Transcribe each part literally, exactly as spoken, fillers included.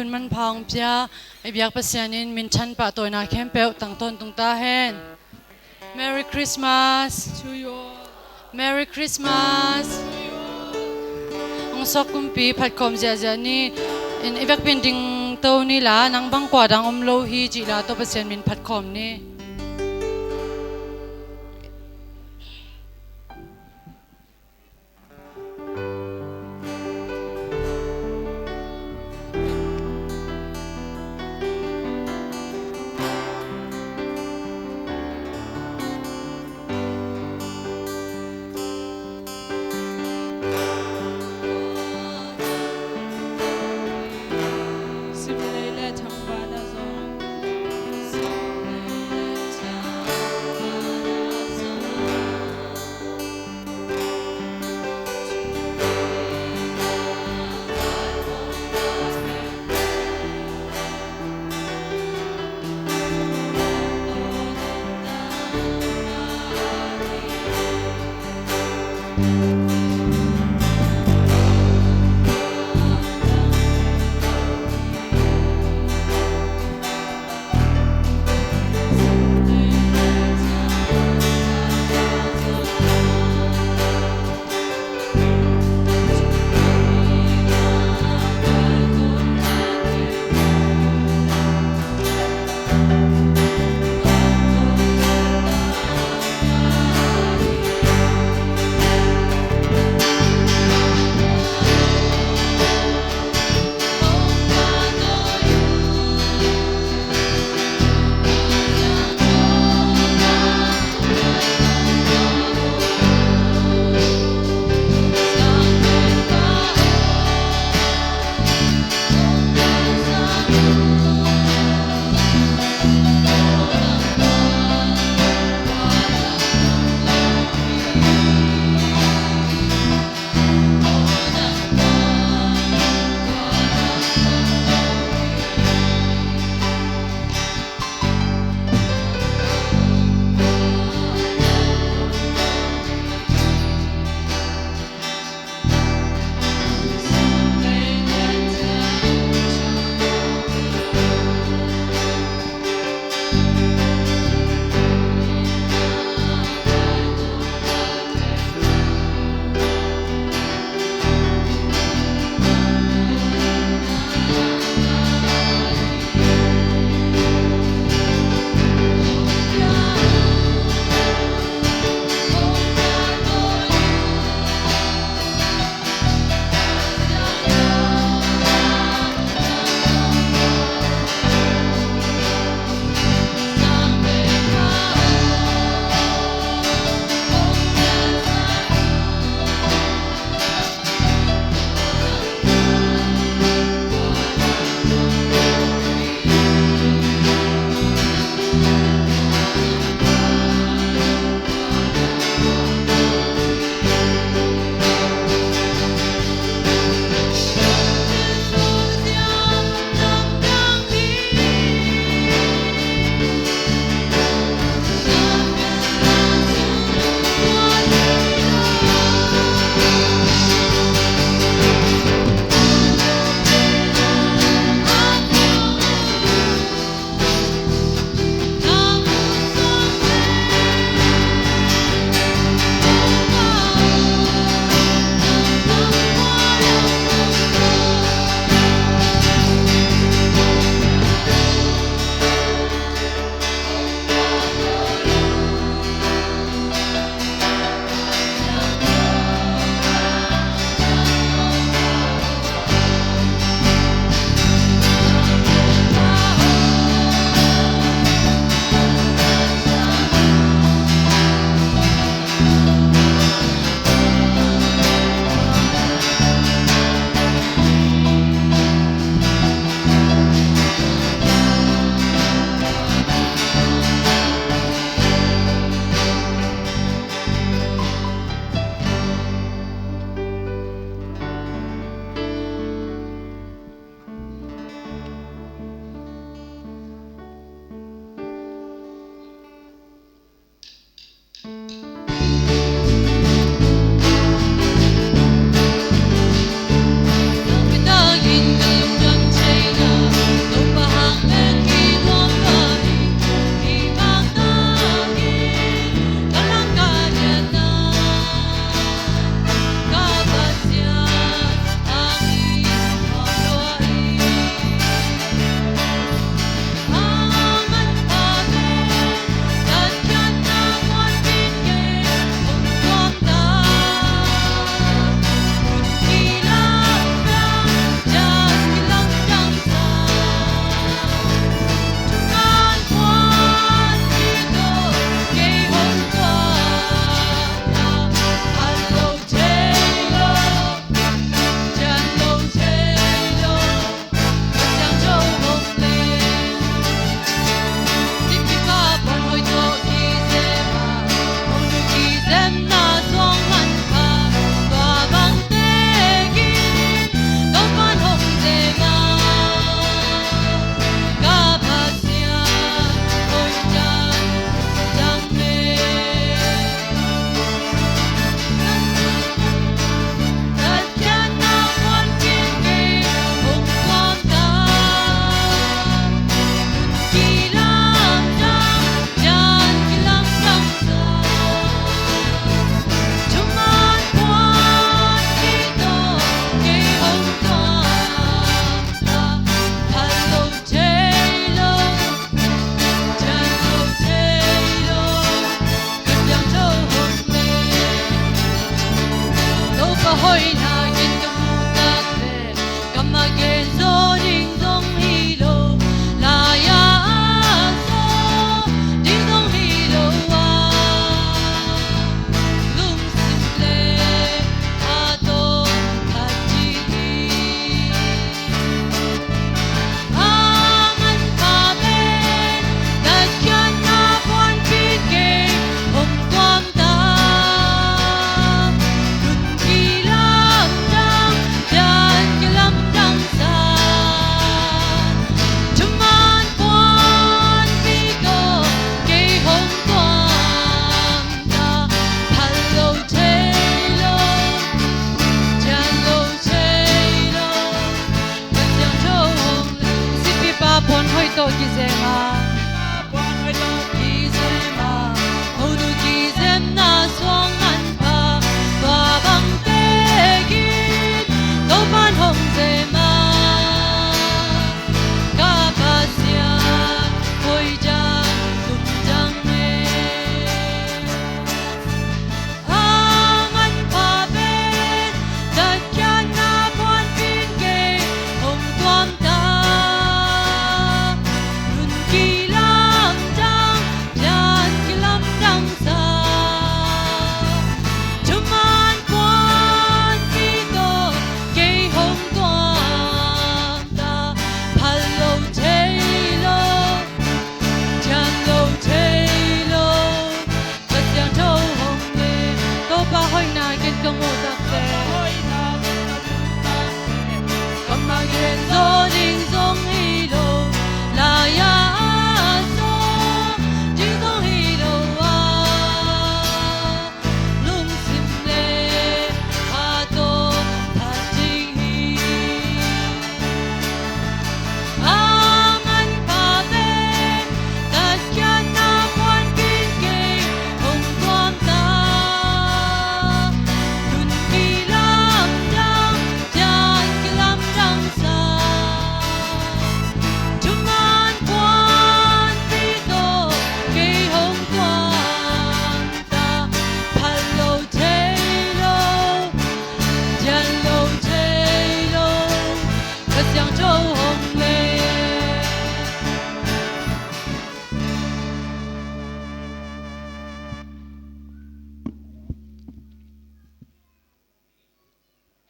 Hun manpha hong pia i biak Pasian in minthan pahtawina khempeuh tang tawntung ta hen. Merry Christmas to you all. Merry Christmas. Hong suak kumpi phatkhawm ziahziah ni. In i vekpi in dingto ni la, nang bang kua dang om lo hi cih la, tawh Pasian min phatkhawm ni.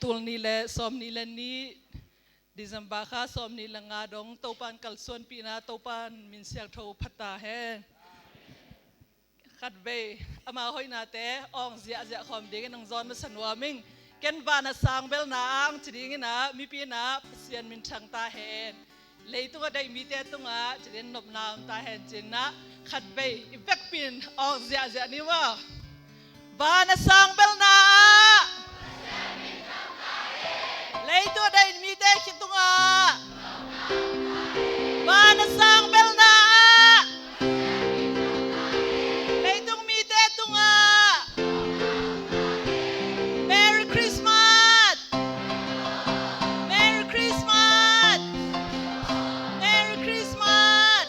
Tul nih le sawm nih le nih, December kha sawm nih le nga dong Topan kalsuanpihna Topan min siangtho phat ta hen. Khatvei ama hoihnate awng ziahziah khawm dingin hong zawn masa nuam ing. Ken van a sang belna ah hong ci dingin ah mipi in ah Pasian min thang ta hen. Leitung a deih mite tungah ci dingin nopna om ta hen ci-in ah khatvei i vekpi in awng ziahziah ni maw. Van a sang belna ah leitung a deih mite khit tungah van a sang belna ah leitung mite tungah Merry Christmas! Merry Christmas! Merry Christmas!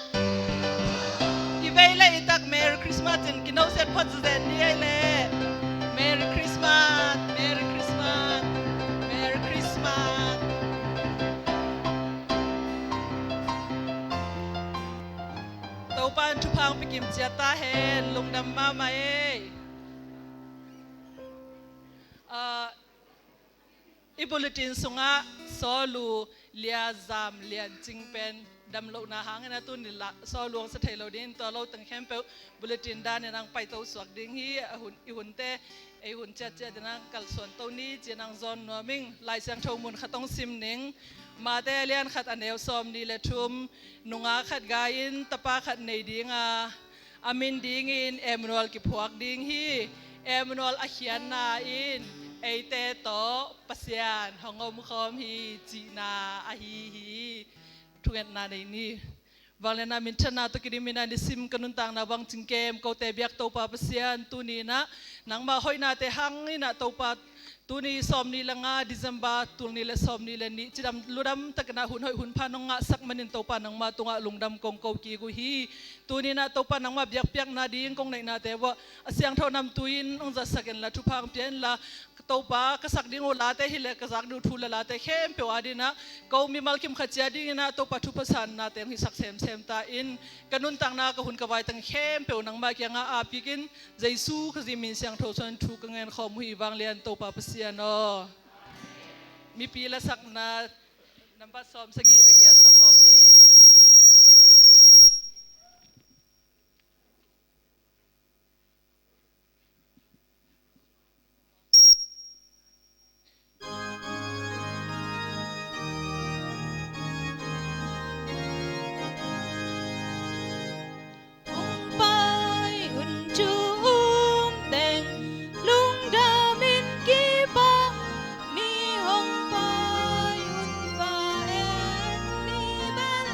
I vei le i tak Merry Christmas in kinoset phot zen ni ei le. Merry Christmas! Merry Christmas! Merry Christmas! Topa in thupha hong pia kim ciat ta hen, lungdam mahmah ei. Ah, i bulletin sungah Sawlu Lia Zam Lian Cing pen damlohna hangin a tuni la Sawlu hong sa thei lo dingin tua lo teng khempeuh bulletin danin hong paito suak ding hi. A hun, i hunte ei hun ciatciat in hong kalsuanto ni ci-in hong zawn nuam ing. Lai Siangtho mun khat hong sim ning. Mate a lian khat a neu sawm nih le thum. Nungak khat gai in tapa khat nei ding a, a min dingin Emmanuel kiphuak ding hi. Emmanuel a khiatna in eite tawh Pasian hong omkhawm hi cihna ahi hi. Thungetna nei ni. Vangliatna minthanna tawh kidim in a nisim ka nuntakna bang cingkem kote biak Topa Pasian, tuni in ah nangmah hoihnate hangin ah Topa, tuni sawm nih le nga December, tul nih le sawm nih le nih cidam ludam takin ah hun hoih hun pha nong ngahsak manin Topa nangmah tungah lungdam kong ko kik uh hi. Tuni in ah Topa nangmah biakpiakna ding kong neihnate uah a siangtho namtui in hong zatsak inla thupha hong pia inla, Topa ka sak ding uh late hi le ka zak ding uh thu le late khempeuh adingin ah ko mimal kim khat cia dingin ah Topa thupha sannate hong hisak semsem ta in, ka nuntakna ka hun ka vai teng khempeuh nangmah kiangah ap kik in, Jesu Khazih min siangtho suangin thu ka ngen khawm uh hi. Vanglian Topa Pasian aw. Mipi lasakna nambat sawm sagih le giat sa khawm ni. Hong pai un thu um teng lungdam in kipak, mi hong pai un va en ni bel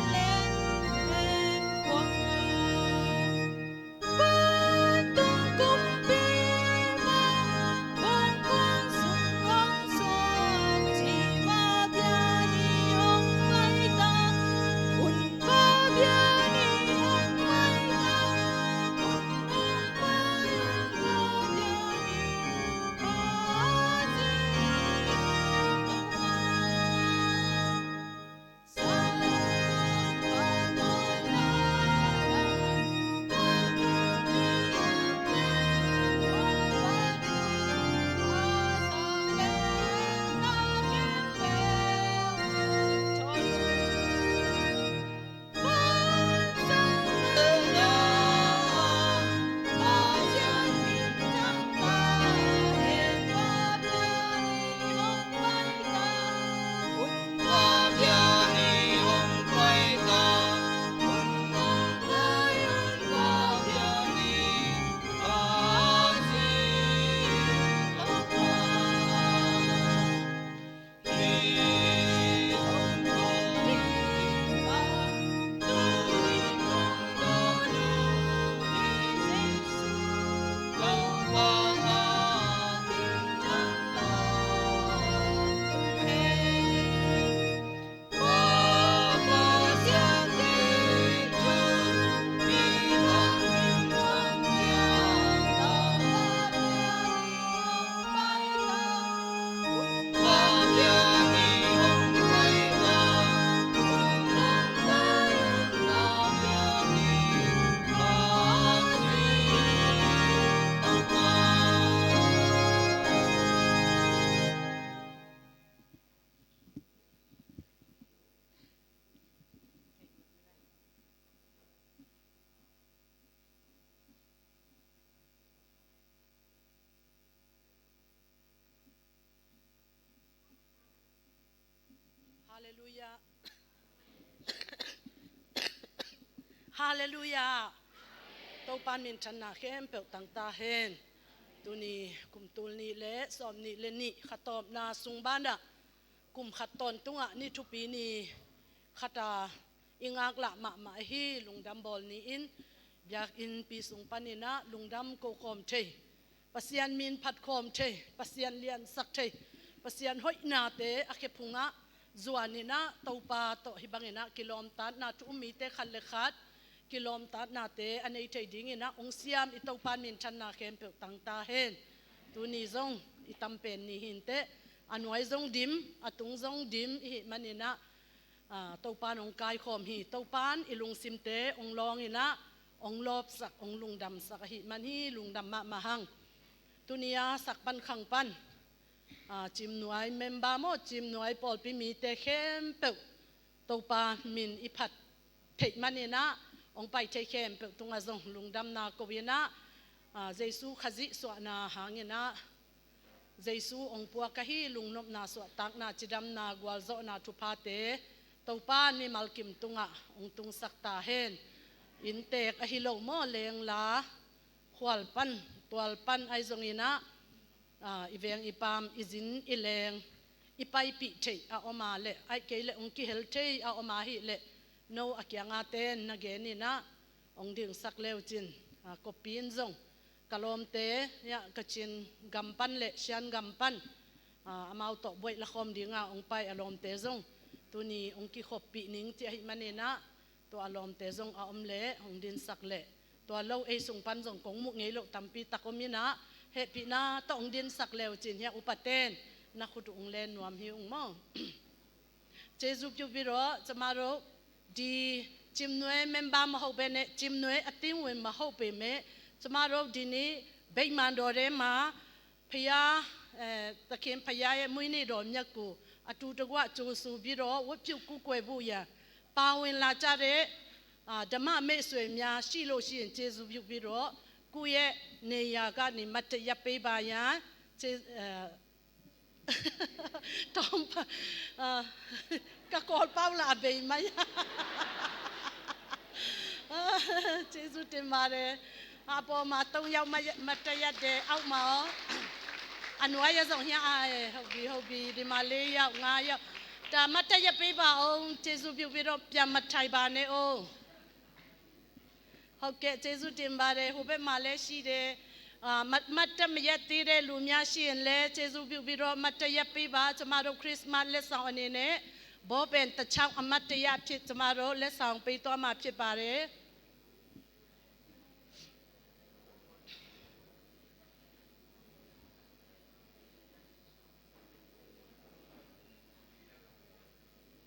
Halleluiah. Topa minthanna khempeuh tangta hen. Tuni kum tul nih le sawm nih le nih khatawpna sung banah kum khat tawntungah ni thupi ni khata i ngaklah mahmah ahi lungdam bawl ni-in biakinnpi sung paninah lungdam kokhawm thei, Pasian min phatkhawm thei, Pasian liansak thei, Pasian hoihnate a khephungah zuaninah Topa tawh hih banginah kilawmtatna thu um mite khat le khat kilawmtatnate a nei thei dinginah hong siam i Topa minthanna khempeuh tangta hen. Tuni zong i tampen ni hinteh, a nuai zong dim, a tung zong dim i hih maninah, aa, Topa in hong kaikhawm hi. Topa in i lungsimte hong lawnginah hong lawpsak, hong lungdamsak ahih man hi lungdam mahmah hang. Tuni a sak pan khang pan, aa, Cimnuai member maw, Cimnuai pawlpi mite khempeuh Topa min i phat theih maninah hong pai thei khempeuh tungah zong lungdamna ko inah, aa, Jesu Khazih suahna hanginah Jesu hong puak ahi lungnopna, suahtakna, cidamna, gualzawhna thuphate Topa in mimal kim tungah hong tungsak ta hen. Inntek ahi lo maw, lengla khual pan, tual pan ahi zonginah, aa, i veng i paam, i zin i leng i paipih theih a om a leh, aih kei leh hong kihel thei a om a hih leh, no a kianga ten na geninah hong dingsak leucin, aa, kopi in zong ka lawmte, ya, Kachin gam pan le Shan gam pan, aa, amau tawh buaih lakhawm dinga hong pai a lawmte zong tuni hong kikhoppih ning ci ahih maninah, tua a lawmte zong a om leh hong dinsak leh, tua lo ei sung pan zong kong muh ngei loh tampi tak om inah, hehpihna tawh hong dinsak leucin, hia upaten na khut uh hong len nuam hi ung maw. ကျေးဇူးပြုပြီးတော့ ကျမတို့ဒီ Cimnuai member မဟုတ်ဘဲနဲ့ Cimnuai အသင်းဝင်မဟုတ်ပေမဲ့ ကျမတို့ဒီနေ့ ဗိမာန်တော်ထဲမှာ ဘုရားအဲသခင်ဘုရားရဲ့မွေးနေ့တော်မြတ်ကိုအတူတကွကြိုဆိုပြီးတော့ ဝတ်ပြုကိုးကွယ်ဖို့ရန်ပါဝင်လာကြတဲ့အာဓမ္မမိတ်ဆွေများရှိလို့ရှိရင် ကျေးဇူးပြုပြီးတော့ ကိုယ့်ရဲ့နေရာကနေ မတ်တရပ်ပေးပါရန် ကျေးအဲ တောင်းပန်အာကကော်ပေါက်လာအဘိမယအာကျေးဇူးတင်ပါတယ်အပေါ်မှာသုံးယောက်မတ်တရပ်တယ်အောက်မှာရောအနွားရဆောင်ဟျာအဲဟုတ်ပြီဟုတ်ပြီဒီမှာလေးယောက်ငါးယောက်ဒါမတ်တရပ်ပေးပါအောင်ကျေးဇူးပြုပြီးတော့ပြန်မထိုင်ပါနဲ့အောင်ဟုတ်ကဲ့ကျေးဇူးတင်ပါတယ်ဟိုဘက်မှာလည်းရှိတယ်အာမတ်မတ်တပ်မရက်သေးတဲ့လူများရှိရင်လည်းကျေးဇူးပြုပြီးတော့မတ်တရက်ပေးပါကျမတို့ခရစ်စမတ်လက်ဆောင်အနေနဲ့ဘောပင်တစ်ချောင်းအမတ်တရအဖြစ်ကျမတို့လက်ဆောင်ပေးသွားမှာဖြစ်ပါတယ်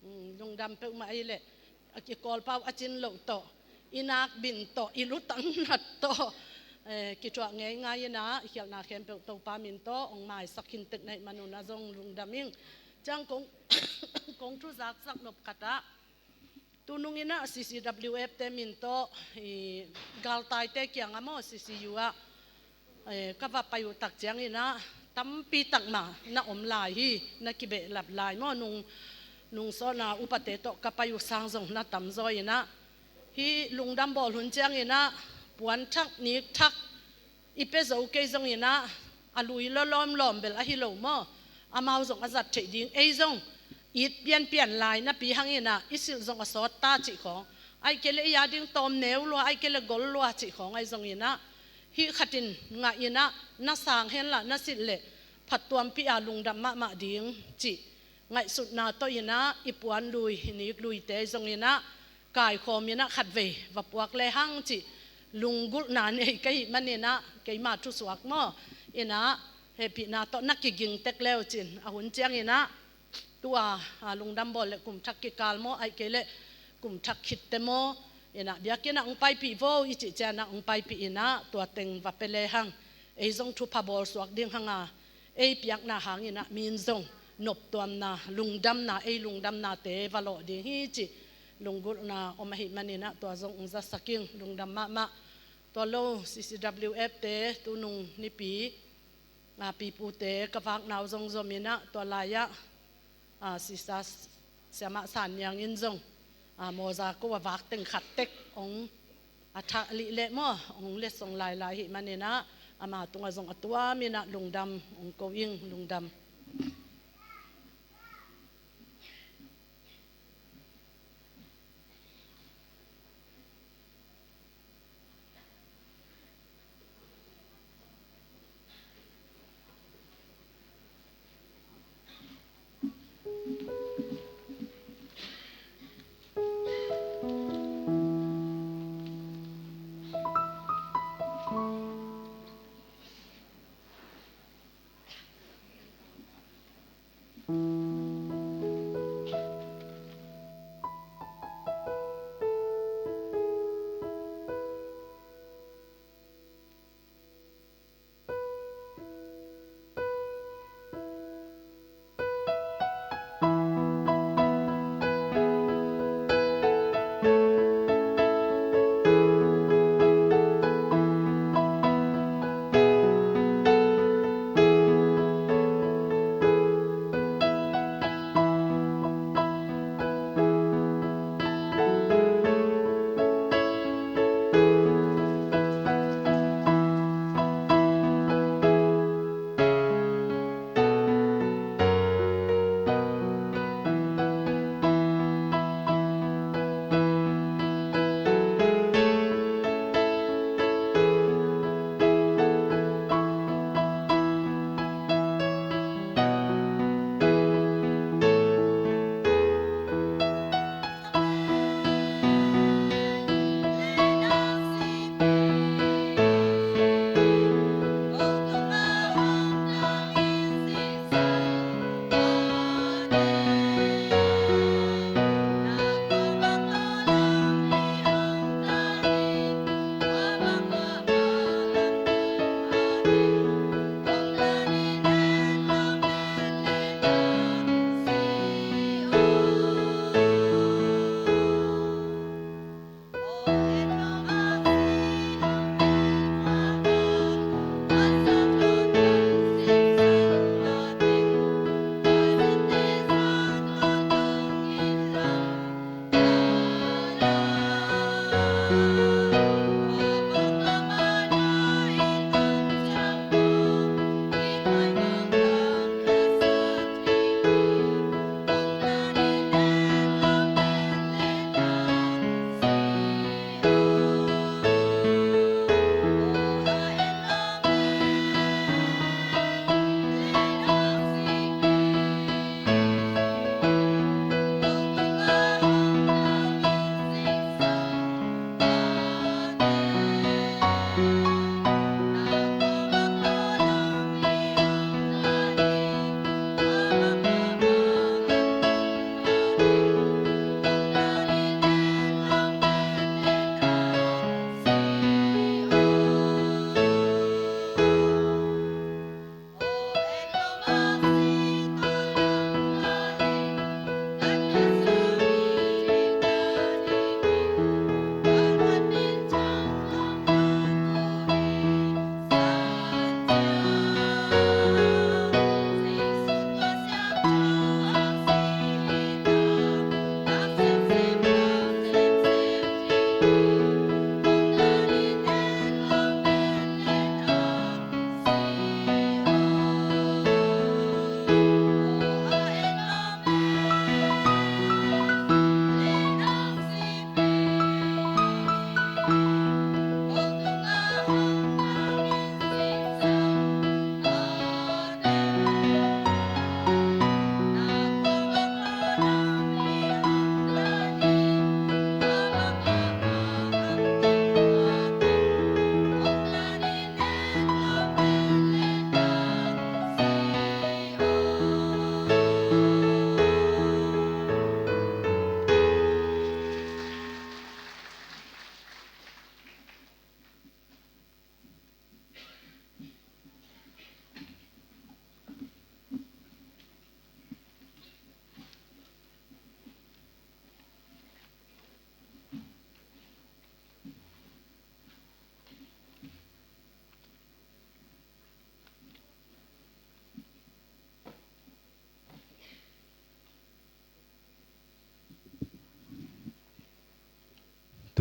อืม lungdam peuhmah ei leh a kikawlpau a cin loh tawh i nakbin tawh i lutang nat tawh eh, kithuah ngeingai inah i khialhna khempeuh Topa min tawh hong maisak khintek naih manunah zong lungdam ing ciang kong kong thuzaksak nop khatah tunung inah C C W F te min tawh i galtaite kiangah maw C C U ah eh, ka va pai uh tak cianginah tampi tak mah na om lai hi na kibehlap lai maw nung nung sawna upate tawh ka pai uh sang zong na tamzaw inah hih lungdam bawl hun cianginah puan thak nik thak i pia zo kei zonginah a lui lawlawm lawm bel ahi lo maw amau zong a zat theih ding ei zong it pianpian lai napi hanginah i silh zong a sawt ta cih khawng aih kei le i a ding tawm neu lua aih kei le gol lua cih khawng ahi zonginah hih khatin ngah inah na sang henla na silh leh phattuampih a lungdam mahmah ding cih ngaihsutna tawh inah i puan lui i nik luite zonginah kaikhawm inah khatvei va puak lehang cih lunggulhna nei ka hih maninah keima thusuak maw inah hehpihna tawh na kiging tek leucin a hun cianginah tua a lungdam bawl le kum thak kikal maw aih kei le kum thak khitte maw inah biakinnah hong paipih vo i cih cianah hong paipih inah tua teng va pia lehang ei zong thupha bawl suak ding hanga ei piakna hanginah min zong noptuamna lungdamna ei lungdamnate va lawh ding hi cih lunggulhna om ahih maninah tua zong hong zasak ing lungdam mahmah tua lo C C W F te tunung nipi a pipute ka vaknau zong zominah tua lai-ah a sisa siamah san niangin zong a mawza ko a vak teng khat tek hong A thah lih leh maw, hong letsong lailai ahih manin ah, ama tungah zong a tuam in ah lungdam hong ko ing. Lungdam.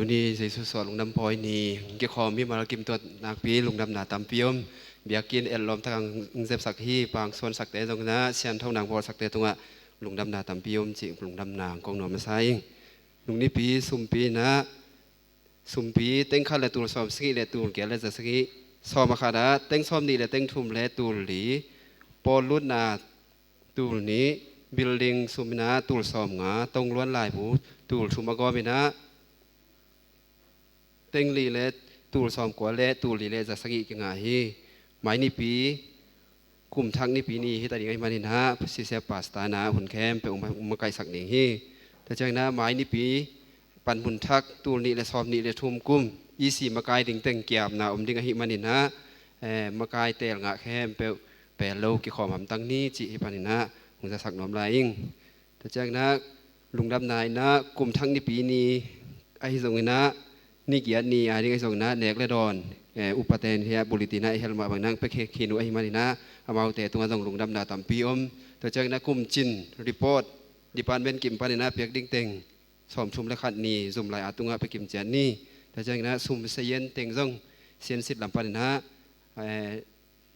Tuni Jesu suah lungdam pawi ni kikhawm mimal kim tuat nakpi lungdamna tampi om. Biakinn el lawm tak ang zepsak hi, pang suansakte zong na siantho nang bawlsakte tungah lungdamna tampi om cih lungdamna ang kong nuam masa ing. Nung nipi sumpi na sumpi teng khat le tul sawm sagih le tul giat le za sagih, sawm a khat ah teng sawm nih le teng thum le tul li, pawl lutna tul nih, building sum in ah tul sawm nga, tong luan laibu tul thum a gawm in ah, teng li le tul sawm kua le tul li le za sagih kingah hi. Mai nipi, kum thak nipi ni hi ta ding ahih manin ah, C C F pastor in ah hun khempeuh um, um makaihsak ding hi. Tua ciangin ah mai nipi, panmun thak tul nih le sawm nih le thum kum, E C makai ding teng kiamna om ding ahih manin ah, eh, makai teel ngah khempeuh pel lo kikhawm hamtang ni cih hih panin ah hong zasak nuam lai ing. Tua ciangin ah lungdamna in ah kum thak nipi ni ahi zongin ah, ni giat ni a ding ahi zongin ah nek le dawn, eh, upaten hiah bulletin ah i hel mah bangin ah pia khin uh ahih manin ah amaute tungah zong lungdamna tampi om. Tua ciangin ah kum cin report department kim panin ah piak ding teng sawmthum le khat ni zum lai a tungah pia kim ciat ni. Tua ciangin ah sum sayen teng zong siansit lam panin ah, eh,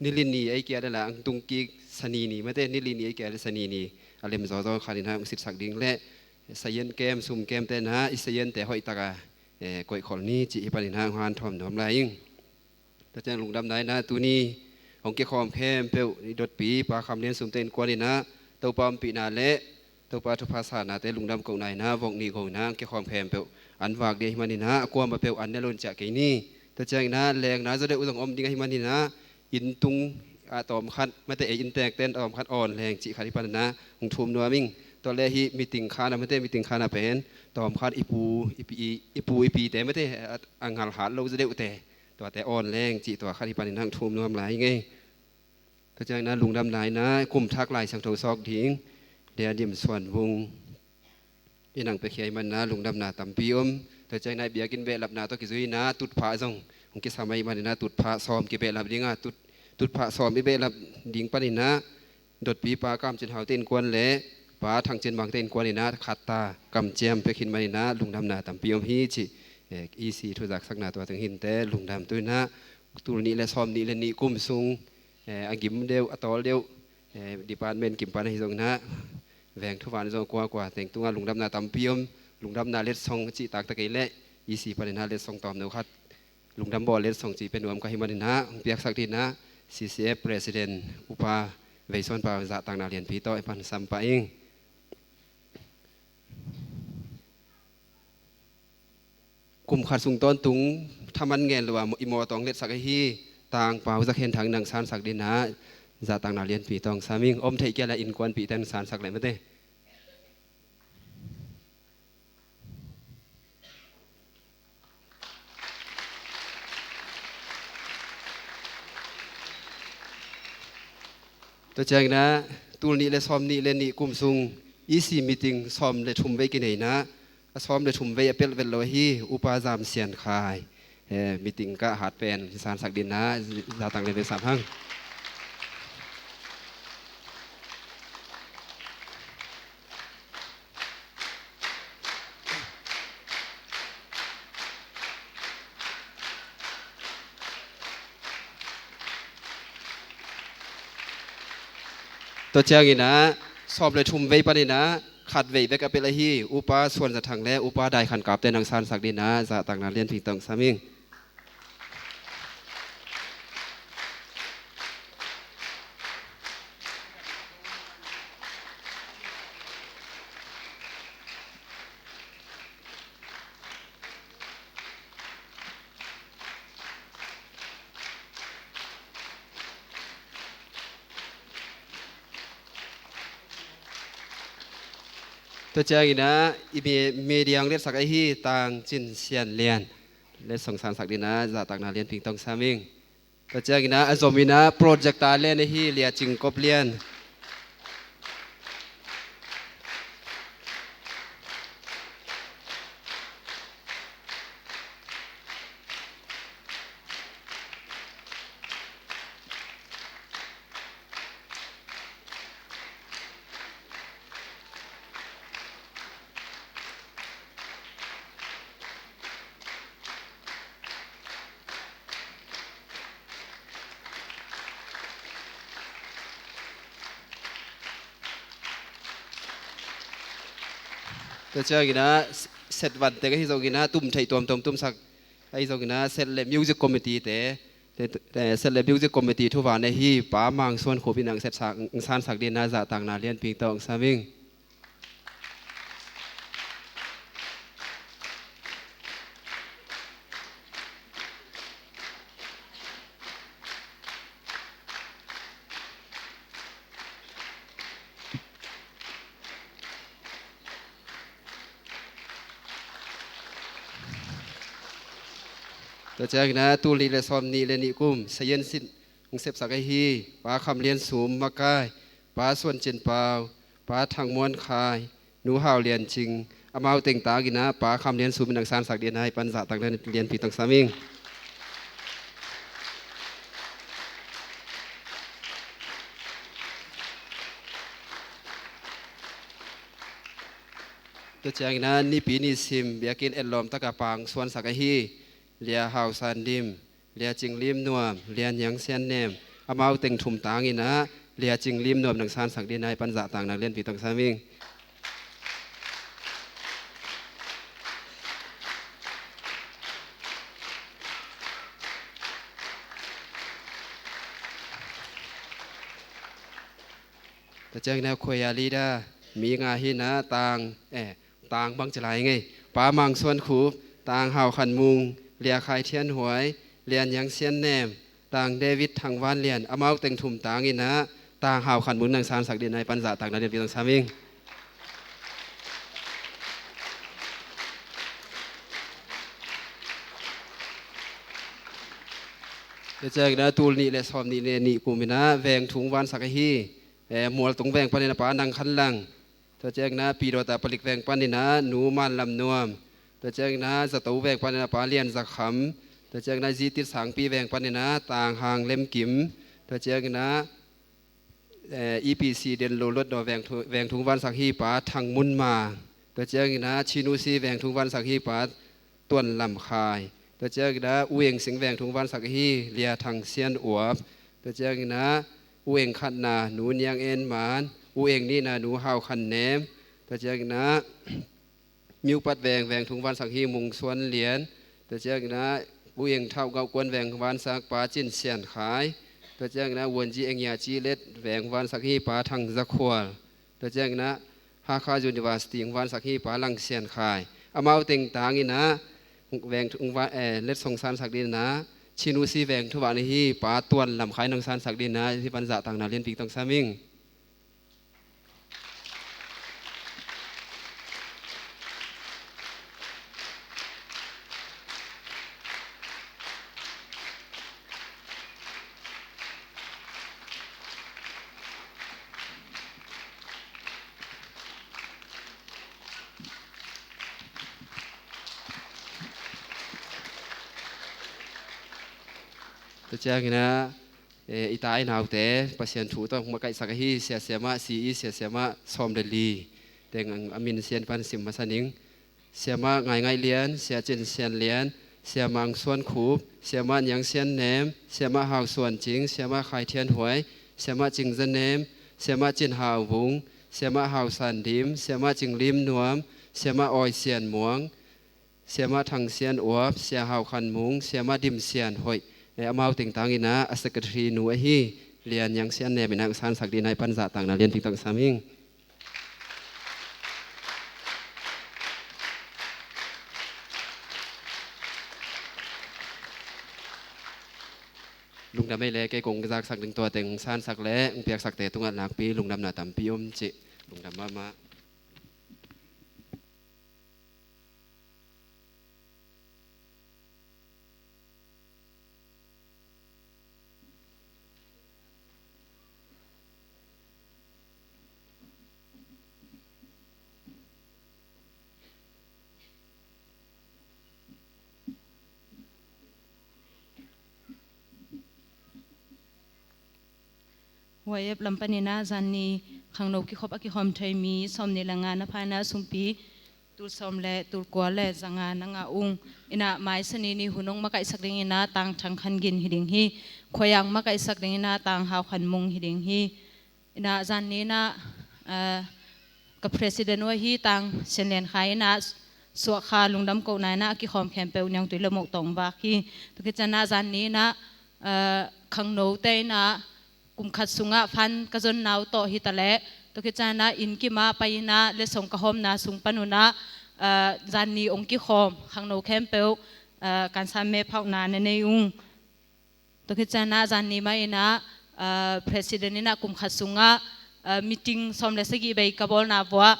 nilin ni ei kia le la ang tung kik sani ni mate, nilin ni ei kia le sani ni a lem zawzaw khanin ah ang sitsak ding le sayen kem sum kemte na i sayente hoih taka, eh, koihkholh ni cih hih panin ah ang hanthawm nuam lai ing. Tua ciang lungdamna in ah tuni hong kikhawm khempeuh i dotpi Pa Kham Lian Sumte innkuan in ah Topa ompihna le Topa thupha sanate lungdam kohna in ah vok nih go in ah kikhawm khempeuh an vak ding ahih manin ah a kuamah peuh an ne lo in ciah kei ni. Tua ciangin ah lekna zaw deuh zong om ding ahih manin ah inn tung ah tawmkhat mate ei inntekten tawmkhat awn leng cih khat hih panin ah hong thum nuam ing. Tua le hih meeting khan ah mate meeting khan ah pen tawmkhat i pu i pi, i pu i pite mate a ngalhat lo zaw deuhte tuate awn leng cih tua khat hih panin ah hong thum nuam lai ing ei. Tua ciangin ah lungdamna in ah kum thak Lai Siangtho sawk ding Dia Dim Suan Vung in ang piakhia ahih manin ah lungdamna tampi om. Tua ciangin ah biakinn behlapna tawh kizui in ah tutphah zong hong kisam ahih manin ah tutphah sawm kibehlap ding a, tut, tutphah sawm i behlap ding panin ah dotpi Pa Kam Cin Haute innkuan le Pa Thang Cin Mangte innkuan in ah khatta kamciam pia khin manin ah lungdamna tampi om hi cih, eh, E C thuzaksakna tua teng hinte lungdam tu in ah tul nih le sawm nih le nih kum sung, eh, a gim deuh, a tawl deuh, eh, department kim pan ahi zongin ah veng thuvan zong kuakua teng tungah lungdamna tampi om. Lungdamna letsong cih taktak kei leh E C panin ah letsong tawmno khat lungdam bawl letsong cih pia nuam ka hih manin ah hong piaksak ding in ah C C F President Upa Veisuan Pau zahtakna lianpi tawh i pan sam pah ing. Kum khat sung tawntung thaman ngen lo a i mawtaw hong letsak ahi Tang Pau Za Khen Thang nang sansak ding in ah zahtakna lianpi tawh hong sam ing. Om theih kei a la innkuanpihte hong sansak leh mate. Tua ciangin ah tul nih le sawm nih le nih kum sung E C meeting sawm le thum vei kinei in ah a sawm le thum vei a pelh vet lo ahi Upa Zam Sian Khai, eh, meeting kah hat pen sansak ding in ah zahtak lianpi sam hang. Tua ciangin ah sawm le thum vei panin ah khat vei bek a pelh ahi Upa Suan Za Thang le Upa Dai Khan Kapte nang sansak ding in ah zahtakna lianpi tawh hong sam ing. Tua ciangin ah i me, media hong letsak ahi Tang Cin Sian Lian letsong sansak ding in ah zahtakna lianpi tawh hong sam ing. Tua ciangin ah a zom in ah projector len ahi Lia Cing Kop Lian. Tua ciangin ah set van tek ahi zongin ah tum theih tuamtuam tumsak ahi zongin ah set le music committee te, te, te set le music committee thuvan ahi Pa Mang Suan Khup in ang set sak, ang sansak dingin ah zahtakna lianpi tawh ang sam ing. Tua ciangin ah tul nih le sawm nih le nih kum sayan sin ang sepsak ahi Pa Kham Lian Sum makai, Pa Suan Cin Pau, Pa Thang Muan Khai, Nu Hau Lian Cing, amau teng tangin ah Pa Kham Lian Sum in ang sansak dingin ah i pan zahtakna lianpi tawh ang sam ing. Tua ciangin ah nipi ni sim biakinn etlawm taka pang suansak ahi Lia Hau San Dim, Lia Cing Lim Nuam, Lia Niang Sian Nem, amau teng thum tangin ah Lia Cing Lim Nuam in ang sansak dingin ah i pan zahtakna lianpi tawh ang sam ing. Tua ciangin ah khuai a leader mi nga hi-in ah tang, eh, tang bang ci lai ngei. Pa Mang Suan Khup, tang Hau Khan Mung, Lia Khai Thian Huai, Lia Niang Sian Nem, tang David Thang Van Lian, amau teng thum tangin ah tang Hau Khan Mung in ang sansak dingin ah i pan zahtakna lianpi tawh ang sam ing. Tua ciangin ah tul nih le sawm nih le nih kum in ah veng thung vansak ahi, eh, Mualtung veng panin ah Pa Nang Khan Lang, tua ciangin ah Pidawta palik veng panin ah Nu Man Lam Nuam, tua ciangin ah Zato veng panin ah Pa Lian Za Kham, tua ciangin ah Zitit Sangpi veng panin ah tang Hang Lem Kim, tua ciangin ah, eh, E P C Denlo Lotdaw veng thu-, veng thung vansak hi Pa Thang Mun Ma, tua ciangin ah Chin U C veng thung vansak hi Pa Tuan Lam Khai, tua ciangin ah U Eng Sing veng thung vansak hi Lia Thang Sian Uap, tua ciangin ah U Eng khatna Nu Niang En Man, U Eng nihna Nu Hau Khan Nem, tua ciangin ah Miupat veng, veng thung vansak hi Mung Suan Lian, tua ciangin ah U Eng Thau Gauh Kuan veng vansak Pa Cin Sian Khai, tua ciangin ah Wuan Ji Eng Ia Ci Let veng vansak hi Pa Thang Za Khual, tua ciangin ah Hakha University vansak hi Pa Lang Sian Khai, amau teng tangin ah veng thung va-, eh, letsong sansak dingin ah Chin U C veng thuvan ahi Pa Tuan Lam Khai in ang sansak dingin ah i pan zahtakna lianpi tawh ang sam ing. Tua ciangin ah, eh, i ta i naute Pasian thu tawh makaihsak ahi Sia Siamah, C E Sia Siamah sawm le li teng a min sian pan sim masa ning. Siamah Ngaingai Lian, Sia Cin Sian Lian, Siamah Ang Suan Khup, Siamah Niang Sian Nem, Siamah Hau Suan Cing, Siamah Khai Thian Huai, Siamah Cing Za Nem, Siamah Cin Hau Vung, Siamah Hau San Dim, Siamah Cing Lim Nuam, Siamah Awi Sian Muang, Siamah Thang Sian Uap, Sia Hau Khan Mung, Siamah Dim Sian Hoih, eh, amau teng tangin ah a secretary nu ahi Lia Niang Sian Nem in ah ang sansak dingin ah i pan zahtakna lianpi tawh ang sam ing. Lungdam ei le, kei kong zaksak ding tua teng sansak le ang piaksakte tungah nakpi lungdamna tampi om cih. Lungdam mahmah. Huai ep lam panin ah zan ni khangno kikhop a kikhawm thei mi sawm nih le nga na pha in ah sumpi tul sawm le tul kua le za nga na ngah ung. In ah mai Sani ni hun hong makaihsak dingin ah Tang Thang Khan Gin hi ding hi. Khuai ah makaihsak dingin ah Tang Hau Khan Mung hi ding hi. In ah zan ni in ah, eh, ka president uh ahi Tang Sian Lian Khai in ah suah kha lungdam kohna in ah a kikhawm khempeuh Niangtui le Moh tawh hong vak hi. Tua khit ciangin ah zan ni in ah, eh, khangnote in ah kum khat sungah fund ka zonna uh tawh hi ta leh, tua khit ciangin ah inn kim ah pai in ah letsong ka hawmna sung pan un ah, eh, zan ni hong kikhawm khangno khempeuh, eh, kansan me phauhna na nei ung. Tua khit ciangin ah zan ni mah in ah, ah, president in ah kum khat sungah, ah, meeting sawm le sagih bei ka bawlna vuah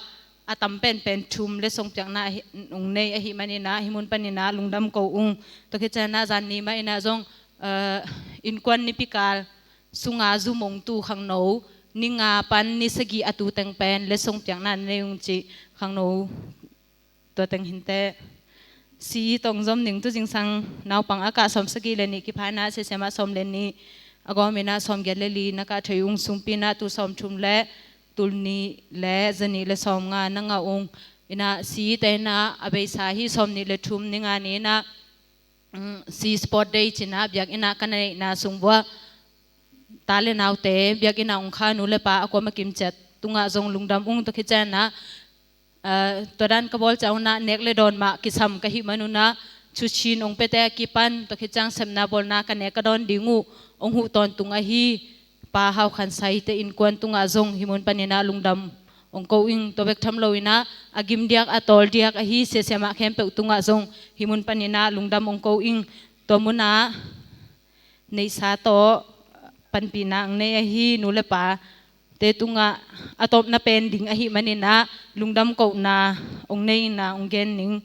a tam penpen thum letsong piakna ahi, hong nei ahih manin ah hih mun panin ah lungdam ko ung. Tua khit ciangin ah zan ni mah in ah zong, ah, innkuan nipi kal sunga zum hong tu khangno ni nga pan ni sagih a tu teng pen letsong piakna nei ung cih khangno tua teng hinteh. Si tong zom ning tu zingsang naupang a kah sawm sagih le nih kipha in ah siasiam ah sawm le nih, a gawm in ah sawm giat le li na kah thei ung. Sumpi in ah tul sawm thum le tul nih le za nih le sawm nga na ngah ung. In ah site in ah a beisa hi sawm nih le thum ni nga ni in ah, mm, si sport day ci in ah biakinn ah ka na neihna sung vuah ta le naute biakinn ah hong kha nu le pa a kuam a kim ciat tungah zong lungdam ung. Tua khit ciangin ah, ah, tua dan ka bawl ciang un ah nek le dawn mah kisam ka hih man un ah Cu Cin hong piate a kipan tua khit ciang sepna bawlna ka nek ka dawn ding uh hong huh tawntung ahi Pa Hau Khan Saite innkuan tungah zong hih mun panin ah lungdam hong ko ing. Tua bek tham lo in ah a gim diak a tawl diak ahi siasiam ah khempeuh tungah zong hih mun panin ah lungdam hong ko ing. Tua mun ah neihsa tawh panpihna hong nei ahi nu le pate tungah a tawpna pen ding ahih manin ah lungdam kohna hong nei in ah hong gen ning.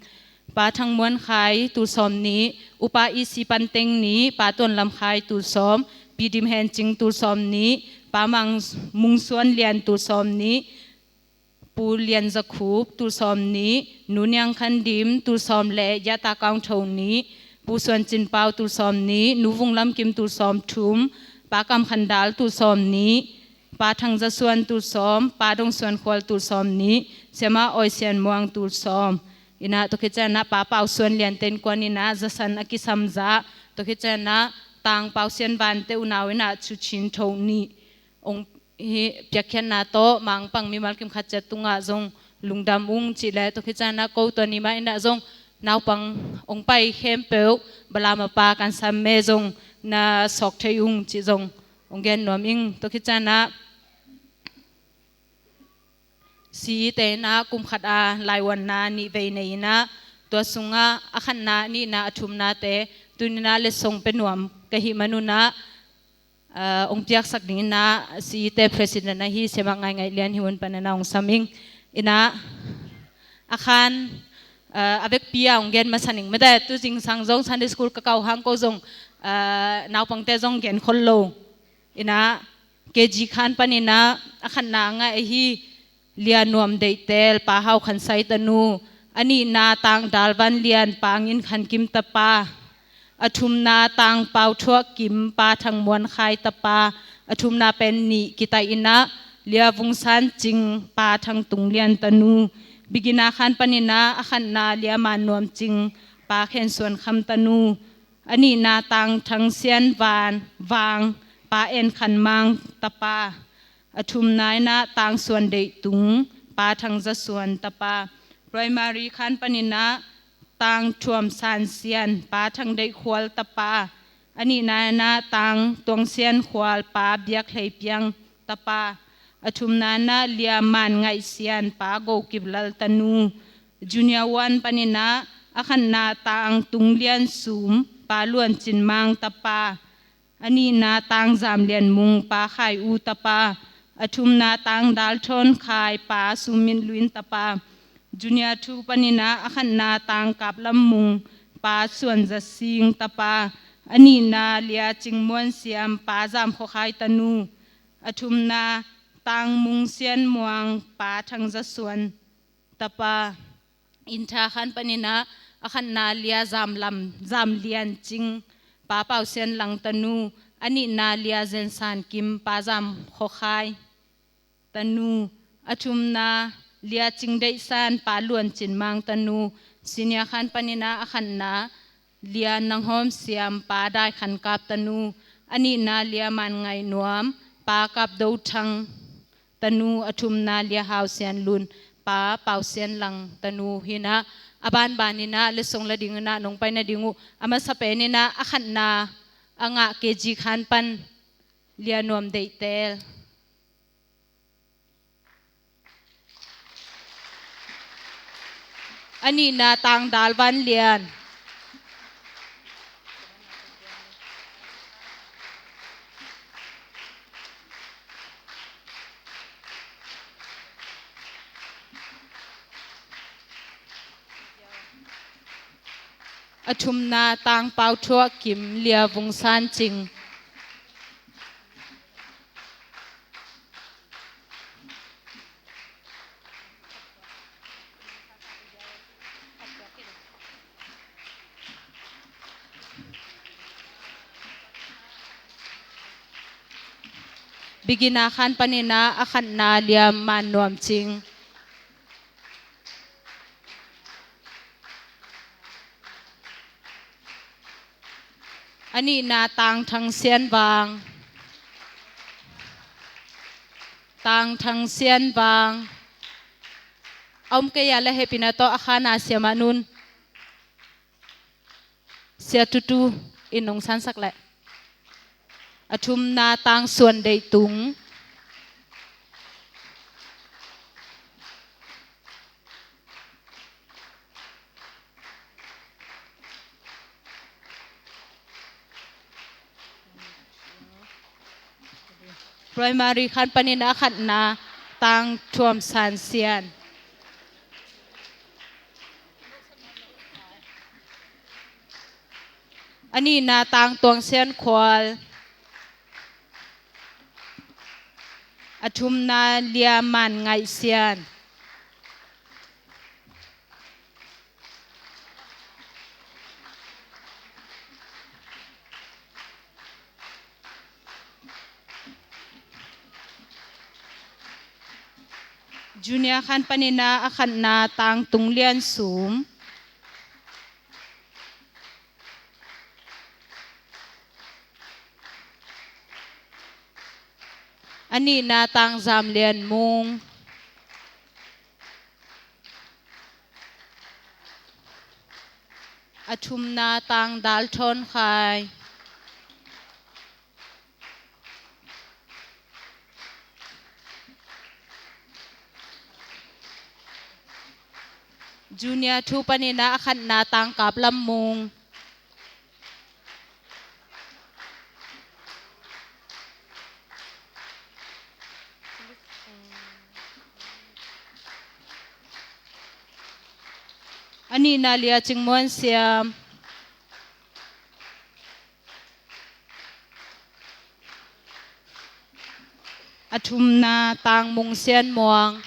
Pa Thang Muan Khai tul sawm nih, Upa E C Pan Teng Ni, Pa Tuan Lam Khai tul sawm, Pi Dim Hen Cing tul sawm nih, Pa Mang Mung Suan Lian tul sawm nih, Pu Lian Za Khup tul sawm nih, Nu Niang Khan Dim tul sawm le Yata Kaung Tho nih, Pu Suan Cin Pau tul sawm nih, Nu Vung Lam Kim tul sawm thum, Pa Kam Khan Dal tul sawm nih, Pa Thang Za Suan tul sawm, Pa Dong Suan Khual tul sawm nih, Siama Oi Sian Muang tul sawm. In ah tua khit ciangin ah Pa Pau Suan Liante innkuan in ah zasan a kisam zah, tua khit ciangin ah Tang Pau Sian Vante unau in ah Cu Cin Tho nih hong hi piakkhiatna tawh Mangpang mimal kim khat ciat tungah zong lungdam ung cih le tua khit ciangin ah ko tua ni mah in ah zong naupang hong pai khempeuh Balam a Pa Kan Sam Me zong na sawk thei ung cih zong hong gen nuam ing. Tua khit ciangin ah site in ah kum khat a laivuanna nih vei nei in ah tua sungah a khatna, a nihna, a thumnate tuni in ah letsong pia nuam ka hih man un ah, ah, hong piaksak ding in ah site president ahi Siama Ngai Ngai Lian hih mun panin ah hong sam ing. In ah a khan, ah, a vekpi ah hong gen masa ning mate, tu zingsang zong Sunday school ka kau hang ko zong, ah, naupangte zong gen khol lo. In ah K G khan panin ah a khatna a ngai ahi Lia Nuam Deih Tel, Pa Hau Khan Sai tanu, a nihna Tang Dal Van Lian, Pa Ngin Khan Kim tapa, a thumna Tang Pau Thuak Kim, Pa Thang Muan Khai tapa, a thumna pen nih kitaih in ah Lia Vung San Cing, Pa Thang Tung Lian tanu, Bigina khan panin ah a khatna Lia Man Nuam Cing, Pa Khen Suan Kham tanu, a nihna Tang Thang Sian Van Vang, Pa En Khan Mang tapa, a thumna in ah Tang Suan Deih Tung, Pa Thang Za Suan tapa, primary khan panin ah Tang Thuam San Sian, Pa Thang Deih Khual tapa, a nihna in ah Tang Tuang Sian Khual, Pa Biak Hlei Piang tapa, a thumna in ah Lia Man Ngaih Sian, Pa Go Kip Lal tanu, junior one panin ah a khatna Tang Tung Lian Sum, Pa Luan Cin Mang tapa, a nihna Tang Zam Lian Mung, Pa Khai U tapa, a thumna Tang Dal Thawn Khai, Pa Sum Min Luin tapa, junior two panin ah a khatna Tang Kap Lam Mung, Pa Suan Za Sing tapa, a nihna Lia Cing Muan Siam, Pa Zam Khaw Khai tanu, a thumna Tang Mung Sian Muang, Pa Thang Za Suan tapa, inter khan panin ah a khatna Lia Zam Lam, Zam Lian Cing, Pa Pau Sian Lang tanu, a nihna Lia Zen San Kim, Pa Zam Khaw Khai tanu, a thumna Lia Cing Deih San, Pa Luan Cin Mang tanu, senior khan panin ah a khatna Lia Nang Hawm Siam, Pa Dai Khan Kap tanu, a nihna Lia Man Ngaih Nuam, Pa Kap Do Thang tanu, a thumna Lia Hau Sian Lun, a Pau Sian Lang tanu hi-in ah, a banban in ah letsong la ding in ah nong pai nading uh, a masa pen in ah a khatna a ngah K G khan pan Lia Nuam Deihtel. A nihna Tang Dal Van Lian. A thumna Tang Pau Thuak Kim, Lia Vung San Cing. Beginner khan panin ah a khatna Lia Man Nuam Cing. A nihna Tang Thang Sian Vang. Tang Thang Sian Vang. A om kei a leh hehpihna tawh a khan a siamah nun Sia Tutu in hong sansak leh. A thumna Tang Suan Deih Tung. Primary khan panin a khatna Tang Thuam San Sian. A nihna Tang Tuang Sian Khual. A thumna Lia Man Ngaih Sian. Junior khan panin ah a khatna Tang Tung Lian Sum. A nihna Tang Zam Lian Mung. A thumna Tang Dal Thawn Khai. Junior two panin ah a khatna Tang Kap Lam Mung. A nihna Lia Cing Muan Siam. A thumna Tang Mung Sian Muang.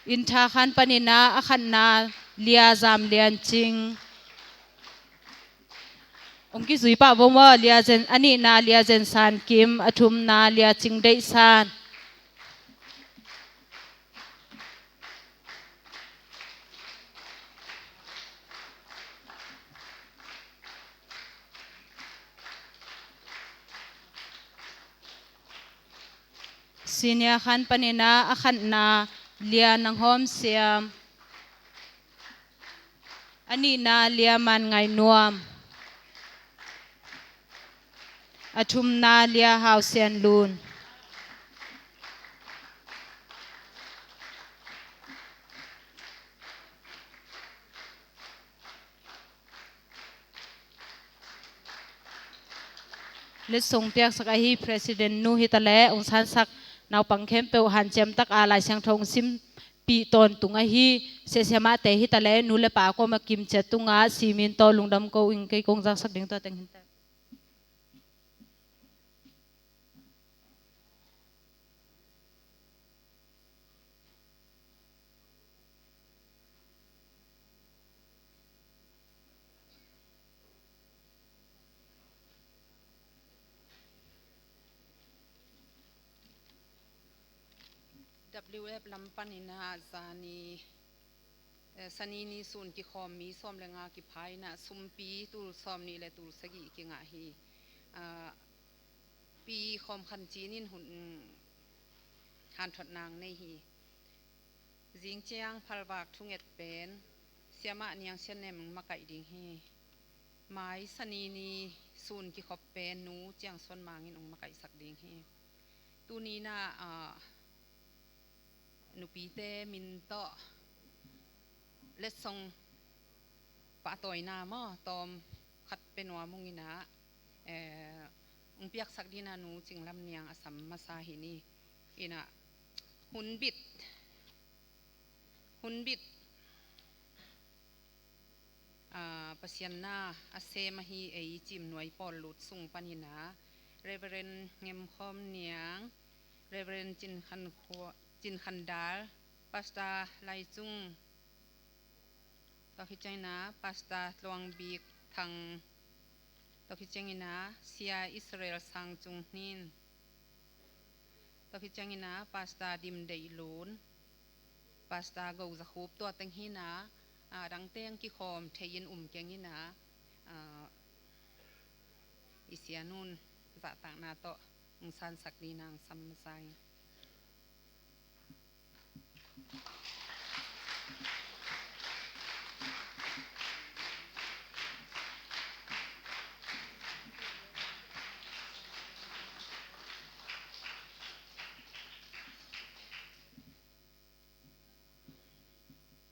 Inter khan panin ah a khatna Lia Zam Lian Cing. Hong kizui pah vo maw, Lia Zen, a nihna Lia Zen San Kim, a thumna Lia Cing Deih San. Senior khan panin ah a khatna Lia Nang Hawm Siam. A nihna Lia Man Ngaih Nuam. A thumna Lia Hau Sian Lun. Letsong piaksak ahi President nu hi ta leh, hong sansak naupang khempeuh hanciam tak a Lai Siangtho hong simpih tawntung ahi Sia Sia Mah te hi ta leh, nu le pa kawm a kim ciat tungah simin tawh lungdam ko ing. Kei kong zaksak ding tua teng hi ta. W F lam panin ah zani Eh, Sani ni sun kikhawm mi sawm le nga kipha in ah, sumpi tul sawm nih le tul sagih kingah hi. Ah, Pi Khawm Khan Cin in hun, hanthotna nei hi. Zing ciang phalvak thunget pen Siamah Niang Sian Nem makaih ding hi. Mai Sani ni sun kikhop pen Nu Ciang Suan Mang in hong makaihsak ding hi. Tuni in ah, ah, nupite min tawh letsong pahtawina maw, tawm khat pia nuam ung in ah, eh, hong piaksak dingin ah Nu Cing Lam Niang a sam masa hi ni. In ah, hunbit, hunbit, ah, Pasian na a sem ahi ei Ciimnuai Pawl Lut sung panin ah, Reverend Ngem Khawm Niang, Reverend Cin Khan Khua-, Cin Khan Dal, Pastor Lai Cung, tua khit ciangin ah Pastor Tluang Bik Thang, tua khit ciangin ah Sia Israel Sang Cung Hnin, tua khit ciangin ah Pastor Dim Deih Lun, Pastor Go Za Khup, tua teng hi in ah, a dang teng kikhawm thei in um keng in ah, ah, i Sianu in zahtakna tawh hong sansak dingin ah sam masa hi.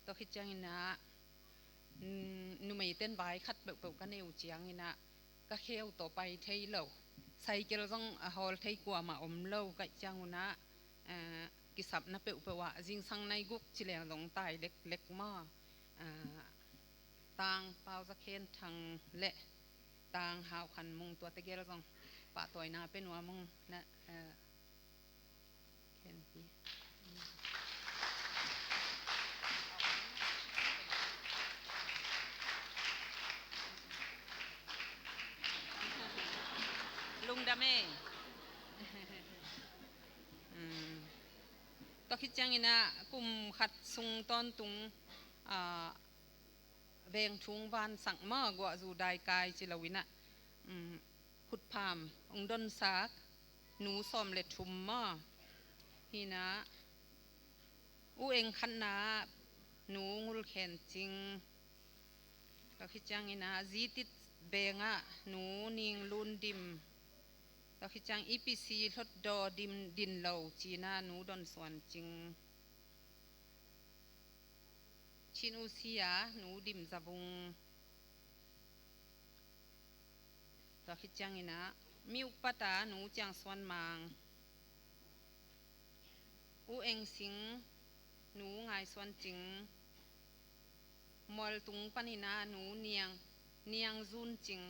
Tua khit ciangin ah, mm, numeite'n vai khat peuhpeuh ka nei uh ciangin ah, ka kheu tawh pai thei lo, cycle zong a hawl thei kuamah om lo ka hih ciang un ah, eh, kisapna peuhpeuh ah zingsang nai guk ci leng zong tai leklek maw, eh, Tang Pau Za Khen Thang le Tang Hau Khan Mung, tuate gel zong pahtawina pia nuam ung na, eh, Khenpi. Lungdam e. Mm. Tua khit ciangin ah kum khat sung tawntung, ah, vengthung vansak maw, guahzu daikai ci lo in ah, mm, khutpham hong donsak nu sawm le thum maw. Hi in ah, U Eng khatna ah Nu Ngul Khen Cing, tua khit ciangin ah Zitit Veng ah Nu Ning Lun Dim, tua khit ciang E P C Hlot Daw Dim Din Lo ci in ah Nu Don Suan Cing, Chin U C ah Nu Dim Za Vung, tua khit ciangin ah Myo Pat ah Nu Ciang Suan Mang, U Eng Sing Nu Ngai Suan Cing, Mual Tung panin ah Nu Niang, Niang Zun Cing,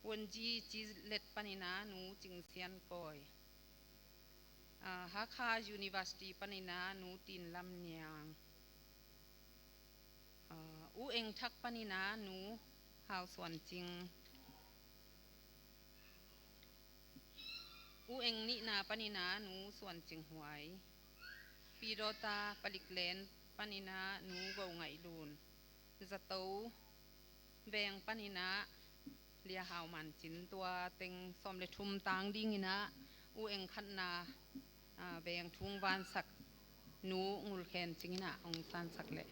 Won Ji Ci Let panin ah Nu Cing Sian Kawi, ah, Hakha University panin ah Nu Tin Lam Niang, ah, U Eng Thak panin ah Nu Hau Suan Cing, U Eng nihna panin ah Nu Suan Cing Huai, Pi Dawta Palik Len panin ah Nu Go Ngaih Lun, Zato Veng panin ah Lia Hau Man Cin, tua teng sawm le thum tang dingin ah U Eng khatna, ah, vengthung vansak Nu Ngul Khen Cing in ah hong sansak leh.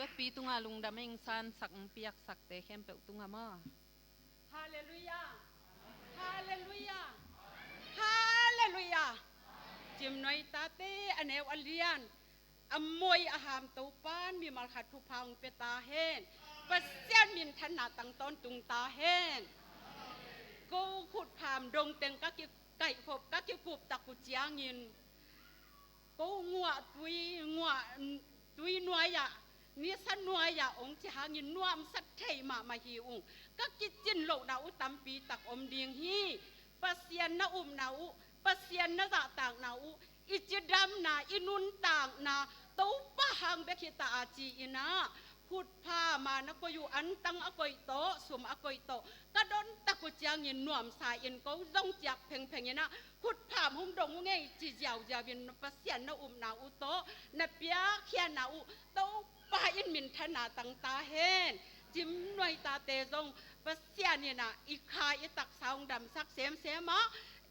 Vekpi tungah lungdam ing, sansak ing, piaksakte khempeuh tungah maw. Halleluiah. Halleluiah. Halleluiah. Ciimnuai tate a neu a lian, a moi a ham Topa'n mimal khat thupha hong pia ta hen. Pasian minthanna tang tawntung ta hen. Ko khutpham dong teng ka kikaihkhop, ka kikuptak uh ciangin, ko nguah tui, nguah tui nuai-ah, nisa nuai-ah hong ci hangin nuamsa thei mahmah hi ung. Ka kicin lohna uh tampi tak om ding hi. Pasian na upna uh Pasian na zahtakna uh, i cidamna, i nuntakna Topa hang bek hi ta a ci-in ah, khutpha man a koih uh, antang a koih tawh, sum a koih tawh, ka don tak uh ciangin nuamsa in ko zong ciak phengpheng in ah, khutpha hong dong uh ngei ci ziauziau in Pasian na upna uh tawh, na piakkhiatna uh Topa in minthanna tang ta hen. Cimnuai tate zong Pasian in ah i kha i taksa hong damsak semsem a,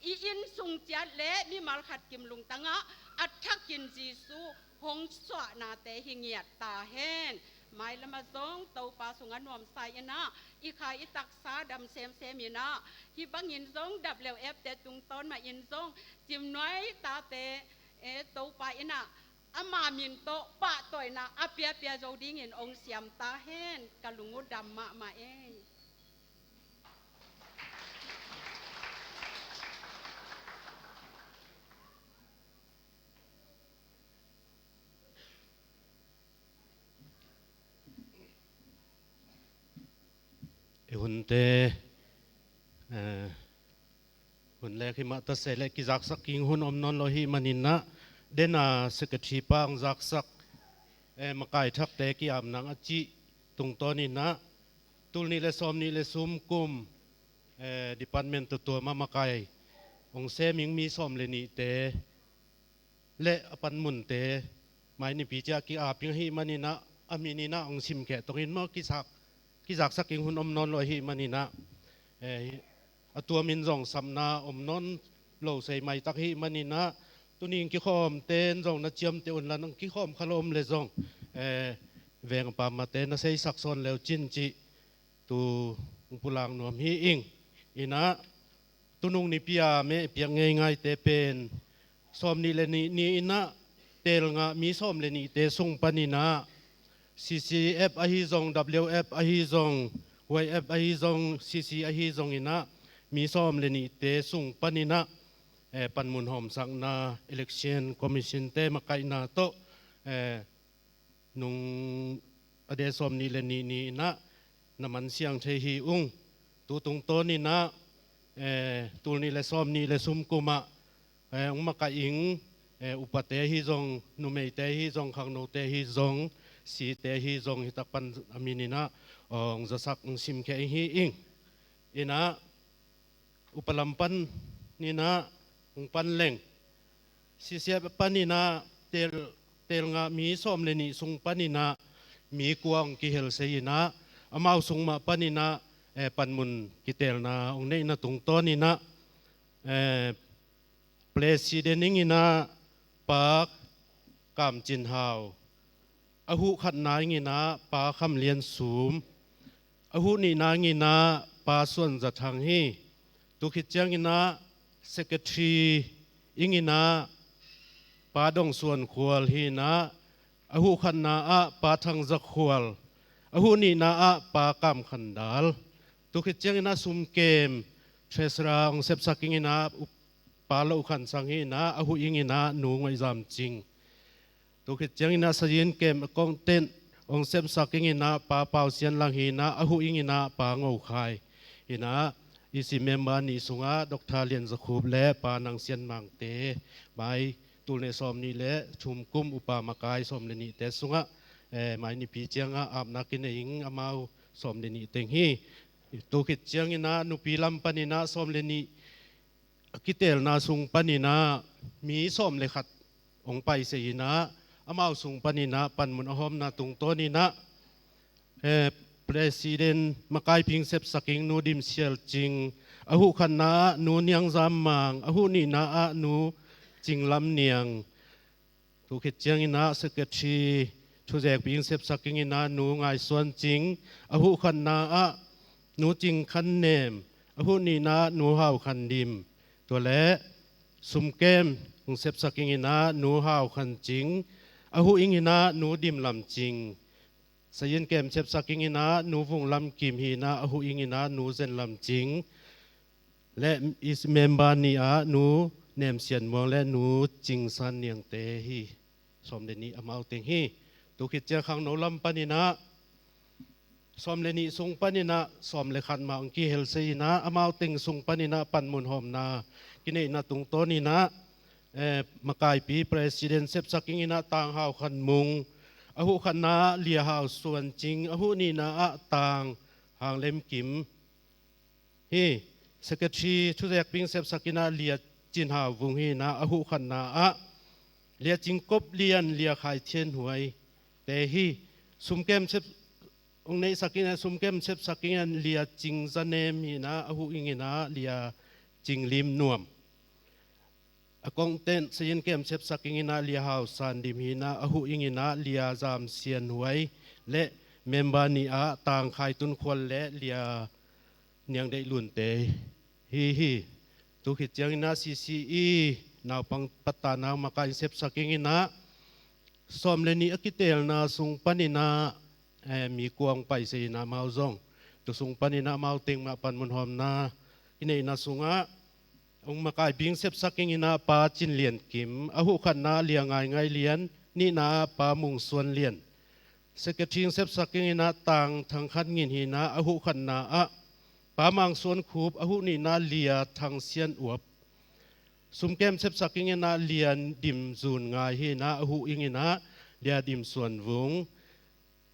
i inn sung ciat le mimal khat kim lungtang ah a thakin Jesu hong suahnate hi ngiat ta hen. Mailam ah zong Topa sungah nuamsa in ah i kha i taksa dam semsem in ah, hih bangin zong W F te tungtawn mah in zong Cimnuai tate, eh, Topa in ah ama min tawh pahtawina a piapia zo dingin hong siam ta hen. Ka lung uh dam mahmah ei. I hunte, eh, hun lek hi mah ta se leh kizaksak king hun om nawn lo hi manin ah, den a secretary pa hong zaksak, eh, makai thakte ki-apna a cih tungtawn in ah, tul nih le sawm nih le sum kum, eh, department tuamtuam ah makai hong sem ing, mi sawm le nihte le a panmunte mai nipi ciang ki-ap ing ahih manin ah, a min in ah hong simkhia tong in maw, kizak, kizaksak ing hun om nawn lo ahih manin ah, eh, a tuamin zong sapna om nawn lo sei maitak ahih manin ah, tuni in kikhawmte in zong na ciamteh un la, nang kikhawm kha lo om le zong, eh, veng a pammatte na seisak sawn le uh cin cih tu hong pulak nuam hi ing. In ah, tunung nipi a meh piak ngeingaite pen sawm nih le nih ni in ah, teel ngah mi sawm le nihte sung panin ah, C C F ahi zong, W F ahi zong, Y F ahi zong, C C ahi zong in ah, mi sawm le nihte sung panin ah, eh, panmun hawmsakna Election Commission te makaihna tawh, eh, nung a de sawm nih le nih ni in ah na mansiang thei hi ung. Tu tungtawn in ah, eh, tul nih le sawm nih le sum kum ah, eh, hong makaih ing, eh, upate hi zong, numeite hi zong, khangnote hi zong, site hi zong, hi tak pan a min in ah hong zasak, hong simkhia ing hi ing. In ah, upa lam panin ah hong pan leng, C C F panin ah teel, teel ngah mi sawm le nih sung panin ah mi kua hong kihel sei in ah, amau sung mah panin ah, eh, panmun kiteelna hong neihna tungtawn in ah, eh, President ing in ah Pa Kam Cin Hau, a huh khatna ing in ah Pa Kham Lian Sum, a huh nihna ing in ah Pa Suan Za Thang hi. Tu khit ciangin ah Secretary ing in ah Pa Dong Suan Khual hi in ah, a huh khatna ah Pa Thang Za Khual, a huh nihna ah Pa Kam Khan Dal. Tu khit ciangin ah sumkem Treasurer hong sepsak ing in ah, Pa Lo Khan Sang hi in ah, a huh ing in ah Nu Ngaih Zam Cing. Tu khit ciangin ah sayin kem accountant hong sepsak ing in ah Pa Pau Sian Lang hi in ah, a huh ing in ah Pa Ngo Khai hi in ah, E C member nih sungah Doctor Lian Za Khup le Pa Nang Sian Mang te, mai tul nih sawm nih le thum kum upa makai sawm le nihte sungah, eh, mai nipi ciangah apna kinei ing, amau sawm le nih teng hi. Tu khit ciangin ah nupi lam panin ah sawm le nih a kiteelna sung panin ah mi sawm le khat hong pai sei in ah, amau sung panin ah panmun a hawmna tungtawn in ah, eh, President makaihpih sepsak ing Nu Dim Sial Cing, a huh khatna ah Nu Niang Zam Mang, a huh nihna ah Nu Cing Lam Niang. Tu khit ciangin ah Secretary thuzekpih sepsak ing in ah Nu Ngai Suan Cing, a huh khatna ah Nu Cing Khan Nem, a huh nihna ah Nu Hau Khan Dim. Tua leh sumkem hong sepsak ing in ah Nu Hau Khan Cing, a huh ing in ah Nu Dim Lam Cing. Sayin kem sepsak ing in ah Nu Vung Lam Kim hi in ah, a huh ing in ah Nu Zen Lam Cing. Le E C member nih ah Nu Nem Sian Muang le Nu Cing San Niang te hi. Sawm le nih amau teng hi. Tu khit ciang khangno lam panin ah sawm le nih sung panin ah sawm le khat mah hong kihel sei in ah, amau teng sung panin ah panmun hawmna kineihna tungtawn inah, eh, makaipi president sepsak ing inah Tang Hau Khan Mung, a huh khatna ah Lia Hau Suan Cing, a huh nihna ah Tang Hang Lem Kim hi. Secretary thuzekping sepsak inah Lia Cin Hau Vung hi inah a huh khatna ah Lia Cing Kop Lian, Lia Khai Thian Huai te hi. Sumkem sep ong neihsak inah sumkem sepsak ing inah Lia Cing Za Nem hi inah a huh ing inah Lia Cing Lim Nuam. A kongten sayin kem sepsak ing inah Lia Hau San Dim hi inah a huh ing inah Lia Zam Sian Huai le member nih ah Tang Khai Tun Khual le Lia Niang Deih Lun te hi hi. Tu khit ciang inah C C E naupang patta nau makai in sepsak ing inah sawm le nih a kiteelna sung pan inah, eh, mi kua ong pai se inah amau zong tu sung pan inah amau teng mah panmun hawmna kineihna sungah ong makaiping sepsak ing inah Pa Cin Lian Kim, a huh khatna Lia Ngai Ngai Lian, nihna ah Pa Mung Suan Lian. Secretary ong sepsak ing inah Tang Thang Khan Ngin hi inah a huh khatna ah Pa Mang Suan Khup, a huh nihna Lia Thang Sian Uap. Sumkem sepsak ing inah Lia Dim Zun Ngai hi inah a huh ing inah Lia Dim Suan Vung.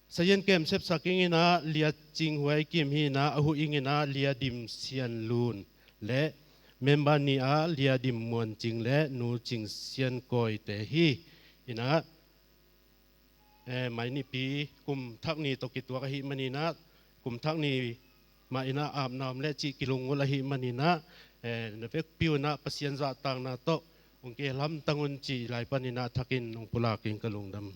Sayin kem sepsak ing inah Lia Cing Huai Kim hi inah a huh ing inah Lia Dim Sian Lun le member nih ah Lia Dim Muan Cing le Nu Cing Sian Kawi te hi inah, eh, mai nipi kum thak ni tawh kituak ahih man inah kum thak ni mah inah apna om le cih kilungngulh ahih man inah, eh, na vekpi un ah Pasian zahtakna tawh ong kihel hamtang un cih lai pan inah thakin ong pulak ing, ka lungdam.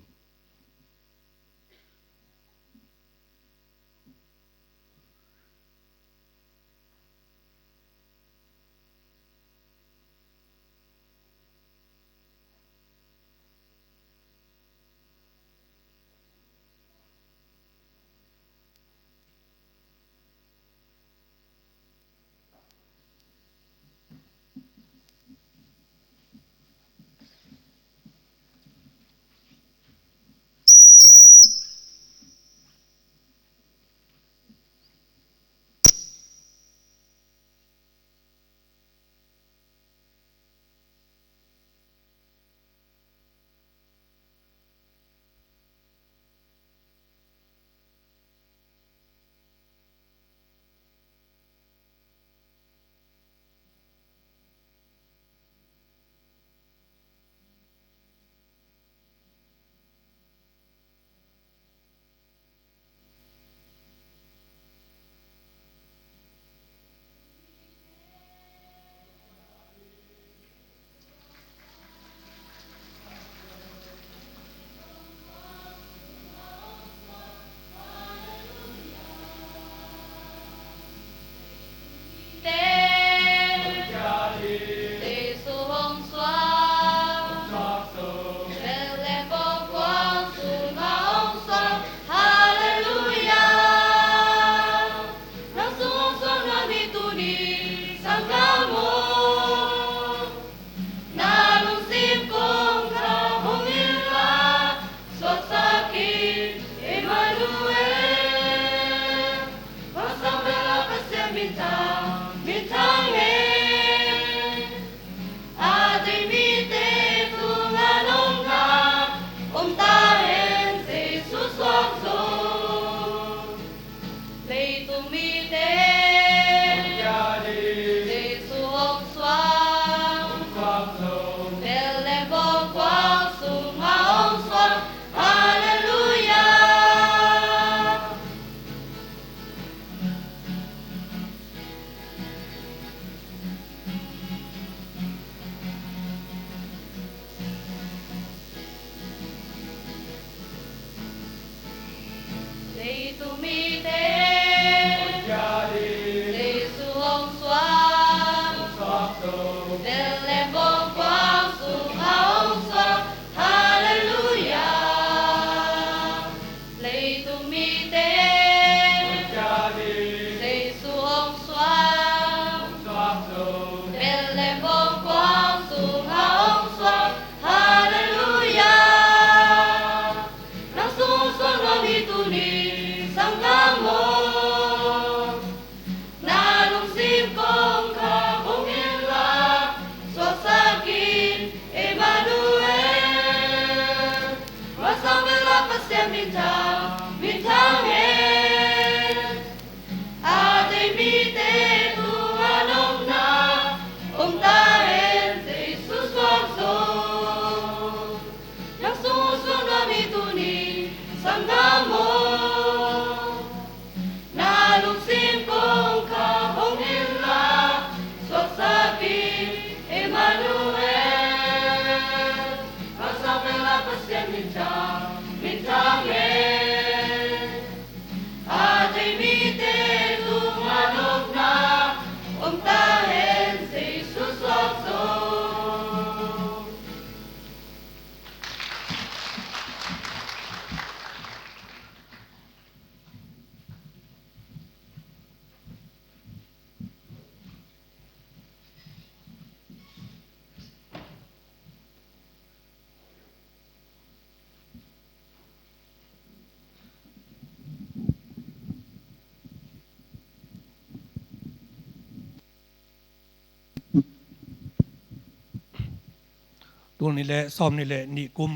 Tul nih le sawm nih le nih kum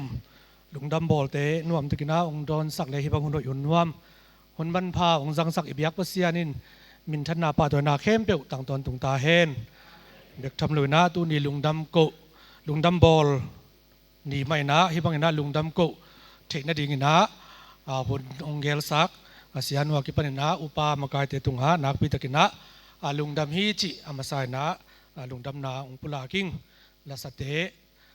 lungdam bawlte nuam takin ah hong dawnsak le hih bang hun hoih hun nuam, hun manpha hong zangsak i biak Pasian in minthanna pahtawina khempeuh tang tawntung ta hen. Bek tham loin ah tuni lungdam koh, lungdam bawl ni mah in ah hih bangin ah lungdam koh theih nadingin ah, a, hun hong gelsak, a, Sia Nu a kipanin ah upa makaite tungah nakpi takin ah, a, lungdam hi cih a masa in ah, a, lungdamna hong pulak ing. Lasate,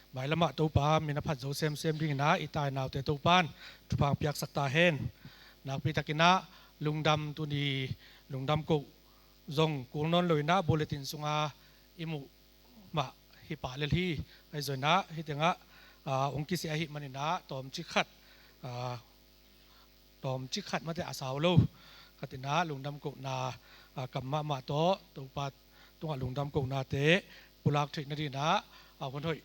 mailamah Topa min a phat zo semsem dingin ah i tai naute Topan thupha hong piaksak ta hen. Nakpi takin ah lungdam, tuni lungdam koh zong kul nawn loin ah bulletin sunga i muh mah hi pah lel hi. Ahi zongin ah hih tengah, a, hong kiseh ahih manin ah tawmcik khat, a, tawmcik khat mate a sau lo khatin ah lungdam kohna, a, kam mahmah tawh Topa tungah lungdam kohnate pulak theih nadingin ah, a, hun hoih,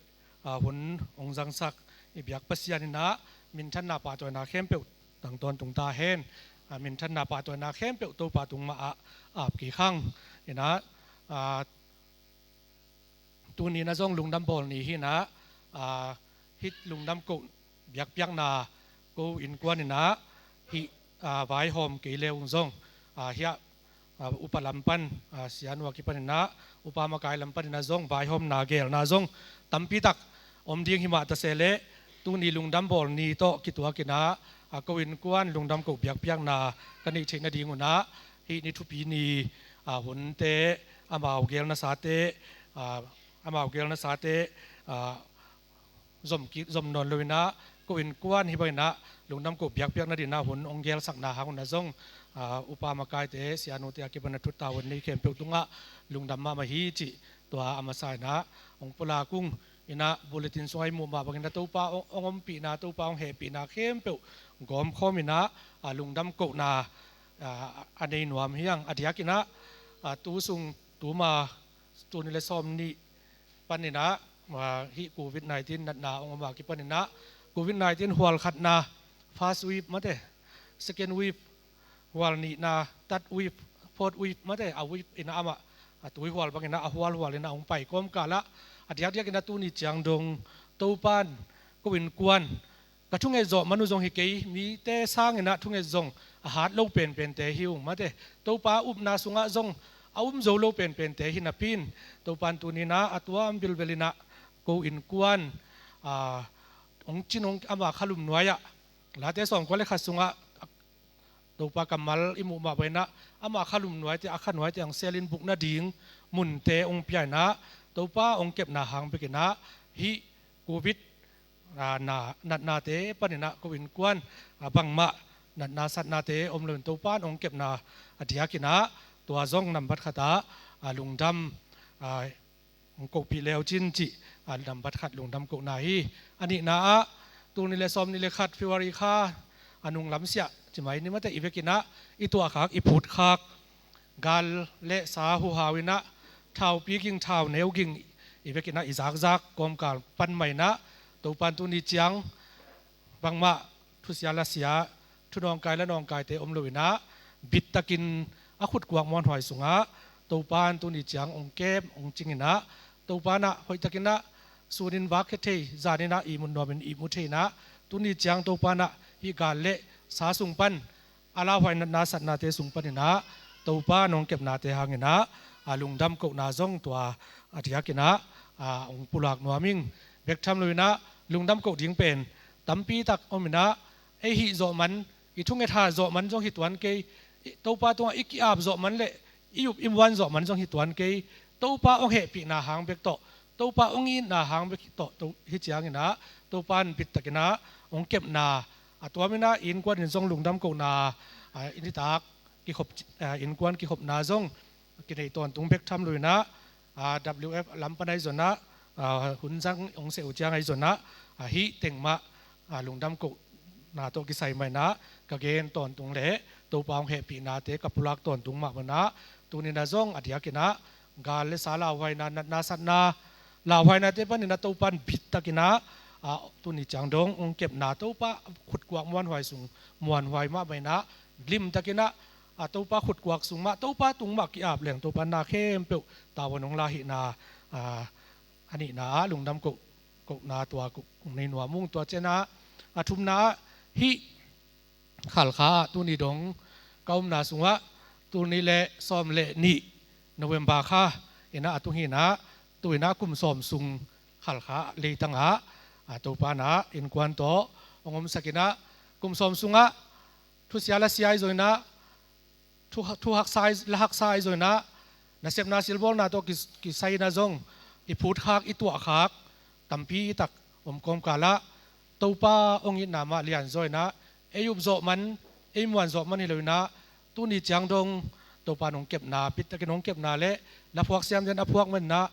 a, hun hong zangsak i biak Pasian in ah minthanna pahtawina khempeuh tang tawntung ta hen. A, minthanna pahtawina khempeuh Topa tung mah ah ap kik hang. In ah, a, tuni in ah zong lungdam bawl ni hi in ah, a, hih lungdam koh biakpiakna ko innkuan in ah hih, a, vaihawm kei le ung zong, a, hiah, a, upa lam pan, a, Sia Nu a kipanin ah upa makai lam panin ah zong vaihawmna gelna zong tampi tak om ding hi mah ta se leh, tuni lungdam bawl ni tawh kituakin ah, a, ko innkuan lungdam koh biakpiakna ka neih theih nading un ah hih ni thupi ni, a, hunte, amau gelnasate, a, amau gelnasate, a, zom kik zom nawn loin ah ko innkuan hih bangin ah lungdam koh biakpiak nadingin ah hun hong gelsakna hang un ah zong, a, upa makaite, Sia Nute a kipan a thut tavuan nei khempeuh tungah lungdam mahmah hi cih tua a masa in ah hong pulak ung. In ah bulletin sungah i muh mah bangin ah Topa hong, hong ompihna, Topa hong hehpihna khempeuh gawmkhawm in ah, a, lungdam kohna, a, a nei nuam hi hang. A diakin ah, a, tu sung, tuma, tul nih le sawm nih panin ah, a, hih covid nineteen natna hong om a kipanin ah, covid nineteen hual khatna, first wave mate, second wave, hual nihna, third wave, fourth wave mate, a wave in ah amah, a, tui hual bangin ah a hual hual in ah hong pai kawmkal ah, a diakdiakin ah tuni ciang dong Topan ko innkuan ka thunget zawh man uh zong hi kei, mite sangin ah thunget zong a hat lo penpente hi ung mate, Topa upna sungah zong a um zo lo penpente hi napi in, Topan tuni in ah a tuam bilbel in ah ko innkuan, a, hong cin hong ama khalum nuai ah, Late sawmkua le khat sungah Topa kammal i muh mah bangin ah ama khalum nuaite, a kha nuaite hong selin buk nading munte hong pia in ah, Topa hong kepna hang bekin ah hih covid, a, na, natnate panin ah ko innkuan, a, bangmah natna satnate om loin Topan hong kepna a diakin ah tua zong nambat khat ah, a, lungdam, a, hong kohpih le uh cin cih, a, nambat khat lungdam kohna hi. A nihna ah tul nih le sawm nih le khat February kha a nung lamsiah ci mai ni mate, i vekin ah i tuahkhak, i phutkhak gal le sa huhau in ah, thaupi ging, thauneu ging, i vekin ah i zakzak kawmkal pan mah in ah Topan tuni ciang bangmah thusia lasia, thunawngkai la nawngkaite om loin ah bittakin a khutkuak muanhuai sungah Topan tuni ciang hong kem hong cing in ah, Topan ah hoihtakin ah sunin vak khia thei, zanin ah ihmut nuamin ihmu thei in ah, tuni ciang Topan ah hih gal le sa sung pan a lauhuai natna satnate sung panin ah Topa hong kepnate hangin ah, a, lungdam kohna zong tua a diakin ah, a, hong pulak nuam ing. Bek tham loin ah lungdam koh ding pen tampi tak om in ah, ei hih zawh man, i thunget hat zawh man zong hi tuan kei, i, Topa tungah i ki-ap zawh man le i up i muan zawh man zong hi tuan kei, Topa hong hehpihna hang bek tawh, Topa hong itna hang bek tawh, to, hih ciangin ah Topan bittakin ah hong kepna a tuamin ah innkuan in zong lungdam kohna, a, i nitak kikhop, a, innkuan kikhopna zong kinei tawntung. Bek tham loin ah, a, W F lam pan ahi zongin ah, a, hun zang hong seh uh ciang ahi zongin ah, a, hih teng mah, a, lungdam kohna tawh kisai mah in ah ka gen tawntung le Topa hong hehpihnate ka pulak tawntung mah bangin ah tuni in ah zong a diakin ah gal le sa lauhuaina, natna satna lauhuainate panin ah Topan bittakin ah, a, tuni ciang dong hong kepna, Topa khutkuak muanhuai sung muanhuai mah bangin ah limtakin ah, a, Topa khutkuak sung mah, Topa tung mah ki-ap leng Topa na khempeuh tavuan hong la hihna, a, a nihna ah lungdam koh kohna tua kong nei nuam ung. Tua ciangin ah a thumna ah hih Khalkha ah tuni dong ka omna sungah tul nih le sawm le nih November kha in ah a tung hi in ah, tu in ah kum sawm sung Khalkha ah leitang ah Topa in ah innkuan tawh hong omsak in ah, kum sawm sungah thusia lasia ahi zongin ah, thu, thu haksa ahi, la haksa ahi zongin ah, nasepna silbawlna tawh ki, kisai in ah zong i phutkhak, i tuahkhak tampi tak om kawmkal ah Topa hong itna mah lianzaw in ah, ei upzawh man, ei muanzawh man hi lo in ah, tuni ciang dong Topa in hong kepna, pittakin hong kepna le la phuak siam den a phuak man in ah,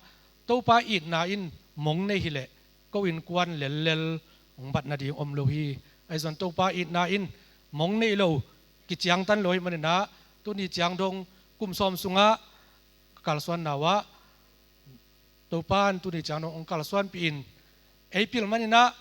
Topa itna in mong nei hi leh ko innkuan lellel hong bat nading om lo hi. Ahi zongin Topa itna in mong nei lo, kiciangtan lo hi man in ah, tuni ciang dong kum sawm sungah ka kalsuanna uh ah Topa in tuni ciang dong hong kalsuanpih in, ei pil man in ah,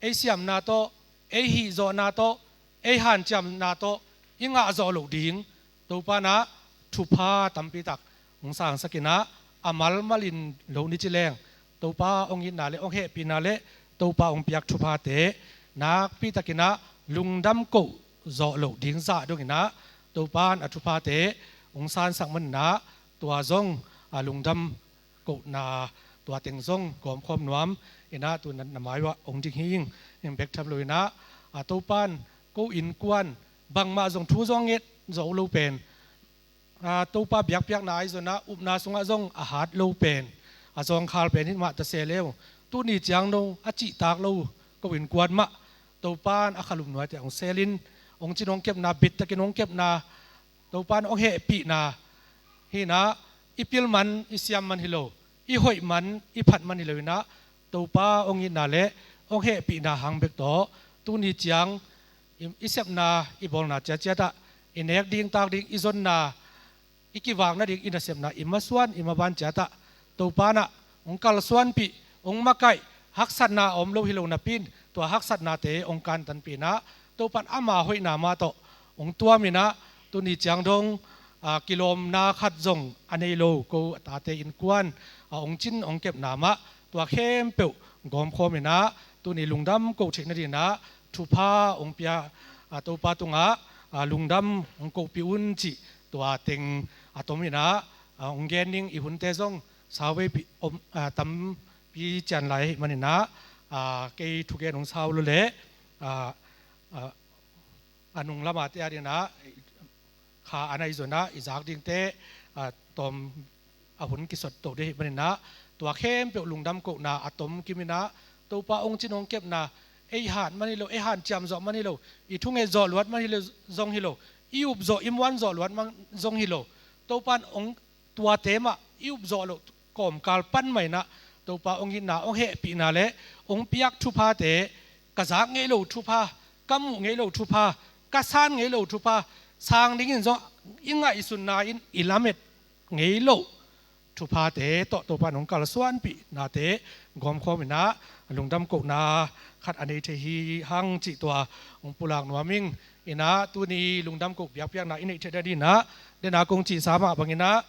ei siamna tawh, ei hihzawhna tawh, ei hanciamna tawh i ngah zawh loh ding Topa in ah thupha tampi tak hong sangsak in ah, a malmal in lo ni ci leng, Topa hong itna le hong hehpihna le Topa hong piak thuphate nakpi takin ah lungdam koh zawh loh ding zah dongin ah, Topa in a thuphate hong sansak man in ah, tua zong a lungdam kohna tua teng zong gawmkhawm nuam in ah, tu in ah na mai uh ah hong ding hi ing. Hih bek tham lo in ah, a Topa in ko innkuan bangmah zong thu zong nget zo lo pen, a Topa biakpiakna ahi zongin ah upna sungah zong a hat lo pen, a zawngkhal pen hih mah ta se leu, tuni ciang dong a cihtak lo ko innkuan mah Topa in a khalum nuaite hong selin, hong cin hong kepna, bittakin hong kepna, Topa in hong hehpihna hi in ah, i pil man, i siam man hi lo, i hoih man, i phat man hi lo in ah, Topa hong itna le hong hehpihna hang bek tawh tuni ciang i, i sepna, i bawlna ciatciat ah, i nek ding tak ding, i zonna, i kivak nading i nasepna, i masuan, i maban ciat ah Topa in ah hong kalsuanpih, hong makaih, haksatna a om lo hi lo napi in, tua haksatnate hong kantanpih in ah, Topa in ama hoihna mah tawh hong tuam in ah, tuni ciang dong, a, kilawmna khat zong a nei lo ko a tate innkuan, a, hong cin hong kepna mah, tua khempeuh gawmkhawm in ah, tuni lungdam koh theih nading in ah thupha hong pia, a, Topa tungah, a, lungdam hong kohpih un cih tua teng a tom in ah, a, hong gen ding i hunte zong sauveipi om, a, tampi cian lai ahih man in ah, a, kei thugen hong sau lo leh, a, a, a nung lamate a ding in ah, kha a nai zong in ah i zak dingte, a, tawm a hun kisot to ding ahih man in ah, tua khempeuh lungdam kohna a tom kim in ah, Topa hong cin hong kepna, ei hat man hi lo, ei hanciam zawh man hi lo, i thunget zawh luat man hi lo, zong hi lo, i up zawh, i muan zawh luat man zong hi lo, Topa in hong, tuate mah i up zawh loh kawmkal pan mah in ah, Topa hong itna, hong hehpihna le hong piak thuphate, ka zak ngei lo thupha, ka muh ngei lo thupha, ka san ngei lo thupha, sang dingin zong i ngaihsutna in i lamet ngei lo thuphate tawh Topa in hong kalsuanpihnate gawmkhawm in ah, lungdam kohna khat a nei thei hi hang cih tua hong pulak nuam ing. In ah tuni lungdam koh biakpiakna i neih theih nading in ah, den a kong cihsa mah bang in ah,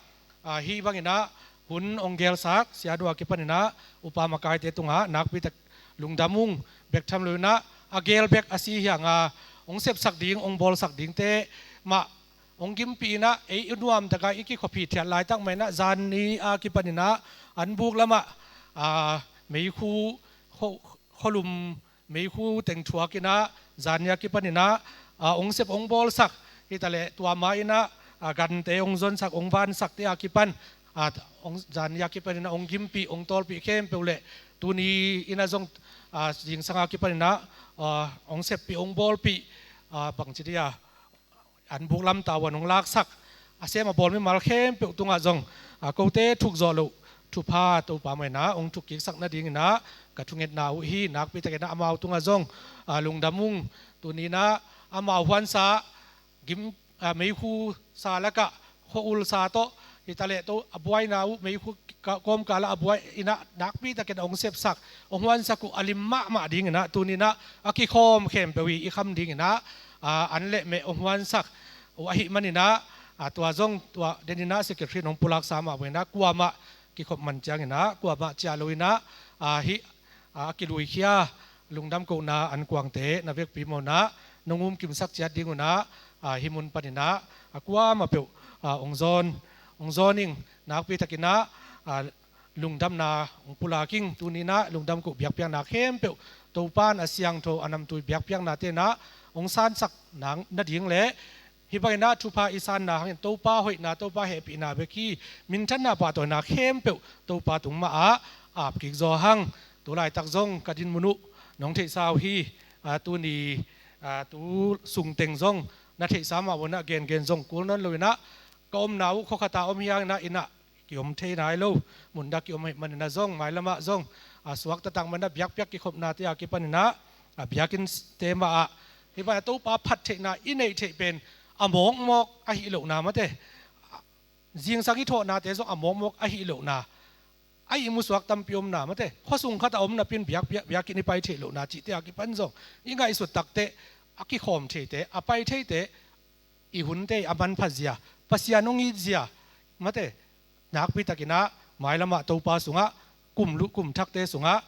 a, hih bang in ah hun hong gelsak sianu a kipan in ah, upa makaite tungah nakpi tak lungdam ung. Bek tham lo in ah, a gel bek a si hi hang a, hong sepsak ding, hong bawlsak dingte mah hong gimpih in ah, ei i nuam tak a i kikhuapih thiat laitak mah in ah, zanni a kipan in ah, an buk lamah, a, meikhu, kho, kholum meikhu teng thuak in ah, zanni a kipan in ah, a, hong sep hong bawlsak, hi ta leh tua mah in ah, a, gante hong zonsak, hong vansak te a kipan, a, hong, zanni a kipan in ah hong gimpih, hong tawlpih khempeuh leh, tuni in ah zong, a, zingsang a kipan in ah, a, hong seppih, hong bawlpih, a, bangci dih a, an buk lam tavuan hong laksak, a sem a bawl mimal khempeuh tungah zong, a, kote thuk zawh loh thupha Topa mah in ah hong thuk kiksak nading in ah, ka thungetna uh hi. Nakpi tak in ah amau tungah zong, a, lungdam ung. Tuni in ah amau huansa, gim, a, meikhu sa lakah khua-ul sa tawh, hi ta leh to a buaina uh, meikhu ka, kawmkal ah a buai in ah, nakpi tak in ah hong sepsak, hong huansak uh a lim mahmah ding in ah, tuni in ah a kikhawm khempeuh hi, i kham ding in ah, a, an le meh hong huansak uh ahih man in ah, a, tua zong, tua den in ah secretary in hong pulaksa mah bang in ah, kuamah kikhop man ciang in ah, kuamah ciah lo in ah, a, hih, a, a kiluikhia lungdam kohna ankuangte na vekpi mawhna nong umkimsak ciat ding unah, a, hih mun paninah a kuamah peuh, a, hong zawn, hong zawn ing. Nakpitakinah, a, lungdamna hong pulak ing. Tuninah lungdam koh biakpiakna khempeuh Topan a siangtho a namtui biakpiakna tenah hong sansak nading le hih banginah thupha i sanna hangin Topa hoihna, Topa hehpihna bek hi. Minthanna pahtawina khempeuh Topa tung mahah ap kik zaw hang. Tu laitak zong ka din mun uh nong theihsa uh hi. A, tuni, a, tu sungteng zong na theihsa mah unah gengen zong kul nawn loinah ka omna uh khuakhata om hi hanginah innah kiom thei nai lo. Munda kiom ahih maninah zong mailamah zong, a, suakta tak maninah biakpiak kikhopnate a kipaninah, a, biakinnte mahah hih banah Topa phat theihna i neih theih pen a mawkmawk ahi lohna mate. Zingsang i thawhnate zong a mawkmawk ahi lohna. A ihmu suak tampi omna mate. Khuasung khat a om napin biak, biak, biakinn i pai theih lohna cihte a kipan zong i ngaihsut takteh a kikhawm theite, a pai theite, i hunte a manpha zia, Pasian hong it zia mate. Nakpitakinah mailamah Topa sungah kum luh kum thakte sungah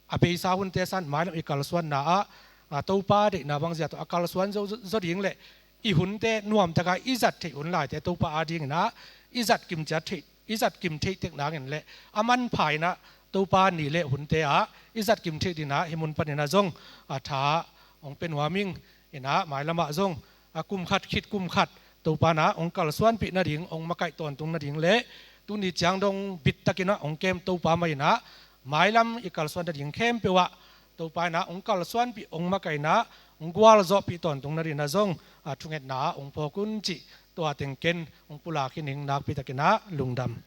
a beisa hunte san mailam i kalsuanna ah, a, Topa deihna bangzia tawh a kalsuan zo, zo, zo ding le i hunte nuamtaka i zat theih hun laite Topa adinginah i zat kim ciat theih, i zat kim theih tek nangin le a manpha inah Topa ni le hunte ah i zat kim theih dinah hih mun paninah zong, a, tha hong pia nuam ing. Innah mailamah zong, a, kum khat khit kum khat Topa nah hong kalsuanpih nading, hong makaih tawntung nading le tuni ciang dong bittakinah hong kem Topa mah innah mailam i kalsuan nading khempeuh ah Topa innah hong kalsuanpih, hong makaih innah hong gualzawhpih tawntung nadinah zong, a, thungetna ah hong phawk un cih tua teng ken hong pulak hi ning. Nakpitakinah lungdam.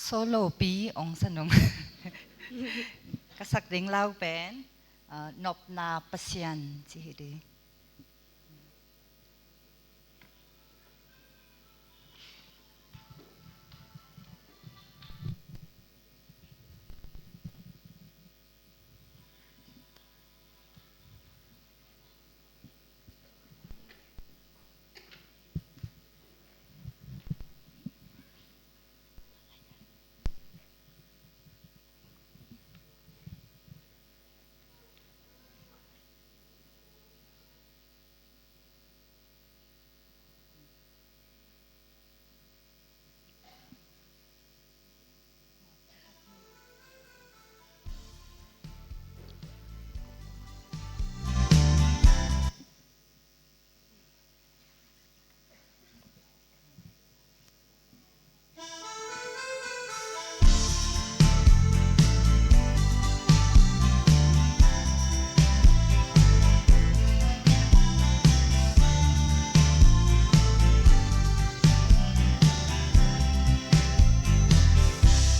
Solopi ong sanung. Ka sak ding lau pen, ah, Nopna Pasian ci hi ding.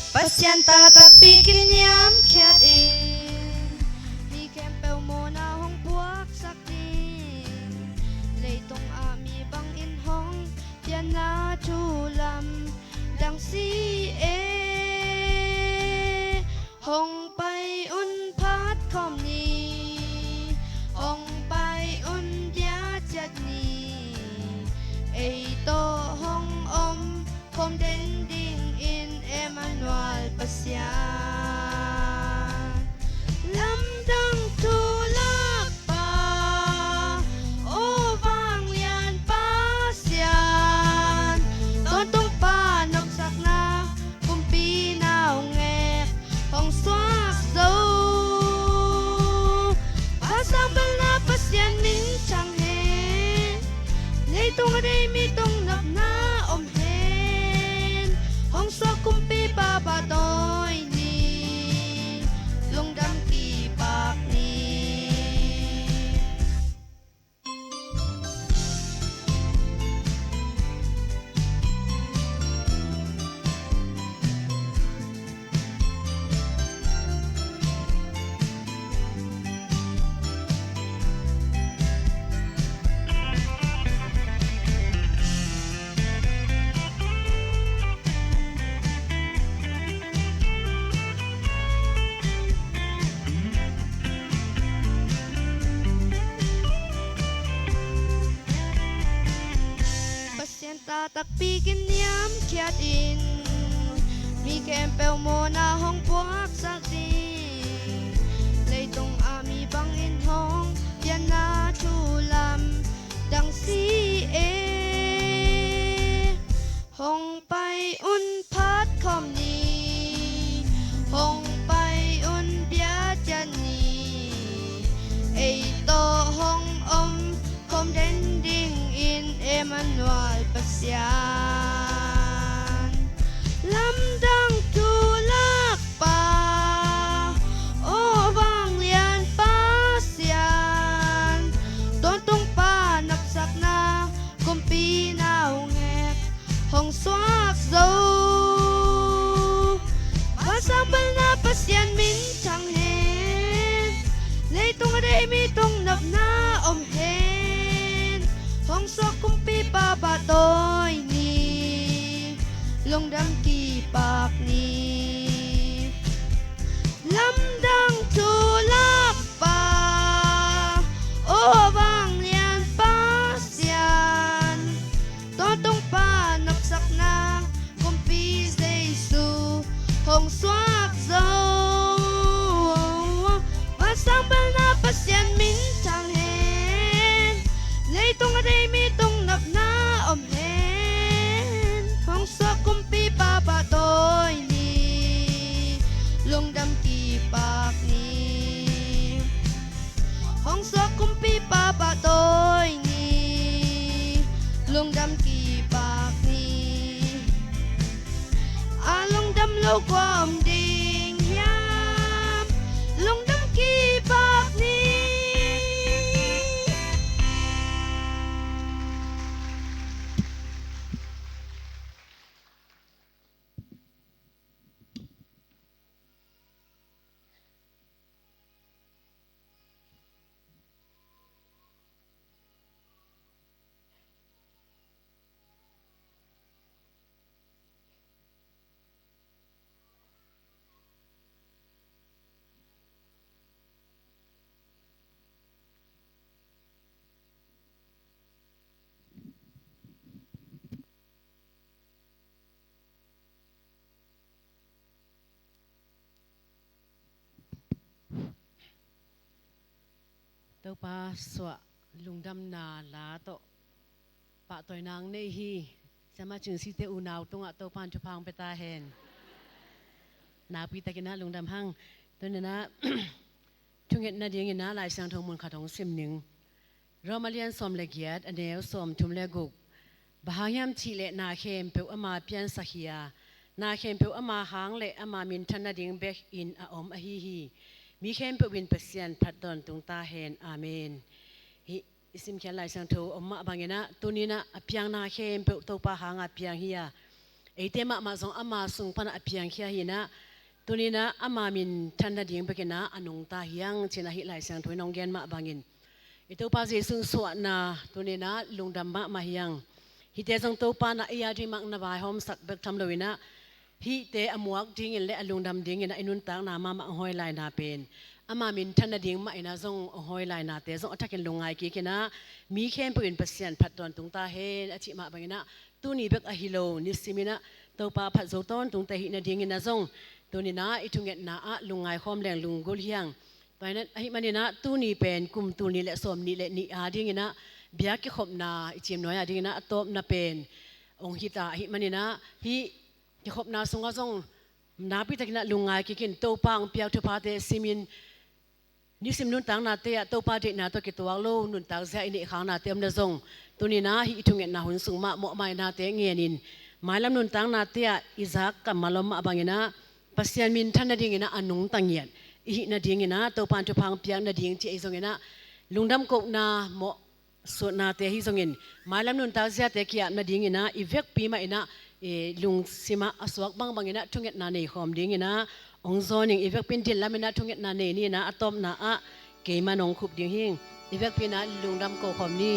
Pasian ta takpi kiniamkhiat in, mi khempeuh mawhna hong puaksak ding, leitung ah mi bangin hong pianna thu lamdang si e. Hong pai un phat khawm ni, hong pai un bia ciat ni, ei tawh hong om khawm den dingin Emmanuel Pasian. Lamdang thu lakpa, aw vanglian Pasian, tawntung pa nopsakna kumpi naungek hong suak zo. Pa sangpelna Pasian min thang hen, leitung a dei mi tung nopna om hen. Hong suak kumpipa pahtawi ni, Takpi kin niamkhiat in mi khempeuh mawhna hong puaksak ding, leitung a mi bangin hong pianna thu lamdang si e. Hong pai un phat khawm ni, hong pai un bia ciah ni, ei tawh hong om khawm den dingin Emmanuel Pasian. Lamdang thu lakpa, aw vanglian Pasian, tawntungpa napsakna kumpi naungek hong suak zo. Vansang palna Pasian minthang hen, leitung a deih mi tung nopna om hen. Hong suak kumpipa pahtawi ni, lungdam kipak ni. Lamdang thu lakpa, aw vanglian Pasian, tawntungpa napsakna kumpi Jesu hong suak zo. Vansang palna Pasian minthang hen, leitung a deih mi tung nopna om hen. Hong suak kumpipa pahtawi ni, lungdam kipak ni. Hong suak kumpipa pahtawi ni, lungdam kipak ni. A lungdam lo kua om ding hiam? Lungdam kipak ni. Topa suah lungdamna la tawh pahtawina nei hi. Siamah Cing Site unau tungah Topa in thupha hong pia ta hen. Nakpi takin ah lungdam hang. Tuni-in ah thungetna dingin ah Lai Siangtho mun khat hong sim ning. Rom a lian sawm le giat, a neu sawmthum le guk. Bang hang hiam cih leh na khempeuh ama piansak hi a, na khempeuh ama hang le ama minthan nading bekin a om ahi hi. Mi khempeuh in Pasian phat tawntung ta hen. Amen. Hih i simkhiat Lai Siangtho om mah bangin ah tuni-in ah a piang na khempeuh Topa hanga piang hi a, eite mahmah zong ama sung panah a piangkhia hi-in ah, tuni-in ah ama minthan nading bekin ah a nungta hi hang ci-in ah hih Lai Siangtho in hong gen mah bangin, i Topa Jesu in suahna tuni-in ah lungdam mahmah hi hang. Hihte zong Topa in ah ei a ding mah na vaihawmsak bek tham lo-in ah, hihte a muak dingin le a lungdam dingin ah i nuntakna mahmah hong hawi laina pen, ama minthan nading mah in ah zong hong hawi lainate zong a thakin lungngai kik in ah, mi khempeuh in Pasian phat tawntung ta hen a cih mah bangin ah, tuni bek ahi lo, nisimin ah Topa phat zo tawntungte ahih nadingin ah zong tuni-in ah i thungetna ah lungngai khawm leng lunggulh hi hang. Tua ahih manin ah tuni pen kum tul nih le sawmnih le nih a dingin ah bia kikhopna i cim nuai a dingin ah a tawpna pen hong hi ta ahih manin ah, hih kikhopna sungah zong nakpi takin ah lungngai kik in, Topa hong piak thuphate simin, nisim nuntaknate ah Topa deihna tawh kituak lo nuntak zia i neih khaknate om leh zong, tuni-in ah hih i thungetna hun sung mah mawhmainate ngenin, mailam nuntaknate ah i zak kammal om mah bangin ah Pasian minthan nadingin ah a nungta ngiat i hih nadingin ah Topa in thupha hong piak nading cih ahi zongin ah, lungdam kohna mawh sutnate ahi zongin, mailam nuntak ziate ki-ap nadingin ah i vekpi mah in ah, i lungsim ah a suak bangbangin ah thungetna nei khawm dingin ah hong zawn ing. I vekpi in dillamin ah thungetna nei ni in ah, a tawpna ah keimah in hong khup ding hi ing. I vekpi in ah lungdam ko khawm ni.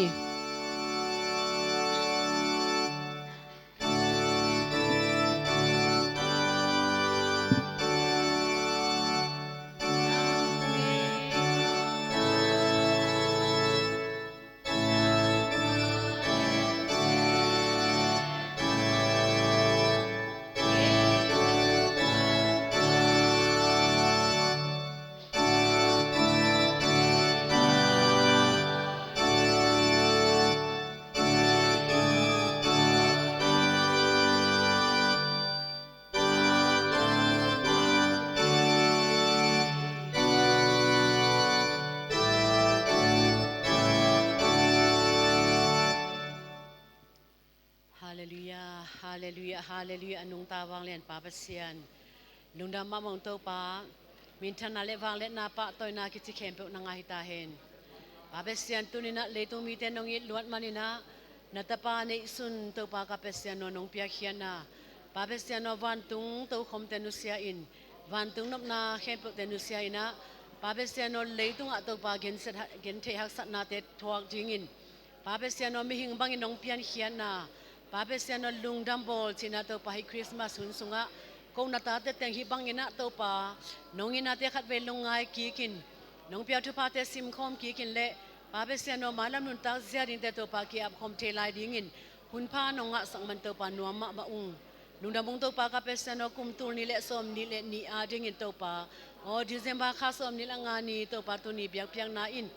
Halleluiah, halleluiah, a nungta vanglian Pa Pasian. Lungdam mahmah ung Topa, minthanna le vangliatna pahtawina kici khempeuh nang a hi ta hen. Pa Pasian, tuni-in ah leitung mite nong it luat manin ah, na Tapa neihsun Topa ka Pasian aw nong piakkhiatna, Pa Pasian aw vantung tokhomte nusia in, vantung nopna khempeuhte nusia in ah, Pa Pasian aw leitungah Topa gensiat ha-, gentheih haksatnate thuak dingin, Pa Pasian aw mihing bangin nong piankhiatna, Pa Pasian aw lungdam bawl cihna Topa hih Christmas hun sungah, ko na tate teng hih bangin ah Topa, nong itnate khatvei lungngai kikin, nong piak thuphate simkhawm kikin le, Pa Pasian aw mailam nuntak zia dingte Topa ki-apkhawm thei lai dingin, hunpha nong ngahsak man Topa nuam mahmah ung. Lungdam ung Topa ka Pasian aw, kum tul nih le sawmnih le nih a dingin Topa, aw December kha sawmnih le nga ni Topa tuni biakpiakna in,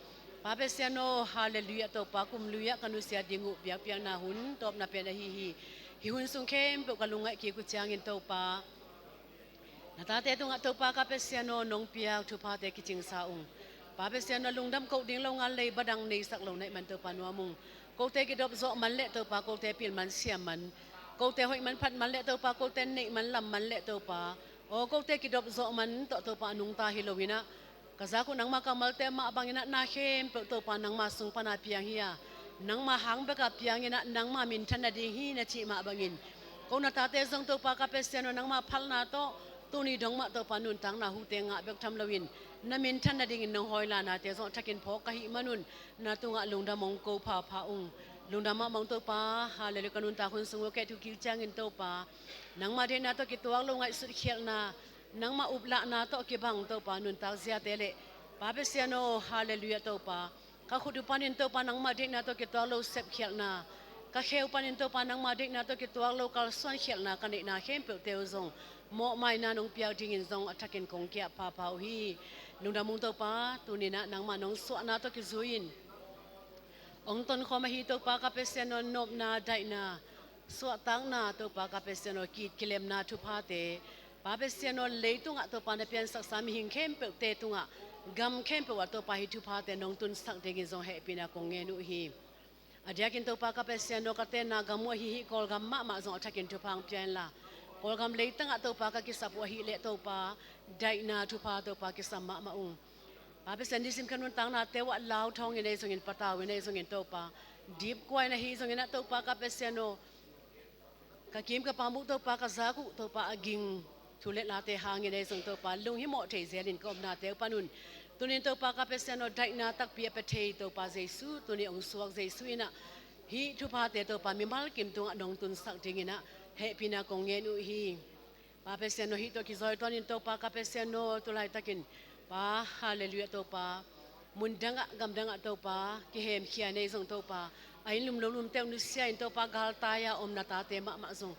Pa Pasian aw, halleluiah Topa, kum lui-ah ka nusia ding uh biakpiakna hun tawpna pen ahi hi. Hih hun sung khempeuh ka lungngaih kik uh ciangin Topa, na tate tungah Topa ka Pasian aw nong piak thuphate kicingsa ung. Pa Pasian aw lungdam koh ding lo ngal leiba dang neisak lo naih man Topa nuam ung. Kote kidop zawh man le Topa, kote pil man siam man, kote hoih man phat man le Topa, kote neih man lam man le Topa, aw kote kidop zawh man tawh Topa a nungta hi lo in ah, ka zak uh nangma kammalte mah bangin ah na khempeuh Topa nangma sung pana piang hi a, nangma hang beka piangin ah nangma minthan nading hi na cih mah bangin, ko na tate zong Topa ka Pasian aw nangma phalna tawh tuni dong mah Topa nuntakna hute ngah bek tham loin, na minthan nadingin nong hawi lanate zong a thakin phawk ka hih manun, na tungah lungdam hong ko phapha ung. Lungdam mahmah ung Topa, halleluiah, ka nuntak hun sung uh ka et uh kik ciangin Topa, nangma deihna tawh kituak lo ngaihsut khialhna, nangma uplahna tawh kibang Topa nuntak ziate le, Pa Pasian aw, halleluiah Topa, ka khut uh panin Topa nangma deihna tawh kituak lo sepkhialhna, ka khe uh panin Topa nangma deihna tawh kituak lo kalsuan khialhna ka neihna khempeuhte uh zong mawhmaina nong piak dingin zong a thakin kong ki-ap phapha uh hi. Lungdam ung Topa, tuni-in ah nangmah nong suahna tawh kizui-in hong tonkhawm ahi Topa ka Pasian aw nopna, daihna, suahtakna Topa ka Pasian aw ki-it kilemna thuphate, Pa Pasian aw leitungah Topa na piansaksa mihing khempeuhte tungah, gam khempeuh ah Topa hih thuphate nong tunsak dingin zong hehpihna kong ngen uh hi. A diakin Topa ka Pasian aw ka tenna gam uh ahi hih Kawlgam mahmah zong a thakin thupha hong pia inla, Kawlgam leitangah Topa ka kisap uh ahih leh Topa, daihna thupha Topa kisam mahmah ung. Pa Pasian, nisim khat nuntaknate uh ah lau thawngin ahi zongin, patau in ahi zongin Topa, dipkua in ahi zongin ah Topa ka Pasian aw, ka kim ka pam uh Topa, ka zak uh Topa, a ging thu le late hangin ahi zong Topa, lunghimawh thei zelin ka omnate uh panun, tuni-in Topa ka Pasian aw daihna takpi a pia thei Topa Jesu, tuni hong suak Jesu in ah hih thuphate Topa mimal kim tungah nong tunsak dingin ah hehpihna kong ngen uh hi. Pa Pasian aw, hih tawh kizawituanin Topa ka Pasian aw, tu laitakin Pa, halleluiah Topa, mun dangah gam dangah Topa kihemkhia in ahi zong Topa, a inn lum lo lumte uh nusia in Topa, galtai-a om na tate mahmah zong,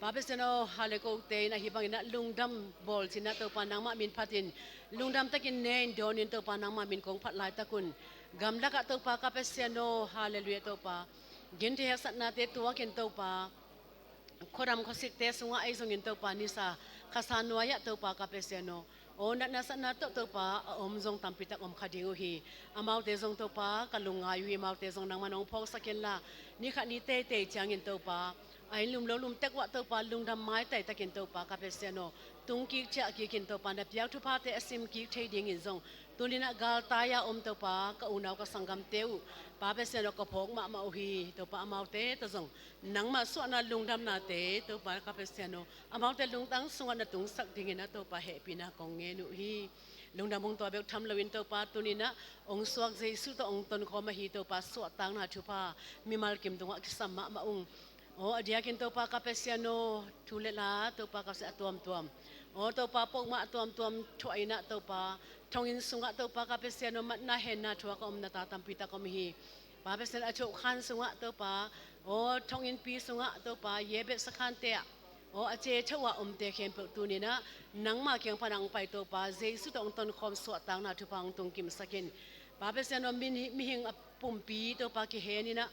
Pa Pasian aw, hallelujah, kote in ahi bangin ah lungdam bawl cihna Topa nangmah min phatin, lungdam takin ne in dawn in Topa nangmah min kong phat laitakun, gamlakah Topa ka Pasian aw, halleluiah Topa, gentheih haksatnate tuakin Topa, khuadam khuasikte sungah ahi zongin Topa, nisa khasa nuai-ah Topa ka Pasian aw, aw natna satna tawh Topa a om zong tampitak om kha ding uh hi. Amaute zong Topa ka lungngai uh hi. Amaute zong nangmah nong phawksak inla, ni khat ni teitei ciangin Topa, a inn lum lo lum tek uh ah Topa, lungdam maitai takin Topa ka Pasian aw, tungkik ciahkikin Topa, na piak thuphate a simkik thei dingin zong tuni-in ah galtai-a om Topa ka unau ka sanggamte uh, Pa Pasian aw, ka phawk mahmah uh hi. Topa, amaute tawh zong nangmah suahna lungdamnate Topa ka Pasian aw, amaute lungtang sungah na tungsak dingin ah Topa hehpihna kong ngen uh hi. Lungdam ung. Tua bek tham loin Topa, tuni-in ah hong suak Jesu tawh hong tonkhawm ahi Topa suahtakna thupha mimal kim tungah kisam mahmah ung. Aw a diakin Topa ka Pasian aw, thu le la Topa ka Pasian a tuamtuam, aw Topa pokmah a tuamtuam thuah in ah Topa, thonginn sungah Topa ka Pasian aw, matna henna thuak a om na ta tampitak om hi. Pa Pasian, a chokhan sungah Topa, aw thonginnpi sungah Topa, yebet sakhante ah, aw a cetho ah omte khempeuh tuni-in ah nangmah kiang pana hong pai Topa, Jesu tawh hong tonkhawm suahtakna thupha hong tungkimsak in. Pa Pasian aw, mi, mihing a pumpi Topa kihen in ah,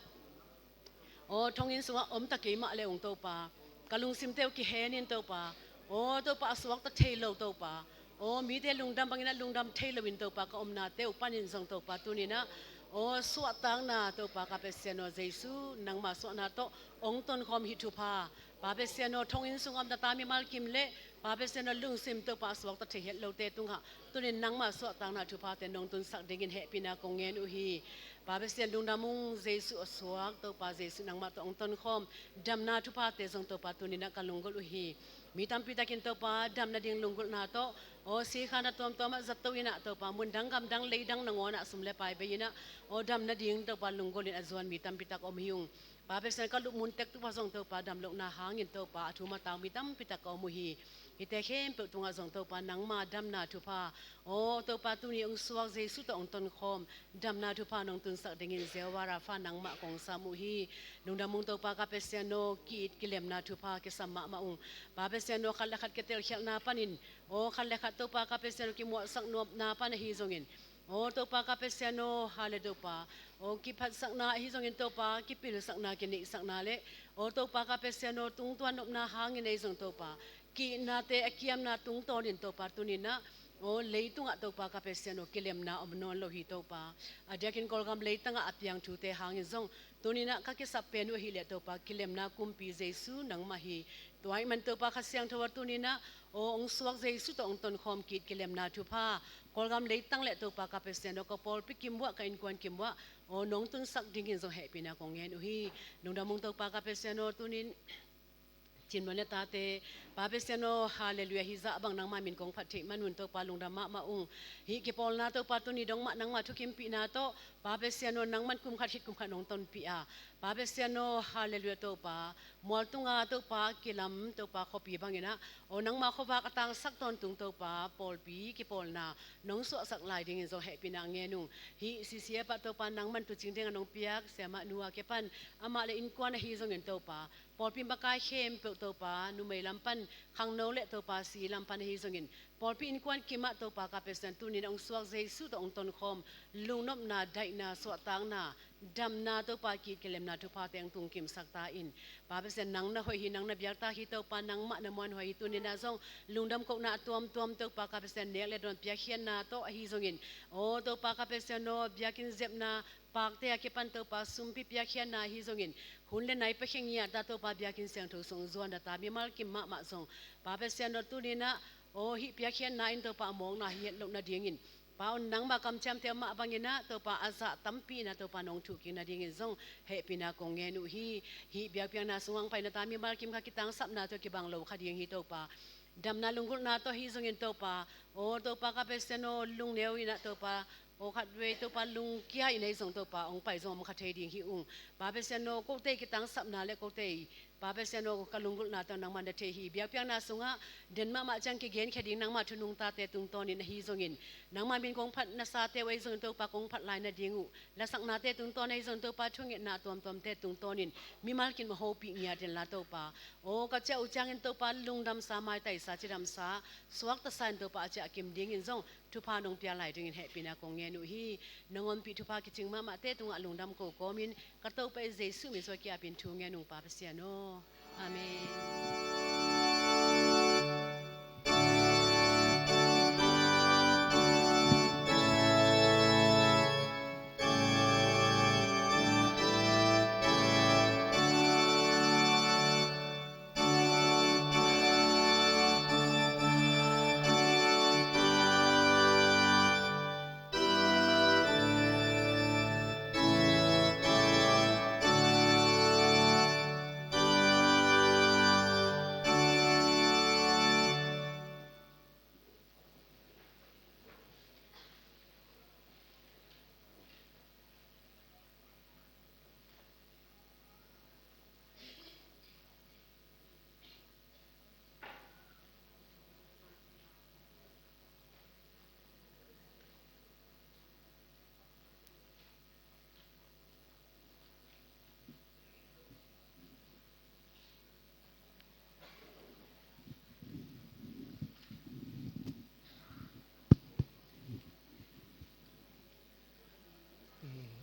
aw thonginn sungah om ta kei mah le ung Topa, ka lungsimte uh kihen in Topa, aw Topa, a suakta thei lo Topa, aw mite lungdam bangin ah lungdam thei loin Topa ka omnate uh panin zong Topa, tuni-in ah Aw suahtakna Topa ka Pasian aw Jesu, nangmah suahna tawh hong tonkhawm hih thupha, Pa Pasian aw, thonginn sungah om na ta mimal kim le Pa Pasian aw, lungsim Topa a suakta thei het lote tungah tuni-in nangmah suahtakna thuphate nong tunsak dingin hehpihna kong ngen uh hi. Pa Pasian lungdam ung, Jesu a suak Topa Jesu nangmah tawh hong tonkhawm damna thuphate zong Topa tuni-in ah ka lunggulh uh hi. Mi tampi takin Topa dam nading lunggulhna tawh aw sikha na tuamtuam ah zato-in ah Topa mundang gamdang leidang nangawn ah sum le pai bei-in ah aw dam nading Topa lunggulhin a zuan mi tampi tak om hi ung. Pa Pasian ka lupmun tek tuk ah zong Topa damlohna hangin Topa a thum a tau mi tampi tak ka om uh hi. Hihte khempeuh tungah zong Topa nangma damna thupha aw Topa tuni hong suak Jesu tawh hong tonkhawm damna thupha nong tunsak dingin Jehovah Rapha nangmah kong sam uh hi. Lungdam ung Topa ka Pasian aw, ki-it kilemna thupha kisam mahmah ung. Pa Pasian aw, khat le khat kitelkhialhna panin aw khat le khat Topa ka Pasian aw, kimuahsak nuamna pan ahi zongin aw Topa ka Pasian aw, hallelujah Topa, aw kiphatsakna ahi zongin Topa kipilsakna kineihsakna le aw Topa ka Pasian aw, tungtuan nopna hangin ahi zong Topa ki-itnate a kiamna tungtawnin Topa tuni-in ah aw leitungah Topa ka Pasian aw, kilemna om nawn lo hi Topa. A diakin Kawlgam leitangah a piang thute hangin zong tuni-in ah ka kisap pen uh ahih leh Topa kilemna kumpi Jesu nangmah hi. Tua ahih man Topa Kha Siangtho aw, tuni-in ah aw hong suak Jesu tawh hong tonkhawm ki-it kilemna thupha Kawlgam leitang le Topa ka Pasian aw, ka pawlpi kim uah ka innkuan kim uah aw nong tunsak dingin zong hehpihna kong ngen uh hi. Lungdam ung Topa ka Pasian aw, tuni-in Chin Mo ne tate, Pa Pasian aw, hallelujah, hih zah bang nangma min kong phat theih manun Topa lungdam mahmah ung. Hih kipawlna Topa tuni dong mah nangma thukimpihna tawh Pa Pasian aw, nangman kum khat khit kum khat nong tonpih a, Pa Pasian aw, hallelujah Topa, mualtunga Topa kilam Topa khuapi bangin ah aw nangma khuavak a tangsak tawntung Topa pawlpi kipawlna nong suahsak lai dingin zong hehpihna ngen ung. Hih C C F ah Topa nangman tuucing dingah nong piak siamah nu a kipan amah le innkuan ahi zongin Topa pawlpi makai khempeuh Topa, numei lam pan khangno le Topa si lam pan ahi zongin pawlpi innkuan kimah Topa ka Pasian tuni-in hong suak Jesu tawh hong tonkhawm lungnopna, daihna, suahtakna, damna Topa ki-it kilemna thuphate hong tungkimsak ta in. Pa Pasian nang na hoih hi, nang na biaktak hi Topa, nangmah na muanhuai hi. Tuni-in ah zong lungdam kohna a tuamtuam Topa ka Pasian nek le dawn piakkhiatna tawh ahi zongin aw Topa ka Pasian aw, biakinn zepna pakte a kipan Topa sumpi piakkhiatna ahi zongin hun le nai pia khe ngiat a Topa biakinn siangtho sung zuan a ta mimal kim mahmah zong Pa Pasian aw, tuni-in ah aw hih piakkhiatna in Topa a mawkna hi het loh nadingin Pa aw, nangma kamciamte mah bangin ah Topa a zah tampi in ah Topa nong thuhkik nadingin zong hehpihna kong ngen uh hi. Hih biakpiakna sungah hong paina ta mimal kim kha kitangsapna tawh kibang lo kha ding hi Topa. Damna lunggulhna tawh ahi zongin Topa aw Topa ka Pasian aw, lungneu in ah Topa aw khatvei Topa lungkia in ahi zong Topa hong pai zong om kha thei ding hi ung. Pa Pasian aw, kote kitangsapna le kote Pa Pasian aw, ka lunggulhna tawh nangman na thei hi. Biakpiakna sungah den mahmah ciang kigenkhia ding nangma thunungtate tungtawnin ahi zongin nangma min kong phat nasate uh ahi zongin Topa kong phat lai nading uh lasaknate tungtawn ahi zongin Topa thungetna tuamtuamte tungtawnin mimal kim a hopih ngiat inla Topa aw ka ciah uh ciangin Topa lungdamsa, maitaisa, cidamsa, suaktasa in Topa a ciah kim dingin zong thupha nong pia lai dingin hehpihna kong ngen uh hi. Nong ompih thupha kicing mahmahte tungah lungdam ko kawmin ka Topa i Jesu min suak ki-apin thu ngen ung Pa Pasian aw. Amen.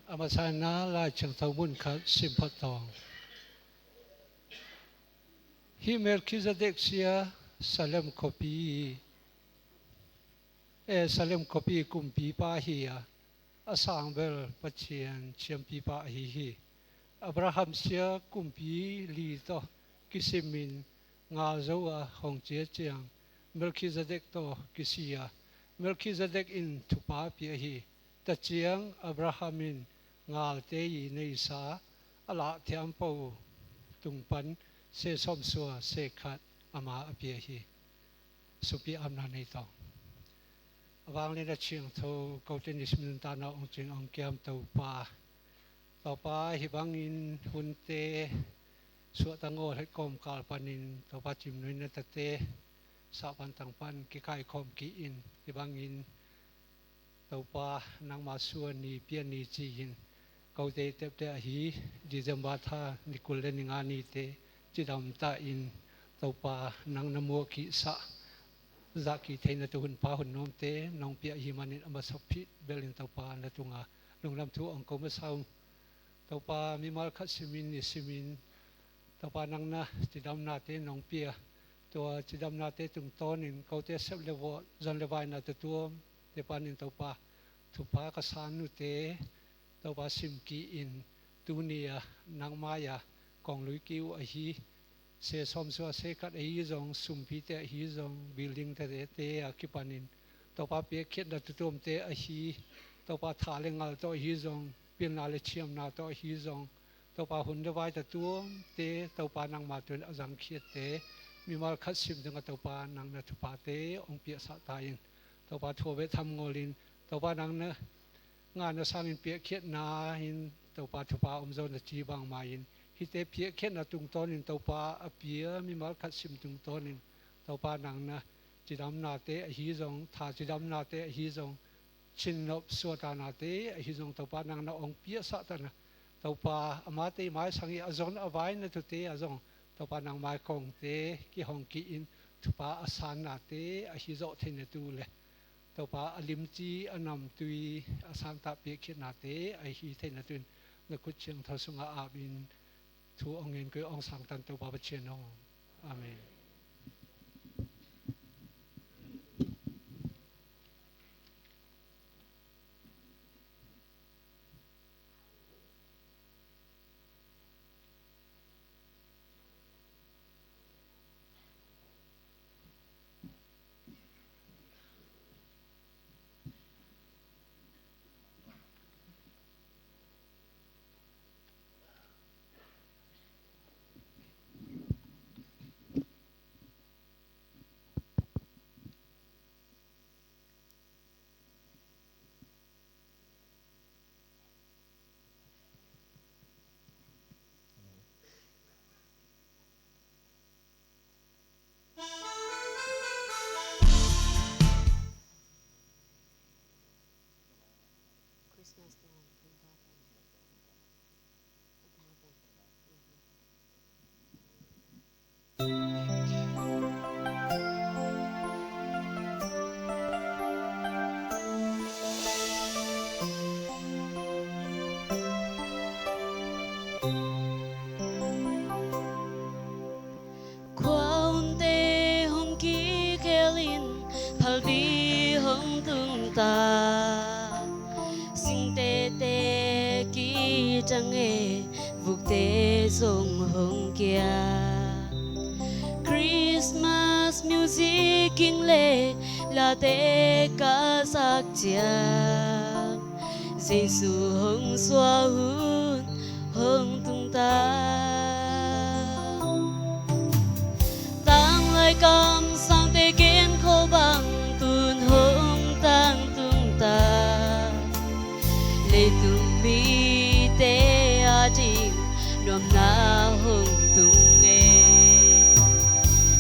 A masa-in ah Lai Siangtho mun khat sim phot tawng. Hih Melkhizedek sia Salem khuapi, eh, Salem khuapi kumpipa hi a, a sangbel Pathian siampipa ahi hi. Abraham sia kumpi li tawh kisimin ngal zo a hong ciat ciang Melkhizedek tawh kisi a, Melkhizedek in thupha pia hi. Tua ciang Abraham in ngalte i neisa a lah thiampo tung pan se sawmsua se khat ama a pia hi. Supi amna nei tawng. A vanglian a ciangtho kote nisim nuntakna ong cing ong kiam Topa. Topa hih bangin hunte suahta ngawl het kawmkal panin Topa cimnuihna tate sahpantang pan kikaikhawm kih in hih bangin Topa nangma suan ni pian ni ci-in kote tepte ahi December tha ni kul le ni nga nite cidamta in Topa nang na muak kihsah zahkih theihna tu hun pa hun nuamte nong piah ahi manin a masa phit belin Topa na tunga lungdam thu ong ko masa ung. Topa mimal khat simin ni simin Topa nang na cidamnate nong pia. Tua cidamnate tungtawnin kote sep le vawh zon le vaina tutuam te panin Topa thupha ka san nute Topa simki in tuni a nang mai a kong lui kiu ahi se sawmsua se khat ahi zong sumpite ahi zong building tate a kipanin Topa piakkhiatna tutuamte ahi Topa tha le ngal tawh ahi zong pilna le thiamna tawh ahi zong Topa hun le vai tutuamte Topa nangma tun a zangkhiatte mimal khat sim dong a Topa nang na thuphate ong piahsah ta in Topa thua ve tham ngolin Topa nang na ngahna sangin piakkhiatna in Topa thupha om zo na ci bangma in hihte piakkhiatna tungtawnin Topa a pia mimal khat sim tungtawnin Topa nang na cidamnate ahi zong tha cidamnate ahi zong cinnop suatanate ahi zong Topa nang na ong piahsah tana Topa amate maisang i a zon a vaina tute a zong Topa nang mai kongte kihong ki in thupha a sannate ahi zawh theina tu le Topa a limci a namtui a santah piakkhiatnate ahi theina tuin na khut ciangtho sungah apin thu ong ngen koi ong sangtan Topa Pathian aw. Amen. Khuaunte hong kikhelin phalbi hong tungta, singtete kitang e, vukte zong hong kia. Christmas music king le late ka zak ciang, Jesu hong suah hun hong tungta. Tanglai kamsangte gen kho bang tun hong tang tungta. Leitung mite ading nuamna hong tung e.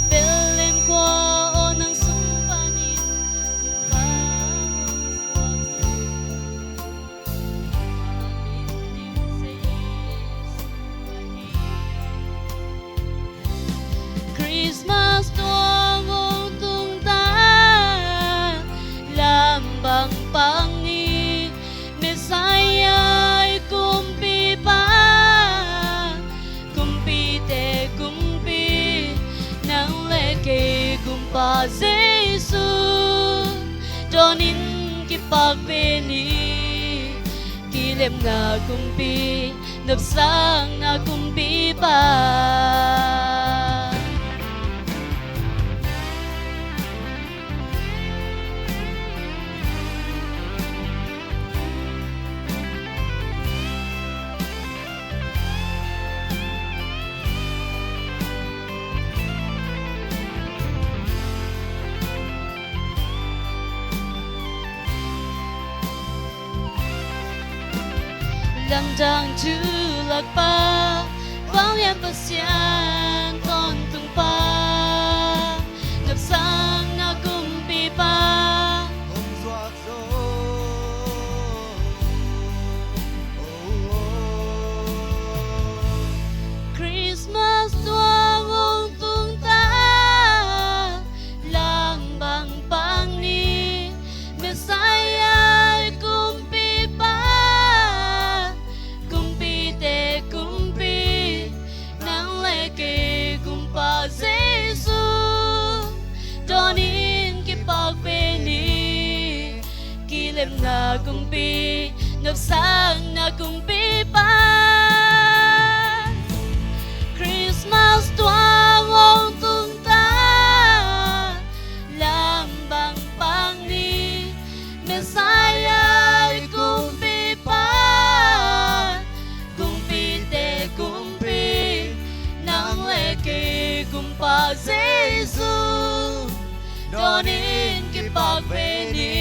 Bethlehem khua aw nang sung panin Kumpa hong suak Christmas tuang hong tungta, lam bang pang i Messiah i kumpipa, kumpite kumpi, nang le kei Kumpa Jesu, dawnin kipak pen i Kilemna kumpi, nopsakna kumpipa. Lamdang thu lakpa, vanglian Pasian tawntung pa, nopsakna kumpipa. Christmas tuang hong tung ta, langbang pang ni, Messiah i kumpipa, kumpite kumpi, nang le kei kumpa Jesu, dawnin kipak ve ni. Kilemna kumpi, nopsakna kumpipa. Christmas tuang hong tung ta, langbang pang ni, Messiah i kumpipa, kumpite kumpi, nang le kei kumpa Jesu, dawnin kipak ve ni.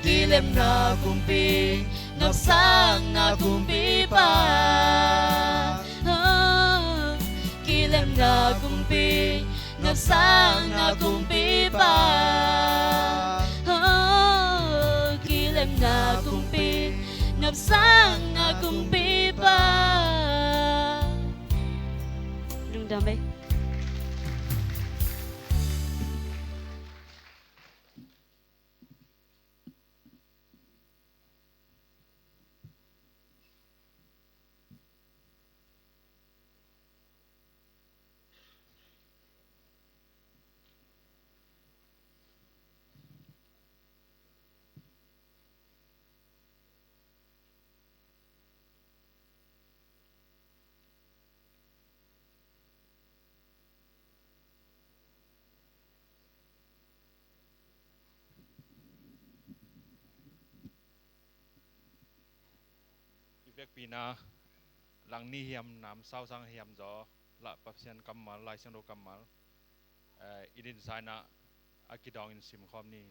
Kilemna kumpi, nopsakna kumpipa. Oh, kilemna kumpi, nopsakna kumpipa. Oh, kilemna kumpi, nopsakna kumpipa. Lungdam ei. I vekpi-in ah, lang ni hiam, nam sausang hiam zaw, lah Pasian kammal, Lai Siangtho kammal, eh, i dinsa-in ah, a kidawngin simkhawm ni.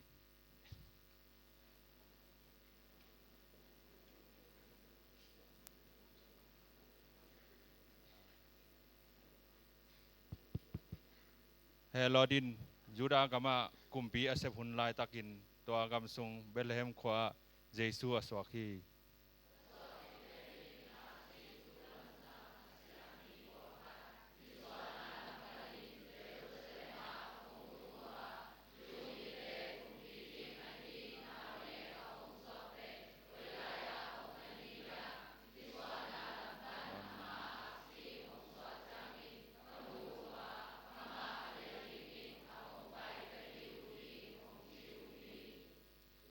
Herod in Judah gamah kumpi a sep hun laitakin, tua gam sung Bethlehem khua-ah Jesu a suak hi.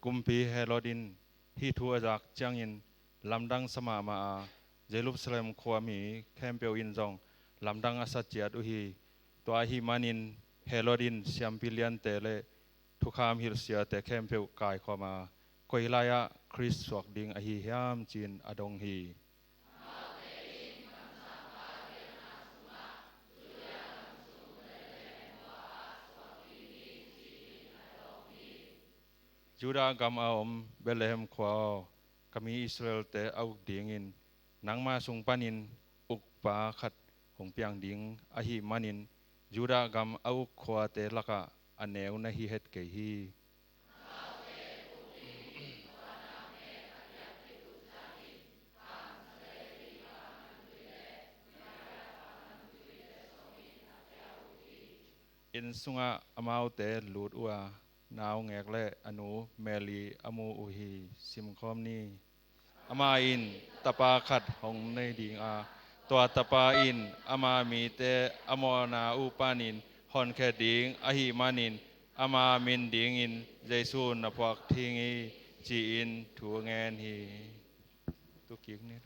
Kumpi Herod in hih thu a zak ciangin lamdang sa mahmah a, Jerusalem khuami khempeuh in zong lamdang a sa ciat uh hi. Tua ahih manin Herod in siampi liante le thukham hilhsiate khempeuh kaikhawm a, koi lai-ah Khrist suak ding ahi hiam, ci-in a dong hi. Judah gam a om Bethlehem khua aw, ka mi Israelte a uk dingin nangma sung panin ukpa khat hong piang ding ahih manin, Judah gam a uk khuate lakah a neu na hi het kei hi. Inn sungah amaute lut uh a, naungek le a nu Mary a mu uh hi. Simkhawm ni. Amah in tapa khat hong nei ding a, tua tapa in ama mite a mawhna uh panin honkhia ding ahih manin, ama min dingin Jesu na phuak ding hi, ci-in thu ngen hi. Tuk kik ni.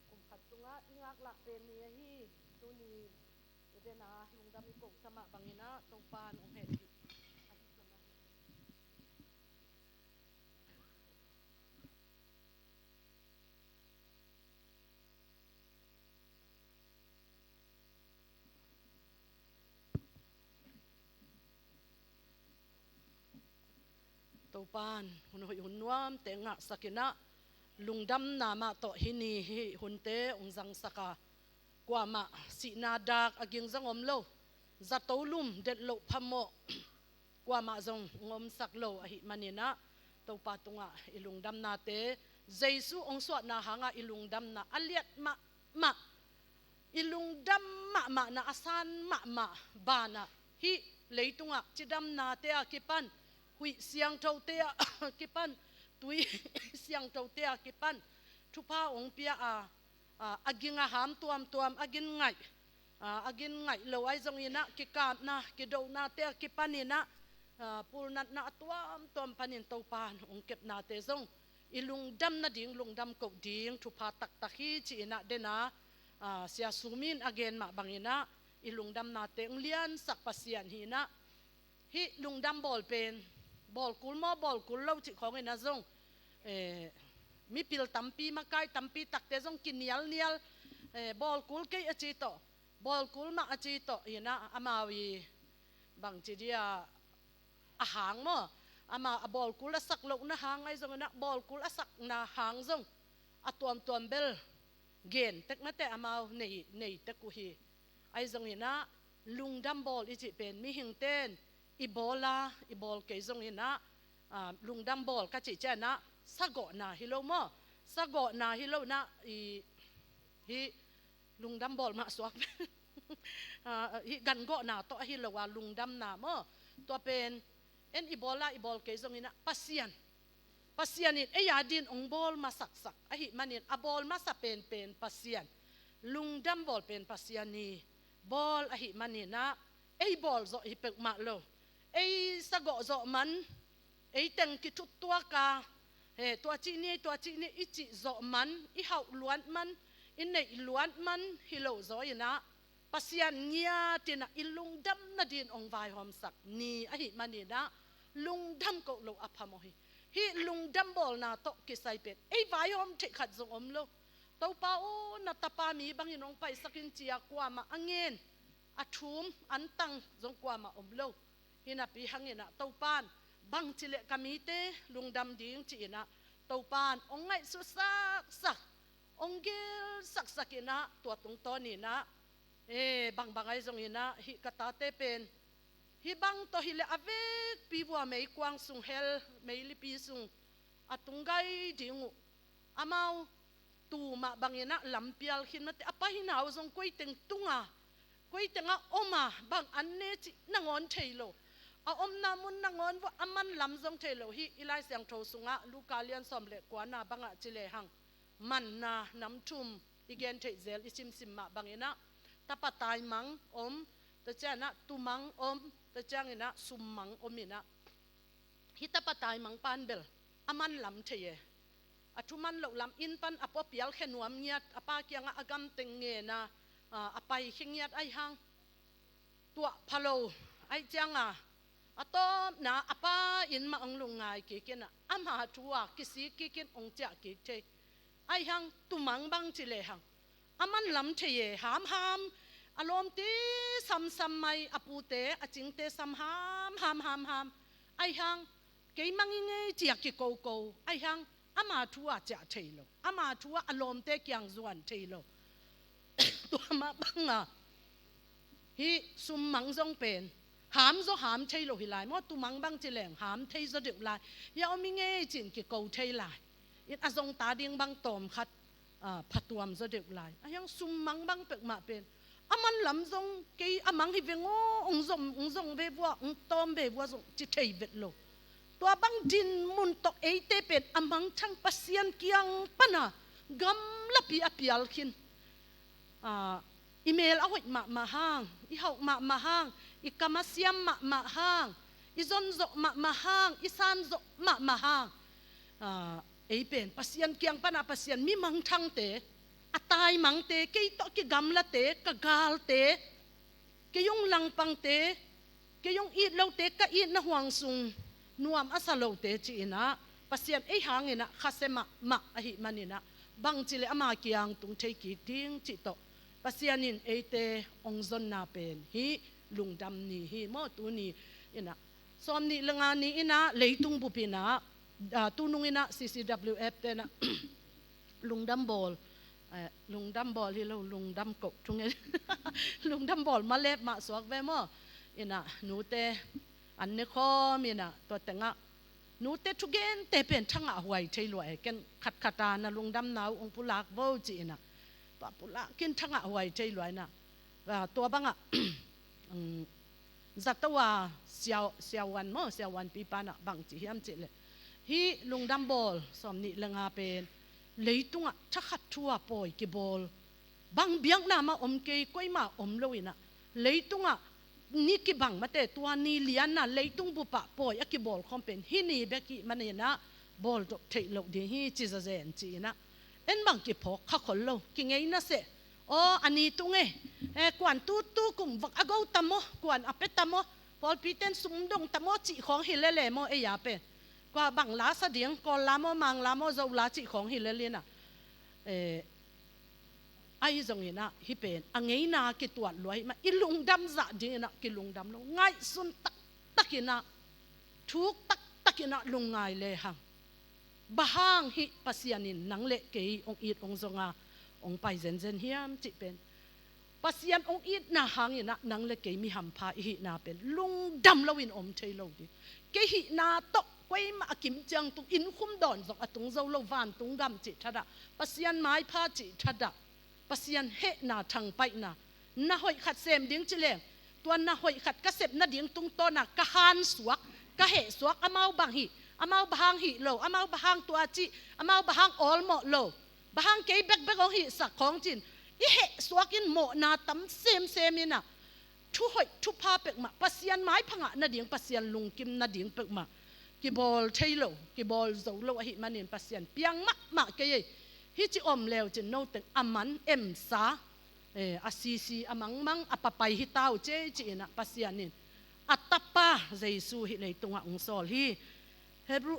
Kum khat sungah i ngak lak pen ni ahi. Tuni i den a i lungdam i koh sa mah bangin ah Topa'n hong hehpih. Topa'n hun hoih hun nuamte ngahsak in ah, Lungdamna mah tawh hih ni hih hunte hong zangsak a, kuamah sihna dak a ging zong om lo, zato lum, det loh phamawh kuamah zong hong omsak lo ahih manin ah, Topa tungah i lungdamnate, Jesu hong suahna hangah i lungdamna a liat mahmah, i lungdam mahmahna a san mahmah banah, hih leitungah cidamnate a kipan, huih siangthote a kipan, tui siangthote a kipan thupha hong pia a, a, a ging a ham tuamtuam, a gin ngaih, a, a gin ngaih lo ahi zongin ah, kikapna, kidonate a kipanin ah, a, pulnatna a tuamtuam panin Topa in hong kepnate zong i lungdam nading, lungdam koh ding thupha taktak hi, ci-in ah den a, a, Sia Sum in a gen mah bangin ah, i lungdamnate hong liansak Pasian hi-in ah, hih lungdam bawl pen, bawl kul maw, bawl kul lo cih khawngin ah zong, eh, mipil tampi, makai tampi takte zong kinialnial, eh, bawl kul kei a ci tawh, bawl kul mah a ci tawh, hi-in ah amau i bangci dia a hang maw, amau a bawl kul a sak lohna hang ahi zongin ah, bawl kul a sakna hang zong a tuamtuam bel gen tek mate, amau nei, nei tek uh hi. Ahi zongin ah, lungdam bawl i cih pen mihingte in i bawl a, i bawl kei zongin ah, a, lungdam bawl ka cih ciangin ah, sagawhna hi lo maw? Sagawhna hi lo-in ah, i, hih lungdam bawl mah suak, a, hih gangawhna tawh ahi lo a, lungdamna maw? Tua pen, en i bawl a, i bawl kei zongin ah, Pasian, Pasian in ei a din hong bawl masaksak ahih manin, a bawl masa penpen Pasian, lungdam bawl pen Pasian i bawl ahih manin ah, ei bawl zawh hi peuhmah lo, ei sagawh zawh man, ei teng kithuttuak a, he, tua cih ni, tua cih ni i cih zawh man, i hauh luat man, i neih luat man hi lo zaw-in ah, Pasian ngiat-in ah i lungdam nadin hong vaihawmsak ni ahih manin ah, lungdam koh loh a phamawh hi. Hih lungdam bawlna tawh kisai pen ei vaihawm theih khat zong om lo. Topa aw, na tapa mi bangin hong paisak in, ci-a kuamah a ngen, a thum, an tang zong kuamah om lo. Hinapi hangin ah Topa in bangci leh ka mite lungdam ding, ci-in ah Topa in hong ngaihsut saksak, hong gil saksak in ah, tua tungtawnin ah, e, bangbang ahi zongin ah, hih ka tate pen hih bang tawh hi leh a vekpi vua meikuang sung, hell meilipi sung a tung gai ding uh. Amau tu mah bangin ah lampial khin mate, a paina uh zong koi teng tung a, koi teng a om a, bang an ne cih nangawn thei lo. A omna mun nangawn vua, a man lam zong thei lo. Hih i Lai Siangtho sungah Luka lian sawm le kuana bangah ci lehang, manna nam thum i gen theih zel i simsim mah bangin ah, tapa taimang om, tua ciangin ah tumang om, tua ciangin ah summang om in ah, hih tapa taimang pan bel a man lam thei e. A thu man loh lam, inn pan a pua pialkhia nuam ngiat, a pa kiangah a gamteng ngen a, a, a paikhia ngiat ahi hang, tuah pha lo ahih ciangin ah, a tawpna a pa inn mah hong lungngai kik in ah, ama thu a kisik kik in hong ciah kik thei. Ahi hang tumang bang ci lehang, a man lam thei e, hamham, a lawmte samsam mai, a pute, a cingte sam hamham, hamham. Ahi hang, kei mang ing ei, ci-a kikoko. Ahi hang, ama thu a ciah thei lo, ama thu a a lawmte kiang zuan thei lo. Tua mah bang a, hih summang zong pen, ham zaw ham thei lo hi lai maw, tumang bang ci leng ham thei zaw deuh lai. Hih a om ing ei, ci-in kiko thei lai. In a zong ta ding bang tawm khat, a, phatuam zaw deuh lai. Ahi hang summang bang peuhmah pen, a man lam zong kei a mang hi veng aw, hong zong, hong zong ve vua, hong tawm ve vua zong ci thei vet lo. Tua bang dinmun tawh eite pen a mangthang Pasian kiang pan a gamlapi a pial khin. A, i mel a hoih mahmah hang, i hauh mahmah hang, i kam a siam mahmah hang, i zonzawh mahmah hang, i sanzawh mahmah hang, a, ei pen Pasian kiang pan a, Pasian, mi mangthangte, a taimangte, kei tawh kigamlate, ka galte, kei hong langpangte, kei hong it lote ka itna huang sung nuam a sa lote, ci-in ah, Pasian ei hangin ah khasia mahmah ahih manin ah, bangci leh ama kiang tung thei kik ding cih tawh Pasian in eite hong zonna pen hih lungdam ni hi maw, tuni in ah. Sawmnih le nga ni in ah, leitung bup in ah, a, tunung in ah C C W F te in ah Lungdam bawl, eh, lungdam bawl hi lo, lungdam koh thungen. Lungdam bawl malep mah suak ve maw. Ina nute an ne khawm ina tua tengah nute thugente pen thangah huai thei lua e. Ken khatkhat a na lungdamna uh hong pulak vo ci ina tua pulak in thangah huai thei lua ina, ah, tua bangah, um, zato a siau, siauan maw, siauan pipa na bang ci hiam cih leh, hih lungdam bawl sawm nih le nga pen leitungah thakhat thu a pawi kibawl, bang biakna mah om kei, koimah om lo ina, leitungah ni kibang mate, tua ni lianna leitung bupah pawi a kibawl khawm pen hih ni bek hih man ina bawldok theih loh ding hi ci zazen ci ina, en bang kiphawk kha khol lo, kingeina seh. Aw, a ni tung e, eh, kuan tutu kum vak a go ta maw, kuan a pe ta maw, pawlpi ten sum dong ta maw cih khawng hi lele maw, ei a pen kua bang la sa ding, Kawl la maw, Mang la maw, Zo la cih khawng hi lel ina, eh, ahi zong ina hih pen a ngeina kituat lua hi mah, i lungdam zah ding ina kilungdam lo, ngaihsun taktak ina, thuk taktak ina lungngai lehang, bang hang hih Pasian in nang le kei hong it hong zong a hong pai zenzen hiam cih pen, Pasian hong itna hang ina nang le kei mi hampha i hihna pen lungdam loin om thei lo ding. Kei hihna tawh koimah a kim ciang tung, inn khum dawn zong a tung zo lo, vantung gam cih thadah, Pasian maipha cih thadah, Pasian hehna thangpaihna, na hoih khat sem ding ci leng, tua na hoih khat ka sep nading tungtawna ka han suak, ka heh suak, amau bang hih, amau bang hang hih lo, amau bang hang tua cih, amau bang hang awlmawh lo, bang hang kei bekbek hong hihsak khawng cin, i heh suak in mawhna tam semsem ina, thu hoih thupha pekmah, Pasian maipha ngah nading, Pasian lungkim nading pekmah kibawl thei lo, kibawl zo lo ahih manin Pasian piang mahmah kei ei. Hih ci om leu cin noteng a man emsa, eh, a sisi a mangmang a papai hi ta uh ciei ci ina Pasian in a tapa Jesu hih leitungah hong sawl hi. Hebrew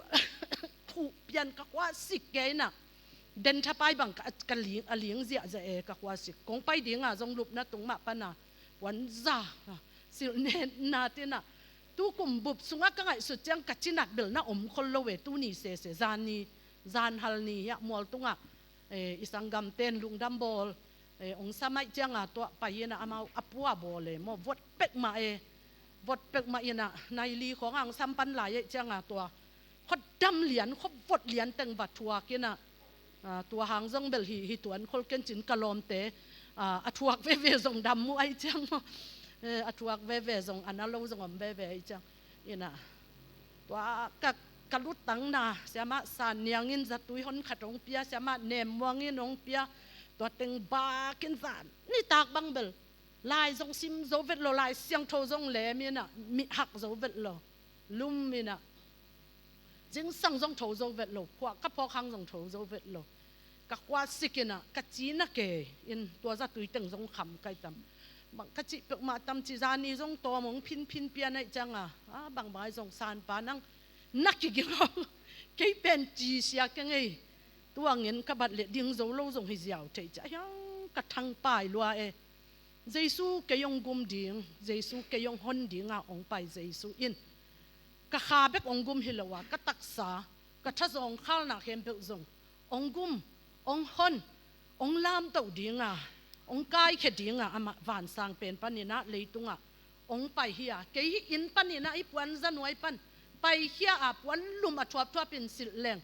khuh pian ka khua sik kei ina, den thapai bang ka, ka ling, a ling ziahziah e, ka khua sik. Kong pai dinga zong lupna tung mah pana puanza silh nenna tina, tu kum bup sungah ka ngaihsut ciang ka cinat bel na om khol lo e, tuni sese, zan ni, zan hal ni hiah mual tungah, eh, i sanggamten lungdam bawl, eh, hong sam ahih cianga tua pai ina amau a pua bawl e maw, vot pekmah e, vot pekmah ina, nai li khawng a hong sam pan lai ahih cianga tua khuadam lian, khuavot lian teng va thuak ina, ah, tua hang zong bel hi, hi tuan khol ken cin ka lawmte, ah, a thuak veve zong dam mu ahih ciang maw, eh, a thuak veve zong a na lo zong om veve ahih ciang ina, tua ka, ka lutangna, siamah San Niang in zatui hon khat hong pia, siamah Nem Muang in hong pia, tua teng bak in zan nitak bang bel lai zong sim zo vet lo, Lai Siangtho zong lem ina, mih hak zo vet lo, lum ina, zingsang zong tho zo vet lo, phuah ka phawk hang zong tho zo vet lo. Ka khua sik ina, ka cina kei in tua zatui teng zong kham kai tam. Bang ka cih peuhmah tam ci, zan ni zong tawm hong phinphin pian ahih cianga, a, bang bang ahi zong Sanpa nang na kiging hong, kei pen ci sia keng ei. Tua ngen ka bat leh ding zo lo zong hi ziau thei ci, a hiang ka thangpai lua e. Jesu kei hong gum ding, Jesu kei hong hon dinga hong pai Jesu in ka kha bek hong gum hi lo a, ka taksa, ka thazawng khalna khempeuh zong hong gum, hong hon, hong lamtoh dinga, hong kaikhia dinga amah vansang pen paninah leitungah hong pai hi a, kei hih inn paninah hih puanza nuai pan paikhia a, puan lum a thuapthuap in silh leng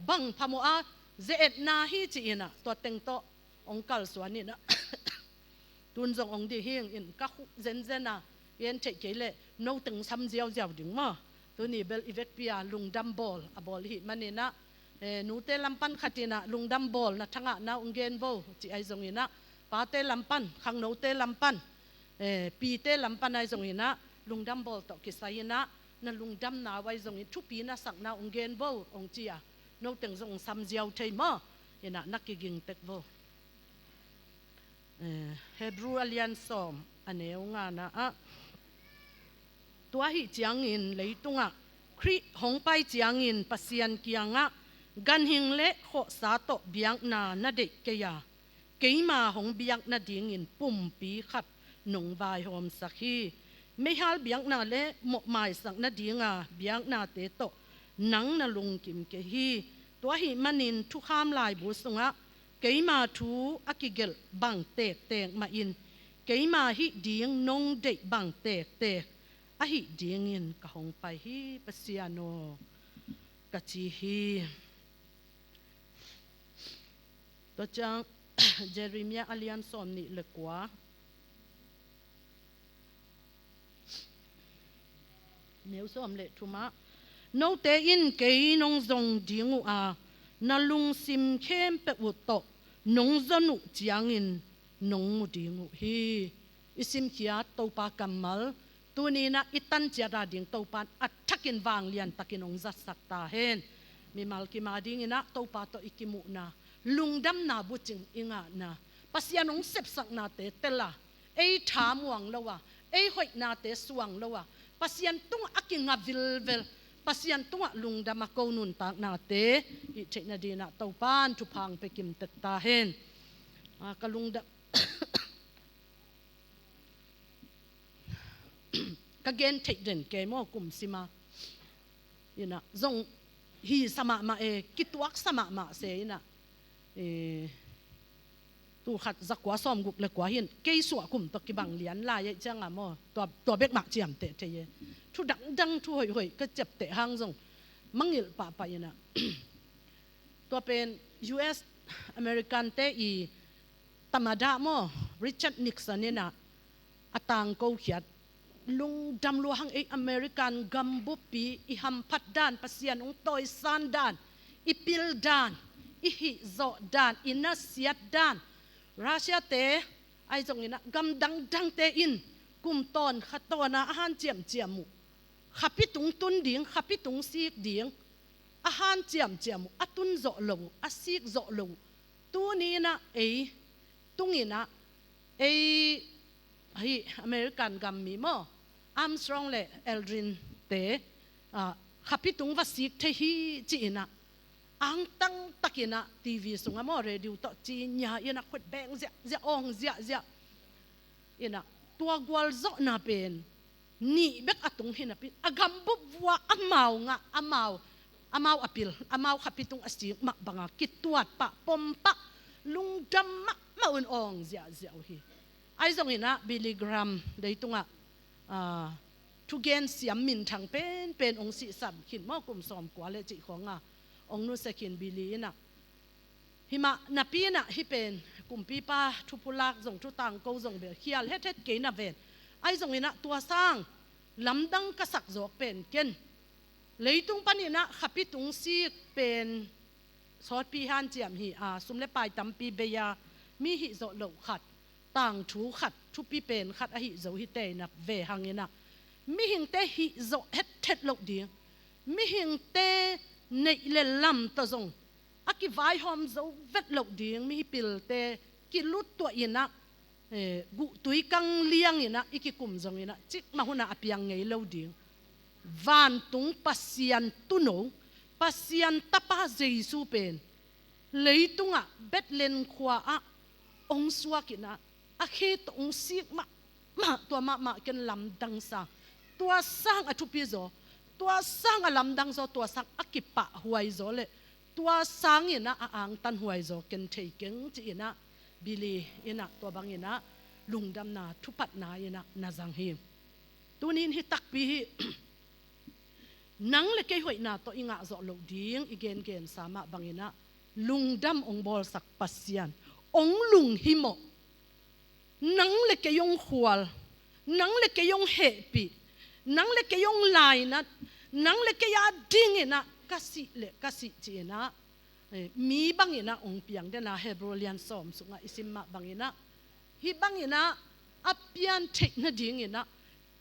bang phamawh a, ze-etna hi ci-inah tua teng tawh hong kalsuan inah tun zong hong dih hing in ka khuh zenzen a, i en theih kei leh noteng sam ziauziau ding maw? Tuni bel i vekpi a lungdam bawl a bawl i hih maninah, eh, nute lam pan khat inah lungdam bawl na thangahna hong gen vo ci ahi zonginah, pate lam pan, khangnote lam pan, eh, pite lam pan ahi zonginah lungdam bawl tawh kisai inah na lungdamna uh ahi zongin thupi na sakna hong gen vo hong ci a, noteng zong hong sam ziau thei maw? Inah na kiging tek vo. Eh, Hebrew a lian sawm a neu ngana ah, tua ahih ciangin leitungah Khrih hong pai ciangin Pasian kiangah ganhing le khuahsa tawh biakna na deih kei a, keima hong biak nadingin pumpi khat nong vaihawmsak hi. Meihal biakna le mawhmaisak nadinga biaknate tawh nang na lungkim kei hi. Tua ahih manin thukham laibu sungah keima thu a kigelh bang tektek mahin keima hih ding nong deih bang tektek ahih dingin ka hong pai hi, Pasian aw, ka ci hi. Tua ciang Jeremiah a lian sawm nih le kua, neu sawm le thumah, note in kei nong zong ding uh a, na lungsim khempeuh uh tawh nong zon uh ciangin nong mu ding uh hi. I simkhiat Topa kammal, tuni-in ah i tan ciat a ding Topa in a thakin vanglian takin hong zatsak ta hen. Mimal kim a dingin ah Topa tawh i kimuhna, lungdamna bucing i ngahna, Pasian hong sepsaknate tel a, ei thamuang lo a, ei hoihnate suang lo a, Pasian tungah a kinga vilvel, Pasian tungah lungdam a ko nuntaknate i theih nadingin ah Topa in thupha hong pia kim tek ta hen. A, ka lungdam ka gen theih den kei maw, kum sim a, in ah zong hi sa mahmah e, kituak sa mahmah se in ah, e, tul khat za kua sawm guk le kua hi-in, kei suah kum tawh kibang lian lai ahih ciang a maw, tua, tua bek mah ciamteh thei e. Thu dangdang, thu hoihhoih ka ciapteh hang zong mangngilh pahpah in ah. Tua pen U S American-te i tamadah maw, Richard Nixon in ah a tangko khiat, lungdam lua hang ei American gambuppi i hamphat dan, Pasian hong tawisan dan, i pil dan, i hihzawh dan, i nasiat dan. Russia-te ahi zongin ah gam dangdangte in kum tawn kha tawn a a hanciamciam uh, khapi tung tun ding, khapi tung sik ding a hanciamciam uh, a tun zawh lo uh, a sik zawh lo uh. Tuni-in ah ei tungin ah ei, hih American gammi maw, Armstrong le Aldrin-te, a, khapi tung va sik thei hi ci-in ah, angtang takin ah T V sungah maw, radio tawh ci nia in ah, khut beng ziahziah, awng ziahziah in ah, tua gualzawhna pen nih bek a tung hi napi-in, a gambup vua amau ngah, amau, amau a pil, amau khapi tung a sik mah banga kituat pah, pom pah, lungdam mahmah un awng ziahziah uh hi. Ahi zongin ah Billy Graham leitungah, a, thugen siam minthang penpen hong sihsan khin maw, kum sawmkua le cih khawng a hong nusia khin Billy in ah, himah napi-in ah hih pen kumpipa thupulak zong, thutangko zong bel khial hethet kei na ven. Ahi zongin ah tua sang lamdang ka sak zawk pen ken, leitung panin ah khapi tung sik pen sawtpi hanciam hi a, sum le pai tampi bei a, mi hihzawh loh khat, tangthu khat, thupi pen khat ahi zo hi teh, na ve hangin ah mihingte hihzawh hethet loh ding, mihingte neih le lam tawh zong a kivaihawm zo vet loh ding, mipilte kilut tuah in ah, eh, guhtui kang liang in ah i kikum zongin ah cikmah hun ah a piang ngei lo ding. Vantung Pasian Tuuno, Pasian Tapa Jesu pen leitungah Bethlehem khua-ah hong suak in ah, a khe tawh hong sik mahmah, tua mahmah ken lamdang sa. Tua sang a thupi zaw, tua sang a lamdang zaw, tua sang a kipahhuai zaw le tua sangin ah a angtanhuai zaw ken thei keng ci-in ah Billy in ah tua bangin ah lungdamna thuphatna in ah na zang hi. Tuni-in hih takpi hih nang le kei hoihna tawh i ngahzawh loh ding i gengensa mah bangin ah lungdam hong bawlsak Pasian, hong lunghimawh, nang le kei hong khual, nang le kei hong hehpih, nang le kei hong lainat, nang le kei adingin ah ka sih le ka sih ci-in ah, eh, mi bangin ah hong piang den a, Hebrew lian sawm sungah i sim mah bangin ah, hih bangin ah a piantheih nadingin ah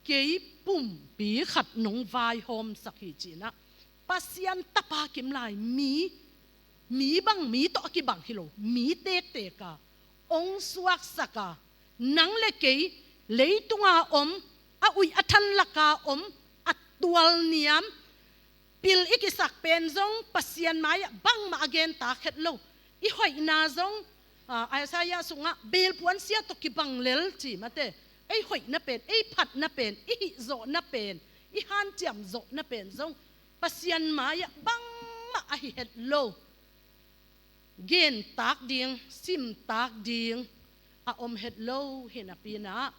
kei pumpi khat nong vaihawmsak hi ci-in ah, Pasian Tapa kim lai mi, mi bang, mi tawh a kibang hi lo, mi tektek a hong suaksak a, nang le kei leitunga om, a uih a than laka om, a tualniam, pil i kisak pen zong Pasian mai-ah bangmah a gentak het lo. I hoihna zong, ah, Isaiah sungah belpuan sia tawh kibang lel ci mate, ei hoihna pen, ei phatna pen, i hihzawhna pen, i hanciam zawhna pen zong Pasian mai-ah bangmah a hi het lo. gentak ding, simtak ding a om het lo hi napi-in ah,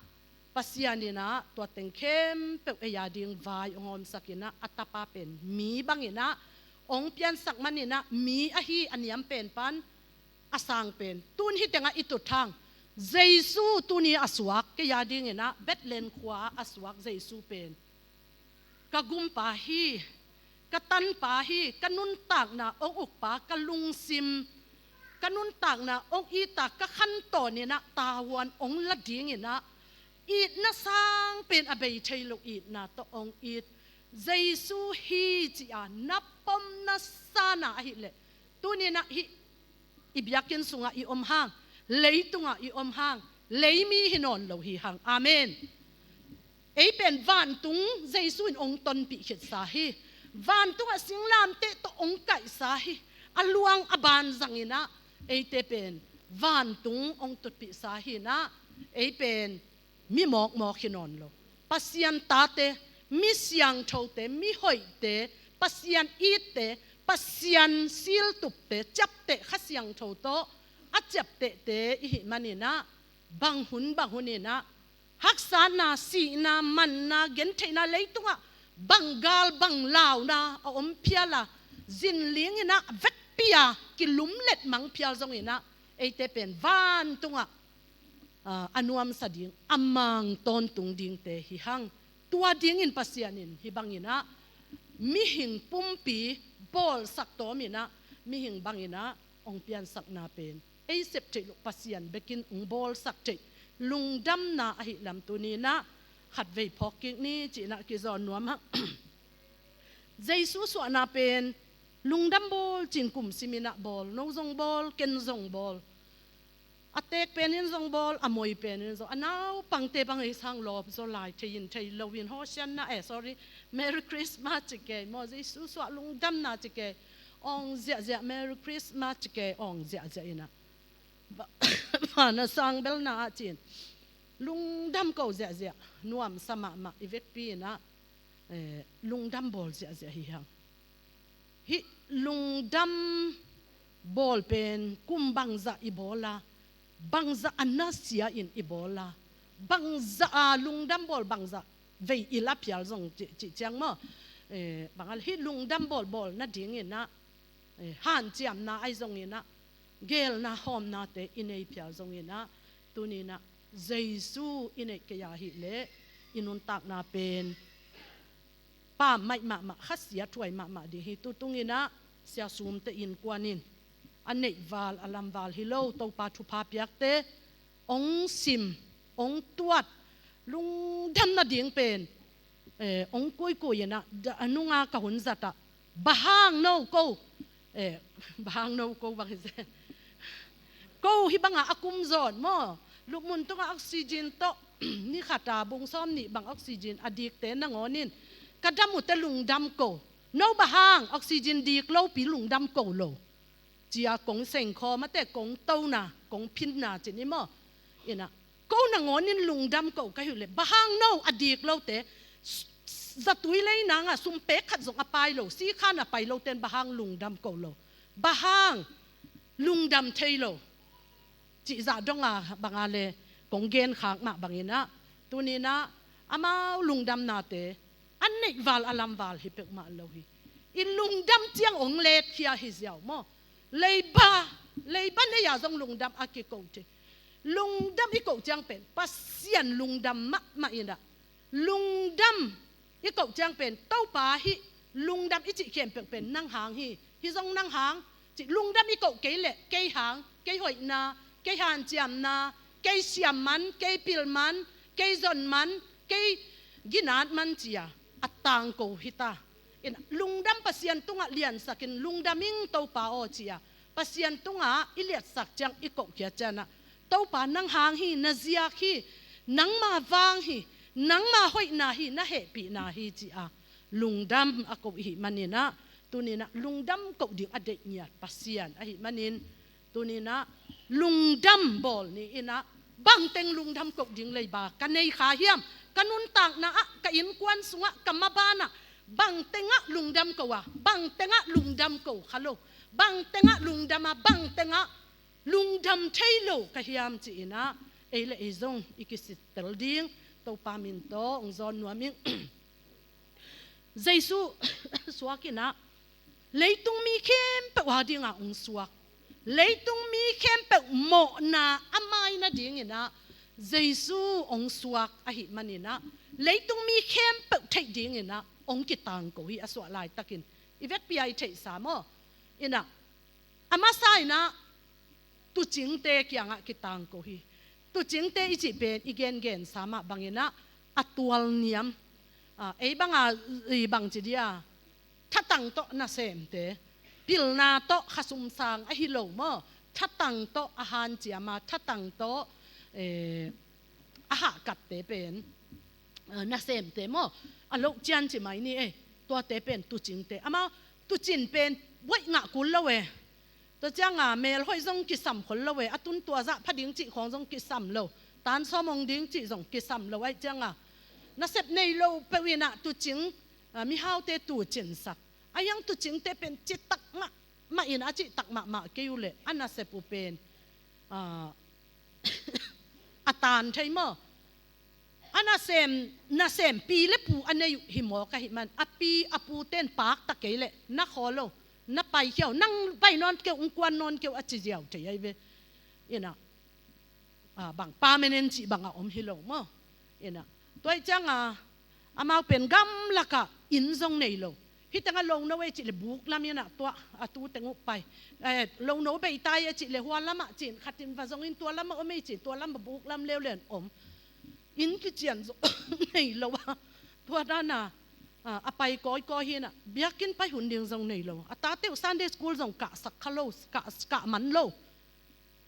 Pasian in ah tua teng khempeuh ei a ding vai hong hawmsak in ah, a tapa pen mi bangin ah hong piansak manin ah, mi ahi a niam pen pan a sang pen, tun hih tengah i tut hang, Jesu tuni a suak, kei a dingin ah Bethlehem khua a suak Jesu pen ka gumpa hi, ka tanpa hi, ka nuntakna hong ukpa, ka lungsim, ka nuntakna hong itta, ka khantawn in ah tavuan hong la dingin ah, itna sang pen a bei thei lo itna tawh hong it Jesu hi ci-a na pom na sa na ahih leh, tuni-in ah hih i biakinn sungah i om hang, leitungah i om hang, leimi hi nawn lo hi hang. Amen. Ei pen vantung Jesu in hong tonpih khitsa hi. Vantungah singlamteh tawh hong kaihsa hi. A luang a baan zangin ah, eite pen vantung hong tutpihsa hi-in ah, ei pen mi mawkmawk hi nawn lo. Pasian tate, mi siangthote, mi hoihte, Pasian itte, Pasian siltupte, ciapteh Kha Siangtho tawh a ciaptehte i hih manin ah, bang hun bang hunin ah, haksatna, sihna, manna, gentheihna, leitungah bang gal bang launa a om phial a, zinling in ah vekpi-a kilumlet mang phial zongin ah, eite pen vantungah, aa, a nuamsa ding, a mang tawntung dingte hi hang. Tua dingin Pasian in hih bangin ah mihing pumpi bawlsak tawmin ah, mihing bangin ah hong piansakna pen ei sep theih loh Pasian bekin hong bawlsak theih lungdamna ahih lam tuni-in ah khatvei phawk kik ni ci-in ah kizawn nuam hang. Jesu suahna pen lungdam bawl ci-in kum simin ah bawl, no zong bawl, ken zong bawl. A teek penin zong bawl, a moi penin zong, a naupangte bang ei sang lawp zaw lai, thei in thei lo in, Hosianna, eh, sorry, Merry Christmas ci kei maw, Jesu suah lungdamna ci kei, awng ziahziah, Merry Christmas ci kei, awng ziahziah in ah, va-, van a sang belna ah ci-in lungdam ko ziahziah, nuamsa mahmah, i vekpi in ah, eh, lungdam bawl ziahziah hi hang. Hih lungdam bawl pen kum bangzah i bawl a, bangzah a nasia in i bawl a, bangzah a lungdam bawl, bangzah vei i la phial zong cih, cih ciang maw, eh, bang a leh hih lungdam bawl bawl nadingin ah, eh, hanciamna ahi zongin ah, geelna hawmnate i nei phial zongin ah, tuni-in ah Jesu i neih kei a hih leh i nuntakna pen pammaih mahmah, khasia thuai mahmah ding hi. Tutungin ah Sia Sumte innkuan in a neih val, a lam val hi lo, Topa thupha piakte hong sim, hong tuat, lungdam nading pen, eh, hong kuikui in ah, da-, a nunga ka hun zat ah, bang hang no ko, eh, bang hang no ko bang hi zen. Ko hih bangah a kum zawn maw, lupmun tungah oxygen tawh, ni khat a bung sawm nih bang oxygen a dikte nangawn in ka dam uh teh lungdam ko. No bang hang oxygen dik lopi lungdam ko lo, ci-a kong sengkhawm a teh, kong tona, kong phinna ci ni maw. In ah, ko nangawn in lungdam ko ka hih uh leh, bang hang no a dik lote, s-, s-, zatui lei nang a sum pek khat zong a pai lo, sikhan a pai lote'n bang hang lungdam ko lo, bang hang lungdam thei lo, cih zah dong a bang a leh kong genkhak mah bangin ah, tuni-in ah amau lungdamnate a neih val, a lam val hi peuhmah lo hi. I lungdam ciang hong letkhia hi ziau maw. Leiba, leiba nei a zong lungdam a kiko thei. Lungdam i koh ciang pen Pasian lungdam mahmah in ah, lungdam i koh ciang pen, Topa, hih lungdam i cih khempeuh pen nang hang hi, hih zong nang hang, cih lungdam i koh kei leh, kei hang, kei hoihna, kei hanciamna, kei siam man, kei pil man, kei zon man, kei ginat man ci-a a tangko hi ta. In lungdam, Pasian tungah liansak in, lungdam ing Topa aw ci-a Pasian tungah i liatsak ciang, i kohkhia ciangin ah, Topa, nang hang hi, na ziak hi, nangma vang hi, nangma hoihna hi, na hehpihna hi ci-a lungdam a koh i hih manin ah, tuni-in ah lungdam koh ding a deih ngiat Pasian ahih manin, tuni-in ah lungdam bawl ni in ah, bangteng lungdam koh ding leiba ka nei kha hiam? Ka nuntakna ah, ka innkuan sungah, ka maban ah, bangteng ah lungdam ko a, bangteng ah lungdam ko kha lo, Bang tengah lungdam a, bang tengah lungdam thei lo ka hiam ci-in ah, ei le ei zong i kisittel ding Topa min tawh hong zawn nuam ing. Jesu suak in ah, leitung mi khempeuh a dingah hong suak, leitung mi khempeuh mawhna a mai nadingin ah Jesu hong suak ahih manin ah, leitung mi khempeuh theih dingin ah hong kitangko hi. A suah laitakin i vekpi a i theihsa maw? In ah, a masa in ah tuucingte kiangah kitangko hi. Tuucingte i cih pen i gengensa mah bangin ah a tualniam, a, ei banga, i bangci dia, thatang tawh nasemte, pilna tawh khasum sang ahi lo maw, thatang tawh a hanciam a, thatang tawh, eh, a hahkatte pen, eh, nasemte maw, a loh cian ci mai ni ei, tuate pen tuucingte. Amau tuucin pen buaih ngah kul lo e. Tua cianga mel hoih zong kisam khol lo e, a tun tua zah pha ding cih khawng zong kisam lo, tan sawm hong ding cih zong kisam lo. Ahih cianga nasep nei lo peuh in ah tuucing, ah, mihaute tuucinsak. A hiang tuucingte pen citak mahmah in, a cihtak mahmah kei uh leh a nasep uh pen, ah, a tan thei maw? A nasem, nasem pi le pu a nei uh hi mawk ahih man, a pi a pute in pakta kei leh na khaw lo, na paikhia uh, nang pai nawn kei uh, hong kuan nawn kei uh a ci ziau thei ahi ve. In ah, ah, bang permanent cih bang a om hi lo maw? In ah, tua ahih cianga amau pen gamlakah inn zong nei lo. Hih tengah lo no ei cih leh buk lam in ah tua a tu teng uh pai. Eh, lo no bei ta ei cih leh hua lamah ci-in khat in va zong in, tua lamah om ei ci-in tua lamah buk lam leuleu in om. Inn kician zong nei lo a, tua dana, ah, a pai kawikawi hi in ah, biakinn pai hun ding zong nei lo. A tate uh Sunday school zong kahsak kha lo, kah, kah man lo.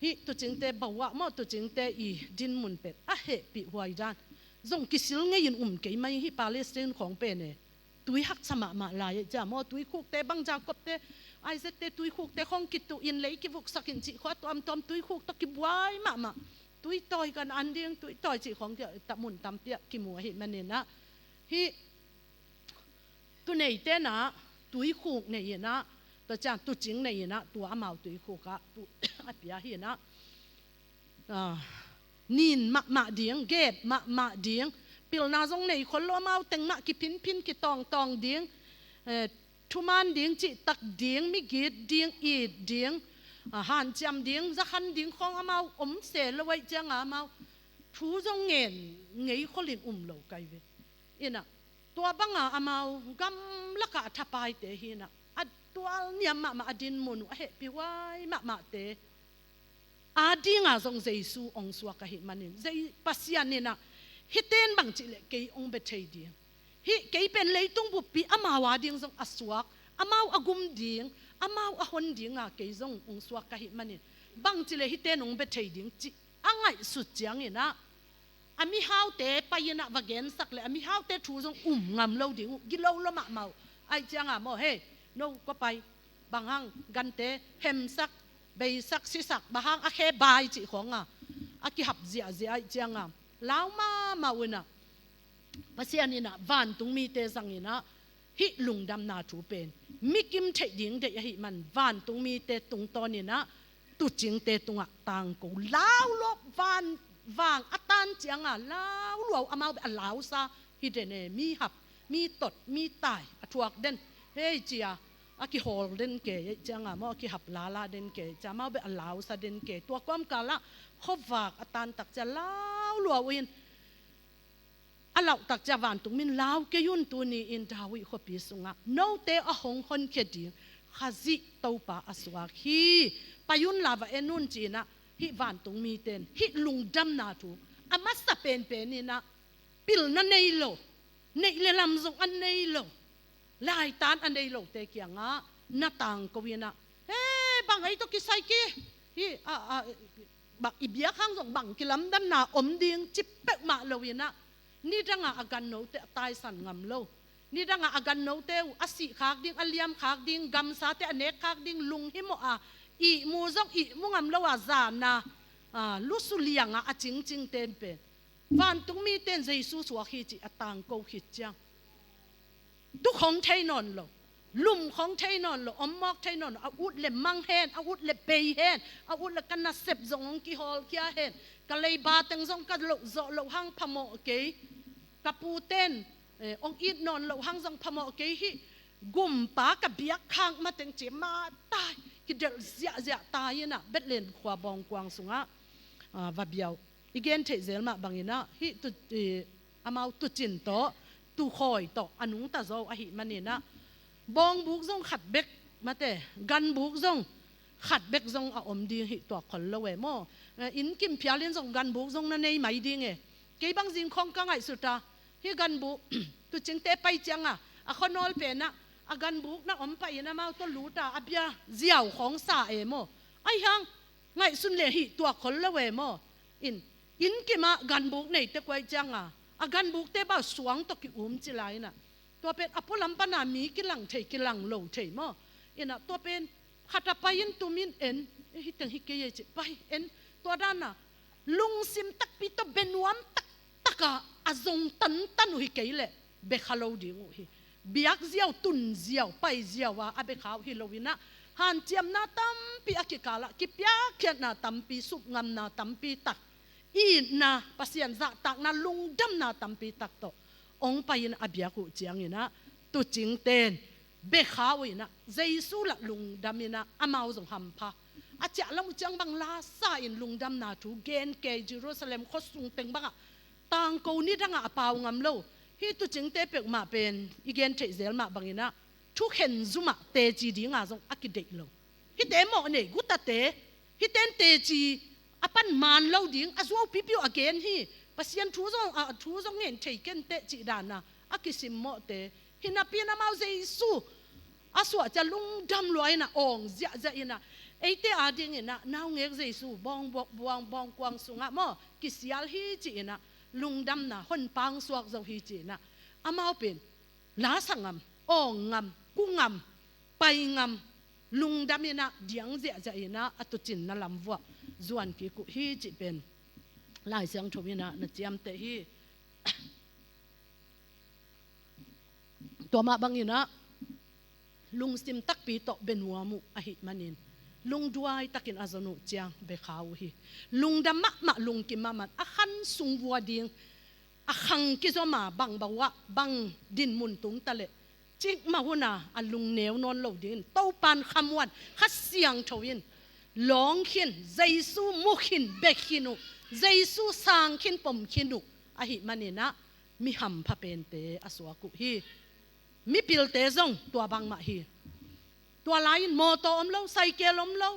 Hih tuucingte bawah maw, tuucingte i dinmun pen a hehpih huai dan. Zong kisil ngei in um kei mai hih Palestine khawng pen e. Tui haksa mahmah lai ahih ciang maw, tuikhukte bang, Jacob-te, Isaac-te tuikhukte khawng kituh in, lei kivuksak in cih khawng a tuamtuam tuikhuk tawh kibuai mahmah. Tuitawi kan an ding, tuitawi cih khawng kia, ta mun tampi ah kimu ahih manin ah, hih tuneite in ah tuikhuk nei in ah, tua ciang tuucing nei in ah, tua amau tuikhuk ah tu a pia hi in ah, ah, nin mahmah ding, gep mahmah ding, pilna zong nei khol lo, amau teng mah kiphinphin kitawngtawng ding, eh, thuman ding, cihtak ding, migit ding, it ding, ah, hanciam ding, zakhan ding khawng amau om se lo ahih cianga amau thu zong ngen ngei khol in um lo kai ve. In ah, tua banga amau gamlakah a thapaite hi in ah, a tualniam mahmah a dinmun uh a hehpih huai mahmahte a dinga zong Jesu hong suak ahih manin, Jei-, Pasian in ah, hihte in bang cih leh kei hong bia thei ding, hih kei pen leitung buppi amau a ding zong a suak, amau a gum ding, amau a hon dinga kei zong hong suak ka hih manin, bang cih leh hihte in hong bia thei ding cih a ngaihsut ciangin ah, a mihaute pai in ah va gensak leh a mihaute thu zong um ngam lo ding uh, gilo lo mahmah uh. Ahih cianga maw, hei, no kua pai, bang hang, gante hemsak, beisak, sisak, bang hang, a khe bai cih khawng a, a kihap ziahziah ahih cianga lau mahmah uh in ah, Pasian in ah vantung mite zang in ah, hih lungdamna thu pen mikim theih ding deih ahih man, vantung mite tungtawn in ah tuucingte tungah tangko, lau luau, van, vang a tan cianga lau luau, amau beh a lausa hi den e, mi hap, mi tot, mi tai a thuak den, hei cia a kihawl den kei ahih cianga maw, a kihap lala den kei cia, amau beh a lausa den kei. Tua kawmkalah khuavak a tan tak cia lau luau in, a lauh tak cia vantung min lau kei un, tuni in David khuapi sungah note a hong honkhia ding Khazih Topa a suak hi. Pai unla va en un ci in ah, hih vantung mite in hih lungdamna thu a masa penpen in ah, pilna nei lo, neih le lam zong a nei lo, laitan a nei lote kiangah na tangko in ah, he, bang ei tawh kisai ki, hih, a, a, bang i biak hang zong bang kilamdanna om ding ci peuhmah lo in ah, nidangah a gannote a taisan ngam lo, nidangah a gannote uh a sih khak ding, a liam khak ding, gamsate a nek khak ding lunghimawh a, ihmu zong ihmu ngam lo a, zana, a, lusu liangah a cingcingte in pen vantung mite in Jesu suak hi cih a tangko khit ciang, tukhong thei nawn lo, lum khong thei nawn lo, om mawk thei nawn lo, a ut le mang hen, a ut le bei hen, a ut le ka nasep zong hong kihawlkhia hen, ka leiba teng zong ka loh zawh loh hang phamawh kei, ka pute'n, eh, hong it nawn loh hang zong phamawh kei hi. Gumpa ka biak khak mateng ci ma tai, kidelh ziahziah tai inah Bethlehem khua bawngkuang sungah, ah, va biau. I gen theih zel mah banginah hih tu, i, amau tucin tawh, tukhawi tawh a nungta zo ahih maninah bawngbuk zong khat bek, mate, ganbuk zong khat bek zong a om ding hi tuak khol lo e maw. Eh, inn kim phial in zong ganbuk zong na nei mai ding e. Kei bang zing khawng ka ngaihsut a, hih ganbuk tucingte pai ciangah a khuanawl penah a ganbuk na om pah in amau tawh lut a, a bia ziau khawng sa e maw. Ahi hang ngaihsun le hih tuak khol lo e maw. In, inn kimah ganbuk neite kuai ciangah a ganbukte bau suang tawh ki-um ci lai inah, tua pen a pualam pana mi kilang thei, kilang lo thei maw. Inah tua pen khat a pai in tum in en, eh, hih teng hi kei e ci, pai en, tua dana lungsim takpi tawh benuam taktakah a zong tantan uh hi kei leh bekha lo ding uh hi. Biak ziau, tun ziau, pai ziau a a bekha uh hi lo inah hanciamna tampi a kikalah kipiakkhiatna tampi, supngamna tampi tak, itna, Pasian zahtakna, lungdamna tampi tak tawh hong pai in a biak uh cianginah tucingte'n bekha uh inah Jesu lah lungdam inah amau zong hampha. A ciah lam uh ciang bang lasa in lungdamna thu gen kei, Jerusalem khuasung teng bangah tangko ni dangah a pau ngam lo. Hih tucingte peuhmah pen i gen theih zel mah banginah thukhen zumah teci dinga zong a kideih lo. Hihte mawh nei gutate, hihte in teci a pan maan lo ding a zuau pipiu a gen hi. Pasian thu zong, a thu zong ngen thei kenteh cih dana a kisimmawhte. Hinapi in amau Jesu a suah ciang lungdam lua inah awng ziahziah inah, eite adinginah naungek Jesu bawng, bawng, bawng, bawngkuang sungah maw kisial hi ci inah lungdamna honpa hong suak zo hi ci inah amau pen lasa ngam, awng ngam, ku ngam, pai ngam, lungdam inah diang ziahziah inah a tucinna lam vuah zuan kik uh hi cih pen Lai Siangtho inah na ciamteh hi. Tua mah banginah lungsim takpi tawh benuam uh ahih manin lungduai takin a zon uh ciang bekha uh hi. Lungdam mahmah, lungkim mahmah, a khan sung vua ding, a khang kizom a bang bawah bang dinmun tung ta leh, cikmah huna a lungneu nawn lo dingin Topan khamuan, Kha Siangtho in lawng khin, Jesu mu khin, bek khin uh, Jesu sang khin, pom khin uh ahih maninah mi hampha pente a suak uh hi. Mipilte zong tua bangmah hi. Tua lai-in mawtaw om lo, saikel om lo,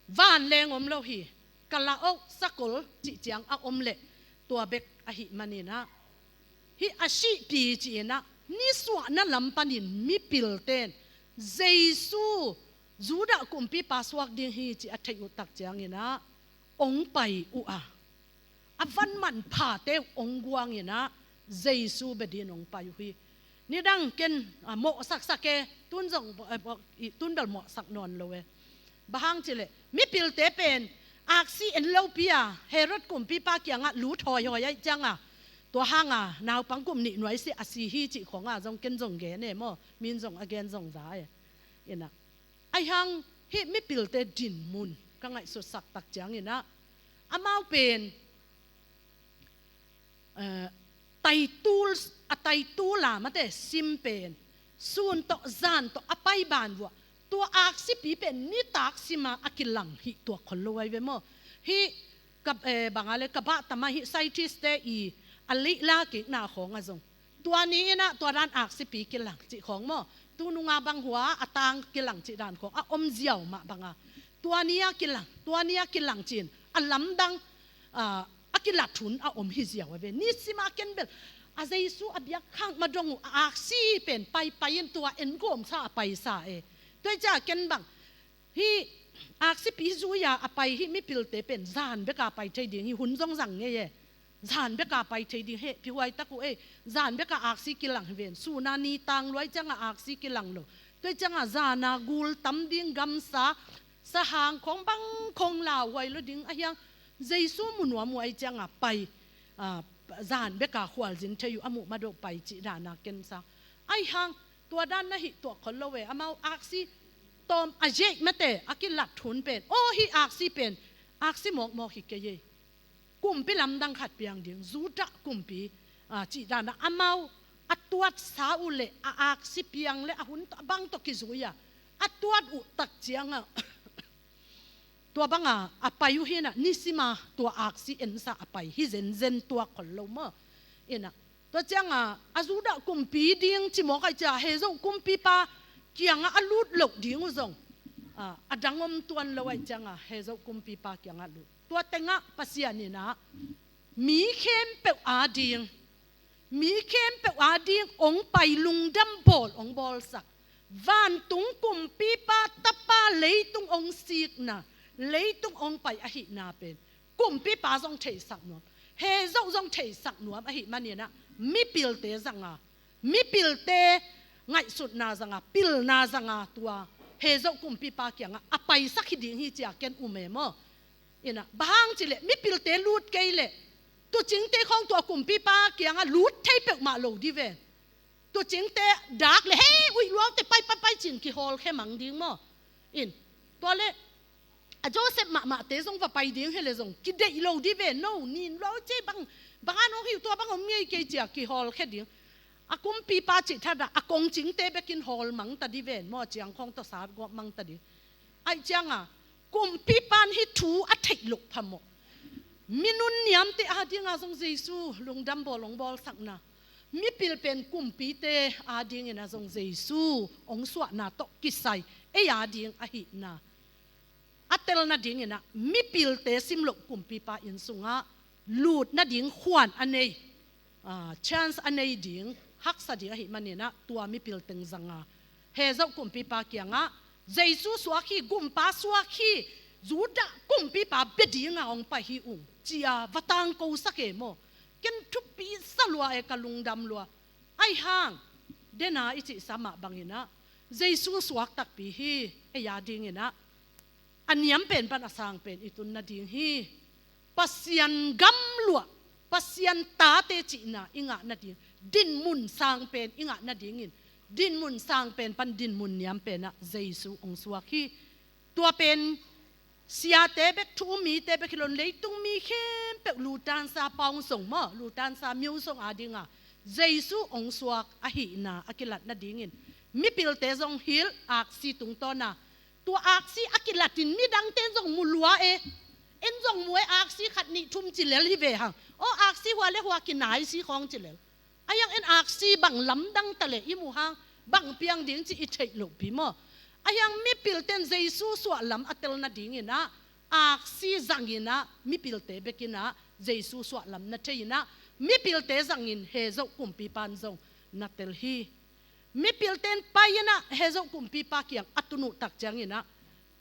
vanleng om lo hi. Ka la-oh sakol cih ciang a om leh tua bek ahih maninah, hih a sihpi ci-inah nisuahna lam panin mipilte in Jesu Judah kumpipa suak ding hi cih a theih uh tak cianginah hong pai uh a, a van manphate uh hong guanginah Jesu bia dingin hong pai uh hi. Nidang ken, a, mawhsaksak e, tun zong, eh, i tun bel mawhsak nawn lo e. Bang hang cih leh mipilte pen aksi en lopi a Herod kumpipa kiangah lut hawihawi ahih cianga, tua hanga naupang kum nih nuai si a si hi cih khawnga zong ken zong gen e maw, min zong a gen zong za e. Inah, ahi hang hih mipilte dinmun ka ngaihsutsak tak cianginah amau pen, eh, taitul, a taitul a mate sim pen sun tawh zan tawh a pai ban vuah tua aksipi pen nitak sima a kilang hi tuak khol lo ahi ve maw. Hih ka, eh, banga le ka bah tama hih scientist-te i a leihla kikna khawnga zong tua ni inah tua dan aksipi kilang cih khawng maw, tununga bang hua a tang kilang cih dan khawng a om ziau mah banga tua ni a kilang, tua ni a kilang ci-in a lamdang, ah, a kilat hun a om hi ziau a ve. Nisima ken bel a Jesu a biak khak ma dong uh a aksi pen paipai in tua en gawmsa a paisa e. Tua hi ciah ken bang hih aksipi zui-a a pai hih mipilte pen zan beka pai thei ding hi, hun zong zang ngei e. Zan beka pai thei ding, hehpihhuai tak uh ei. Zan beka aksi kilang hi ven. Suna ni tang luai cianga aksi kilang lo. Tua hi cianga zana gul tam ding gamsa, sahang khawng bang khawng lauhuai lo ding ahi hang Jesu mu nuam uh ahi cianga pai, ah, zan beka khualzin thei uh a muh ma deuh pai cih dana ken sa. Ahi hang tua dan na hih tuah khol lo e. Amau aksi tawm a zeih mate a kilat hun pen, aw, hih aksi pen aksi mawkmawk hi kei e. Kumpi lamdang khat piang ding, Judah kumpi, a, cih danah amau a tuatsa uh le a aksi piang le a hun tawh a bang tawh kizui a, a tuat uh tak ciangah tua banga a pai uh hinah, nisima tua aksi ensa a pai hi zenzen tua khol lo maw. Inah tua cianga a Judah kumpi ding cimawk ai cia, Hezo kumpipa kiangah a lut loh ding uh zong, a, a dang om tuan lo ai cianga Hezo kumpipa kiangah lut. Tua tengah Pasian inah mi khempeuh ading, mi khempeuh ading ong pai lungdam bawl ong bawlsak, vantung kumpipa tapa leitung ong sikna, leitung ong pai ahihna pen kumpipa zong theisak nuam, Hezo zong theisak nuam ahih maninah mipilte zanga, mipilte ngaihsutna zanga, pilna zanga tua Hezo kumpipa kiangah a paisak hi ding hi cia ken um e maw. Inah bang hang cileh mipilte lut kei leh tucingte khawng tua kumpipa kiangah lut thei peuhmah lo di ve. Tucingte dak le hei uih luaute pai pai pai cin kihawlkhe mang ding maw. In tua le a Joseph mahmahte zong va pai ding hi le zong kideih lo di ve. No, nin luau cei bang, bang an ong hiu tua bang om ngei kei cia kihawlkhe ding. A kumpipa cih thatah a kongcingte bekin hawl mangta di ven maw, ciangkhawng tawh satgawp mangta ding. Aih cianga kumpipan hih thu a theih loh phamawh. Minun niamte adinga zong Jesu lungdam bawl ong bawlsakna, mipil pen kumpite adingina zong Jesu ong suahna tawh kisai ei ading ahihna a tel nadinginah mipilte simloh kumpipa inn sungah lut nading khuan a nei, a, chance a nei ding, haksa ding ahih maninah tua mipil teng zanga Hezo kumpipa kiangah Jesu suak hi, gumpa suak hi, Judah kumpipa bia dinga ong pai hi ung cia va tangkosak e maw. Ken thupi sa lua e, ka lungdam lua. Aihang dena i cihsa mah banginah Jesu suak takpi hi. Ei adinginah a niam pen pan a sang pen i tun nading hi. Pasian gamluah, Pasian tate cihna i ngah nading, dinmun sang pen i ngah nadingin, dinmun sang pen pan dinmun niam penah Jesu ong suak hi. Tua pen siate bek, thu-um mite bek hi lo-in leitung mi khempeuh lutansa, paungsong maw, lutansa, myosong adinga Jesu ong suak ahihna a kilat nadingin mipilte zong hilh aksi tungtawna. Tua aksi a kilatin midangte in zong mu lua e. En zong mu e, aksi khat nih thum ci lel hi ve hang. Aw, aksi hua le hua kinaisi khawng ci lel. Ahiang en aksi bang lamdang ta le i mu hang, bang piang ding ci i theih lohpi maw. Ahiang mipilte in Jesu suah lam a tel nadinginah aksi zanginah mipilte bekinah Jesu suah lam na thei inah mipilte zangin Hezo kumpipan zong na tel hi. Mipilte in pai inah Hezo kumpipa kiang a tun uh tak cianginah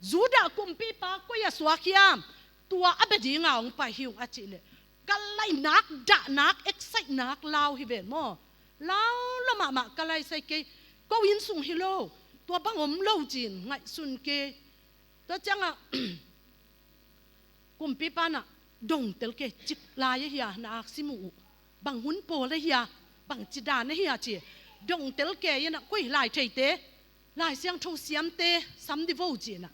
Judah kumpipa koi a suak hiam, tua a bia dinga ong pai hi ung a cih leh ka lainak, dahnak, excite nak lau hi ven maw. Lau lo mahmah, ka laisai kei, ko inn sung hi lo, tua bang om lo cin ngaihsun kei. Tua ciangah kumpipa nah dongtel kei, cik lai ahia na aksi mu uh, bang hun pawl ahia, bang ci dan ahia ci. Dongtel kei inah koi, Lai Theite, Lai Siangtho siamte sam di vo ci inah,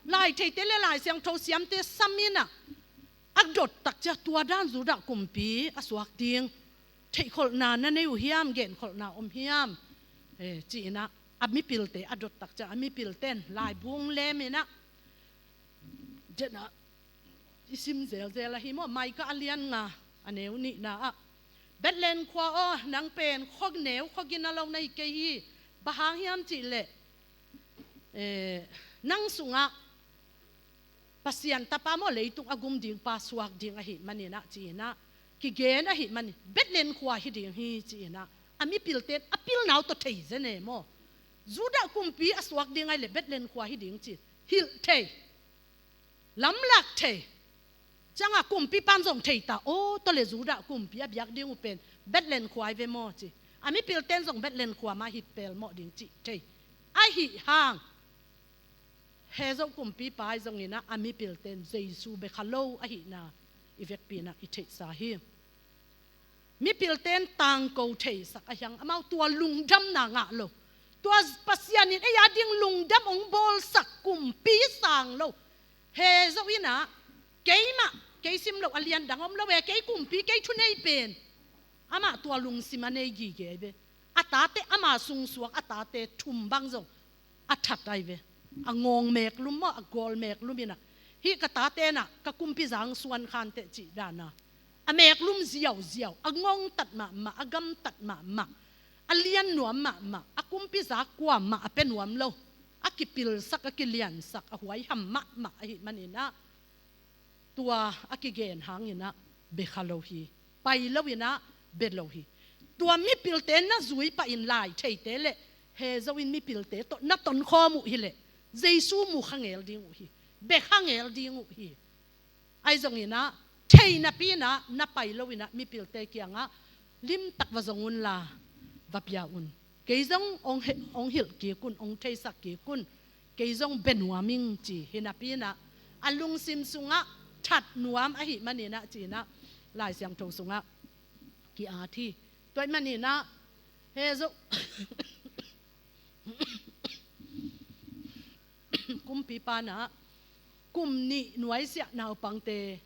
Lai Theite le Lai Siangtho siamte sam inah a dot tak cia tua dan Judah kumpi a suak ding theihkholhna na nei uh hiam, genkholhna om hiam, eh, ci inah a mipilte a dot tak cia a mipilte in laibung lem inah, denah i sim zelzel ahi maw, Micah a lian nga a neu nihna ah, Bethlehem khua aw, nang pen khuaneu khuagina lo na hi kei hi. Bang hang hiam cih leh, eh, nang sungah Pasian tapa maw, leitung a gum dingpa suak ding ahih maninah ci inah kigen ahih manin Bethlehem khua hi ding hi ci inah a mipilte in a pilna uh tawh thei zen e maw. Judah kumpi a suak ding ai leh Bethlehem khua hi ding ci hilh thei, lamlak thei. Ciangah kumpipan zong thei ta, aw, tua le Judah kumpi a biak ding uh pen Bethlehem khua hi ve maw ci. A mipilte in zong Bethlehem khua mah hi pelmawh ding cih thei. Ahi hang Hezo kumpipa ahi zonginah a mipilte in Jesu bia kha lo ahihna i vekpi inah i theihsa hi. Mipilte in tangko theisak ahiang amau tua lungdamna ngah lo. Tua Pasian in ei a ding lungdam hong bawlsak kumpi sang lo. He zo in ah, keimah, kei sim lo a lian dang om lo e, kei kumpi, kei thunei pen. Amah tua lungsim a nei gige ahi ve. A tate, ama sungsuak a tate thum bang zong a that ahi ve. A ngawng meeklum maw, a gawl meeklum in ah, hih ka tate in ah ka kumpi zang suan khanteh cih dan a, a meeklum ziauziau, a ngawngtat mahmah, a gamtat mahmah, a lian nuam mahmah, a kumpi zak kuamah a pia nuam lo, a kipilsak, a kiliansak, a huaiham mahmah ahih manin ah, tua a kigen hangin ah bia kha lo hi. Pai lo in ah bia lo hi. Tua mipilte na zui pahin lai theite le he zo in mipilte tawh na tonkhawm uh hileh, Jesu mu kha ngel ding uh hi. Bia kha ngel ding uh hi. Ahi zongin ah, thei napi in ah na pai lo in ah mipilte kiangah limtak va zong unla, va pia un. Kei zong hong he-, hong hilh kik un, hong theisak kik un. Kei zong bia nuam ing ci hi napi in ah, a lungsim sungah that nuam ahih manin ah ci in ah, Lai Siangtho sungah ki-at hi. Tua ahih manin ah, he zo, kumpipa in ah kum nih nuaisiah naupangte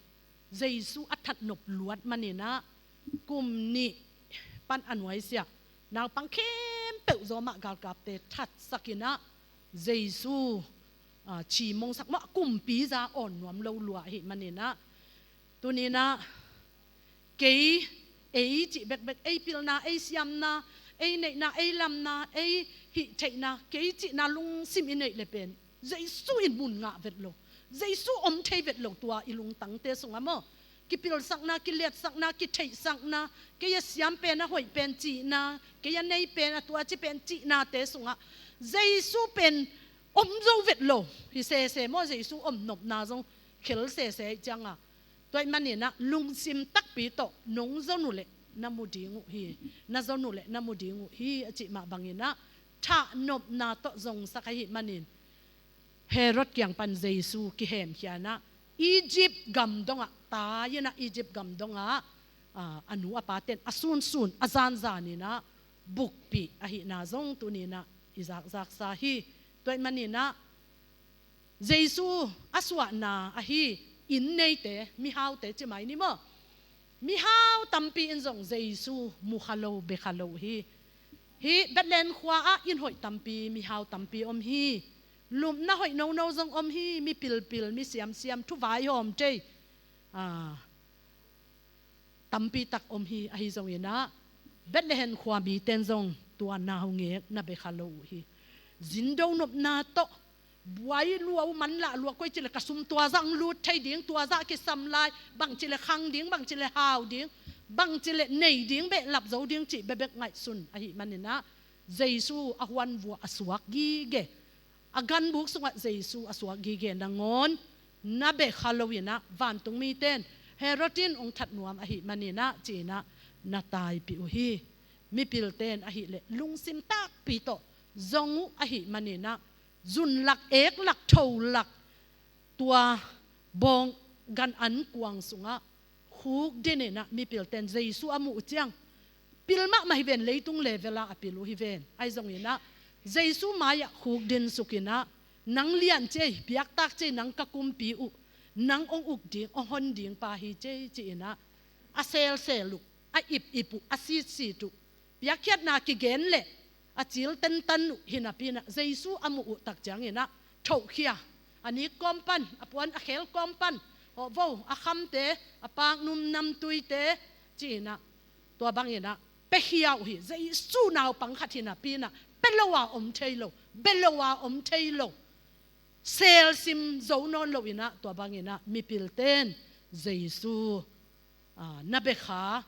Jesu a that nop luat manin ah, kum nih pan a nuaisiah naupang khempeuh zawmah galkapte thatsak in ah, Jesu, ah, cimongsak maw, kumpi za awn nuam lo lua ahih manin ah, tuni in ah, kei, ei cih bekbek, ei pilna, ei siamna, ei neihna, ei lamna, ei hih theihna, kei cihna lungsim i neih le pen, Jesu in mun ngah vet lo. Jesu om thei vet lo tua i lungtangte sungah maw. Kipilsakna, kiliatsakna, kitheihsakna, kei a siam pen, a hoih pen cihna, kei a nei pen, a tuaci pen cihnate sungah Jesu pen om zo vet lo hi sese maw. Jesu om nopna zong khel sese ahih ciangah, tua ahih manin ah lungsim takpi tawh nong zon uh leh na mu ding uh hi, na zon uh leh na mu ding uh hi a cih mah bangin ah, thahnopna tawh zongsak ahih manin Herod kiang pan Jesu kihemkhia in ah, Egypt gam dongah tai in ah, Egypt gam dongah, ah, a nu a paten a sunsun, a zanzan in ah bukpih ahihna zong tuni in ah i zakzaksa hi. Tua ahih manin ah Jesu a suahna ahi inn neite, mihaute ci mai ni maw, mihau tampi in zong Jesu mu kha lo, bia kha lo hi. Hih Bethlehem khua-ah inn hoih tampi, mihau tampi om hi. Lupna hoih nono zong om hi, mi pilpil, mi siamsiam, thu vaihawm thei, ah, tampi tak om hi. Ahi zongin ah, Bethlehem khua mite in zong tua naungek na bia kha lo uh hi. Zindo nopna tawh, buai lua uh, manlah lua, koi ci leh ka sum tua zah hong lut thei ding, tua zah kisam lai, bangci leh khang ding, bangci leh hau ding, bangci leh nei ding, behlap zo ding cih bekbek ngaihsun ahih manin ah, Jesu a huanvuah a suak gige, a ganbuk sungah Jesu a suak gige nangawn na bia kha lo in ah, vantung mite in, Herod in hong that nuam ahih manin ah ci in ah na taipih uh hi. Mipilte in ahih leh lungsim takpi tawh zong uh ahih manin ah, zun lak, ek lak, tho lak, tua bawng gan an kuang sungah khukdin in ah mipilte in Jesu a muh uh ciang, pil mahmah hi ven, leitung level ah a pil uh hi ven. Ahi zongin ah Jesu mai-ah khukdin suk in ah, nang lian ci ei, piaktak ci ei, nang ka kumpi uh, nang hong uk ding, hong hon ding pa hi ci ei ci in ah, a selsel uh, a ipip uh, a sitsit uh, piakkhiatna kigen leh a cil tentan uh hi napi in ah, Jesu a muh uh tak ciangin ah thohkhia, a nik kawm pan, a puan a khel kawm pan, hawh vo, a khamte, a paknum namtuite ci in ah, tua bangin ah piakhia uh hi. Jesu naupang khat hi napi in ah, pia lo a om thei lo, bia lo a om thei lo, selsim zo nawn lo in ah, tua bangin ah mipilte in Jesu, ah, na bia kha,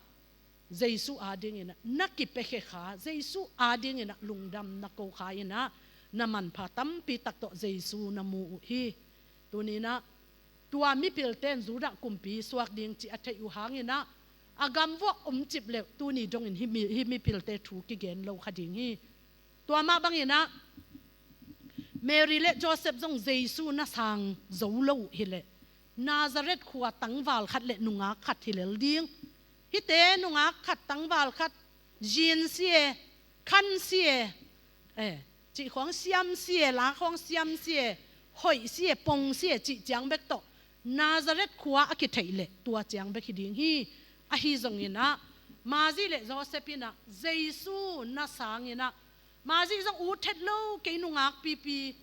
Jesu adingin ah na kipiakhia kha, Jesu adingin ah lungdam na ko kha in ah, na manpha tampi tak tawh Jesu na mu uh hi. Tuni in ah, tua mipilte in Judah kumpi suak ding cih a theih uh hangin ah, a gamvuah om cip leh tuni dongin hih mi, hih mipilte thu kigen lo kha ding hi. Tua mah bangin ah, Mary le Joseph zong Jesu na sang zo lo uh hileh, Nazareth khua tangval khat le nungak khat hi lel ding. Hihte nungak khat, tangval khat, zin si e, khan si e, eh, cih khawng siamsia, la khawng siamsia, hoihsia, pongsia cih ciang bek tawh Nazareth khua a kitheih leh tua ciang bek hi ding hi. Ahi zonginah Mary le Joseph inah Jesu na sanginah, Mary zong ut het lo, kei nungak pipi,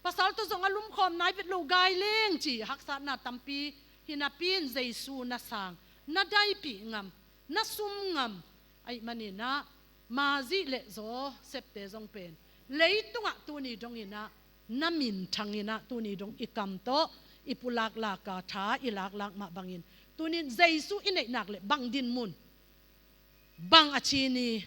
pasal tawh zong a lumkhawm nai vet lo, gai leng ci haksatna tampi hi napi-in Jesu na sang, na daipih ngam, na sum ngam ahih maninah Mary le Joseph-te zong pen leitungah tuni donginah na minthanginah tuni dong i kam tawh i pulaklaka tha i laklak mah bangin tunin Jesu i neihnak le bang dinmun, bang a cini,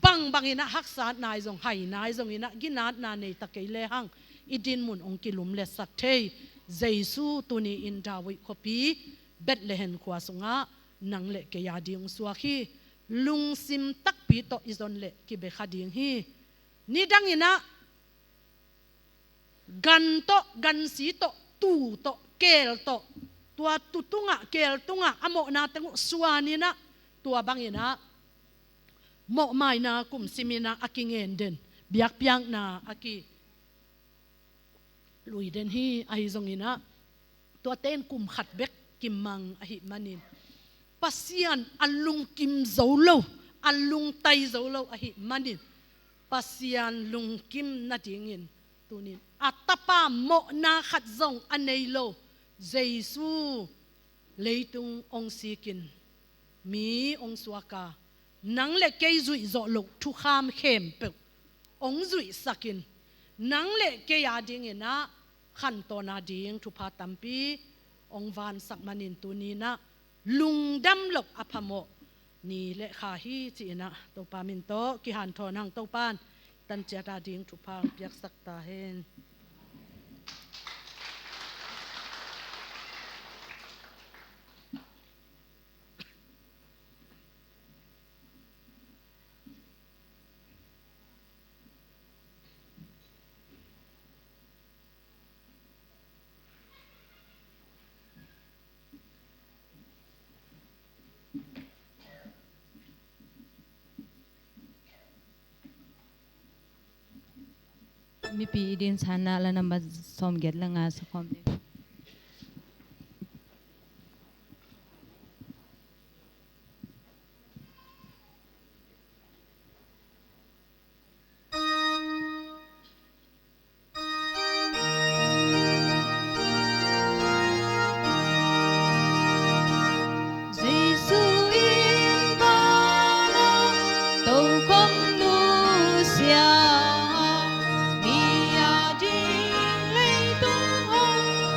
bang banginah haksatna i zong, haina i zonginah ginatna nei ta kei lehang i dinmun hong kilumletsak thei Jesu tuni-in David khuapi Bethlehem khua sungah nang le kei a ding hong suak hi. Lungsim takpi tawh i zon leh kibekha ding hi. Nidanginah gan tawh, gansi tawh, tuu tawh, keel tawh, tua tuu tungah, keel tungah a mawhna teng uh suaninah, tua banginah mawhmaina kum siminah a kingen den, biakpiakna a ki lui den hi. Ahi zonginah tuate in kum khat bek kimang ahih manin, Pasian a lungkim zo lo, a lungtai zo lo ahih manin, Pasian lungkim nadingin tunin a tapa mawhna khat zong a nei lo Jesu leitung hong sikin mi hong suaka, nang le kei zuih zawh loh thukham khempeuh hong zuihsakin, nang le kei a dinginah khantawn a ding thupha tampi hong vansak manin tuninah lungdam loh a phamawh ni le kha hi ci-inah Topa min tawh kihanthawn hang. Topa in tanciat a ding thupha hong piaksak ta hen. Mipi i dinsanna la nambat sawmgiat le nga sakhawm ni. Jesu in bang a tokhom nusia, mi a ding leitung hong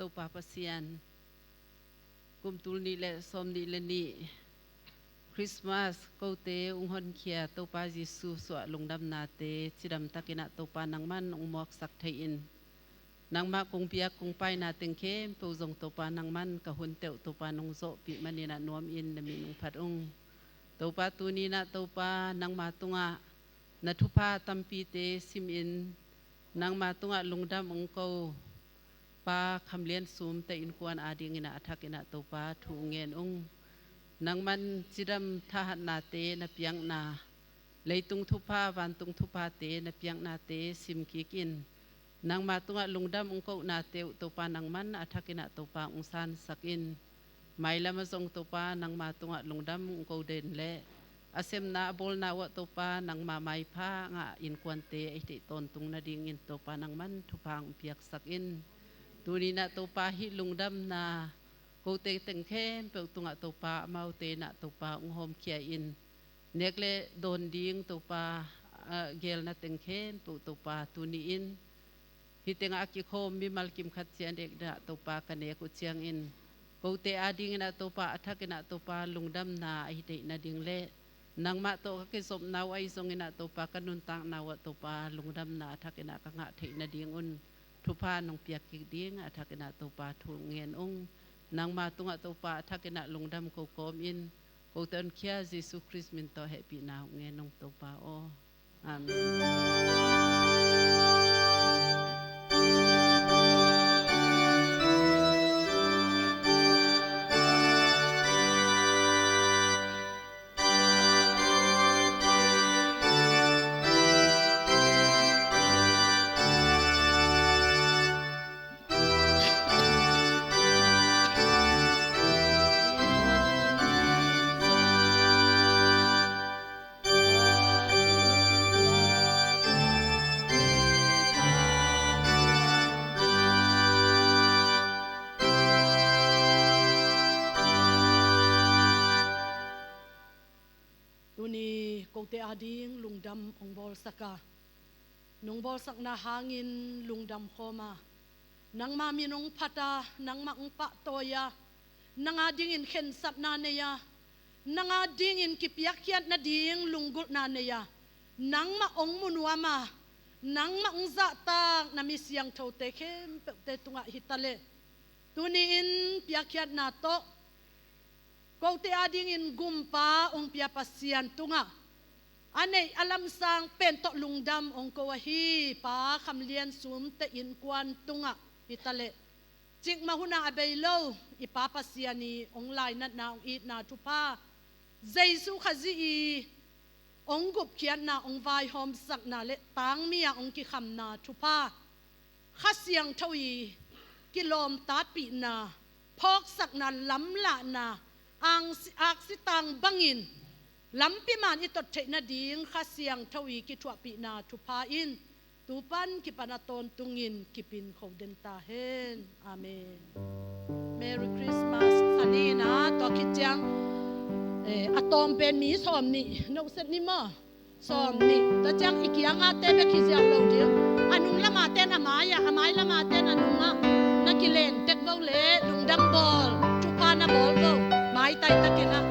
Topa Pasian, kum tul nih le sawm nih le nih Christmas kote ung honkhia Topa Jesu suah lungdamnate cidamtakin ah Topa nangman ung muaksak thei in, nangmah kong biak kong paina teng khempeuh zong Topa nangman ka hun teuh Topa nong zawhpih manin ah nuamin na min ung phat ung. Topa tuni-in ah Topa nangma tungah na thupha tampite simin nangma tungah lungdam ung ko Pa Kham Lian Sum te innkuan adingin ah a thakin ah Topa thu ung ngen ung. Nangman cidam thahatnate na piakna, leitung thupha vantung thuphate na piaknate sim kik in, nangma tungah lungdam ung kohnate uh Topa nangman a thakin ah Topa ung sansak in. Mailam ah zong Topa nangma tungah lungdam ung ko den le a semna a bawlna uh ah Topa nangma maipha ngah innkuante a hi theih tawntung nadingin Topa nangman thupha ung piaksak in. Tuni-in ah Topa hih lungdamna kote teng khempeuh tungah Topa amaute in ah Topa ung hawmkhia in, nek le dawn ding Topa, ah, gelna teng khempeuh Topa tuni-in hih tengah a kikhawm mimal kim khat ciat nek dah Topa ka nek uh ciangin kote adingin ah Topa a thakin ah Topa lungdamna a hi theih nading le nangmah tawh ka kizopna uh ahi zongin ah Topa ka nuntakna uh ah Topa lungdamna a thakin ah ka ngah theih nadingun thupha nong piak kik ding a thakin ah Topa thu ung ngen ung. Nangma tungah Topa a thakin ah lungdam ko kawmin kote honkhia Jesu Khrist min tawh hehpihna ung ngen ung Topa aw. Amen. Tuni kote ading lungdam hong bawlsak a, nong bawlsakna hangin lungdam khawm a, nangma min hong phat a, nangmah hong pahtawi a, nang adingin khensatna nei a, nang adingin kipiakkhiat nading lunggulhna nei a, nangmah hong munuam a, nangmah hong zahtak na mi siangthote khempeuhte tungah hi taleh tuni-in piakkhiatna tawh kote adingin gumpa hong pia Pasian tungah a neih a lamsang pen tawh lungdam hong ko ahi Pa Kham Lian Sum te innkuan tungah hi taleh cikmah hunah a bei lo i Pa Pasian i hong lainatna hong itna thupha, Jesu Khazih i hong gupkhiatna hong vaihawmsakna le tangmi ah hong kikhamna thupha, Kha Siangtho i kilawmtatpihna, phawksakna, lamlahna, angsi, aksi tang bangin lampi man i tot theih nading Kha Siangtho i kithuahpihna thupha in tupan kipan a tawntungin kipin kho den ta hen. Amen. Merry Christmas. Kha ni na tua khit ciang, eh, a tawm pen mi sawm nih noset ni maw? Sawm nih. Tua ciang i kianga te bek hi ziau lo ding. A nung lama ten a mai ah, a mai lama ten a nungah na kilen tek vo le lungdam bawl, thupha na bawl vo. Maitai takin ah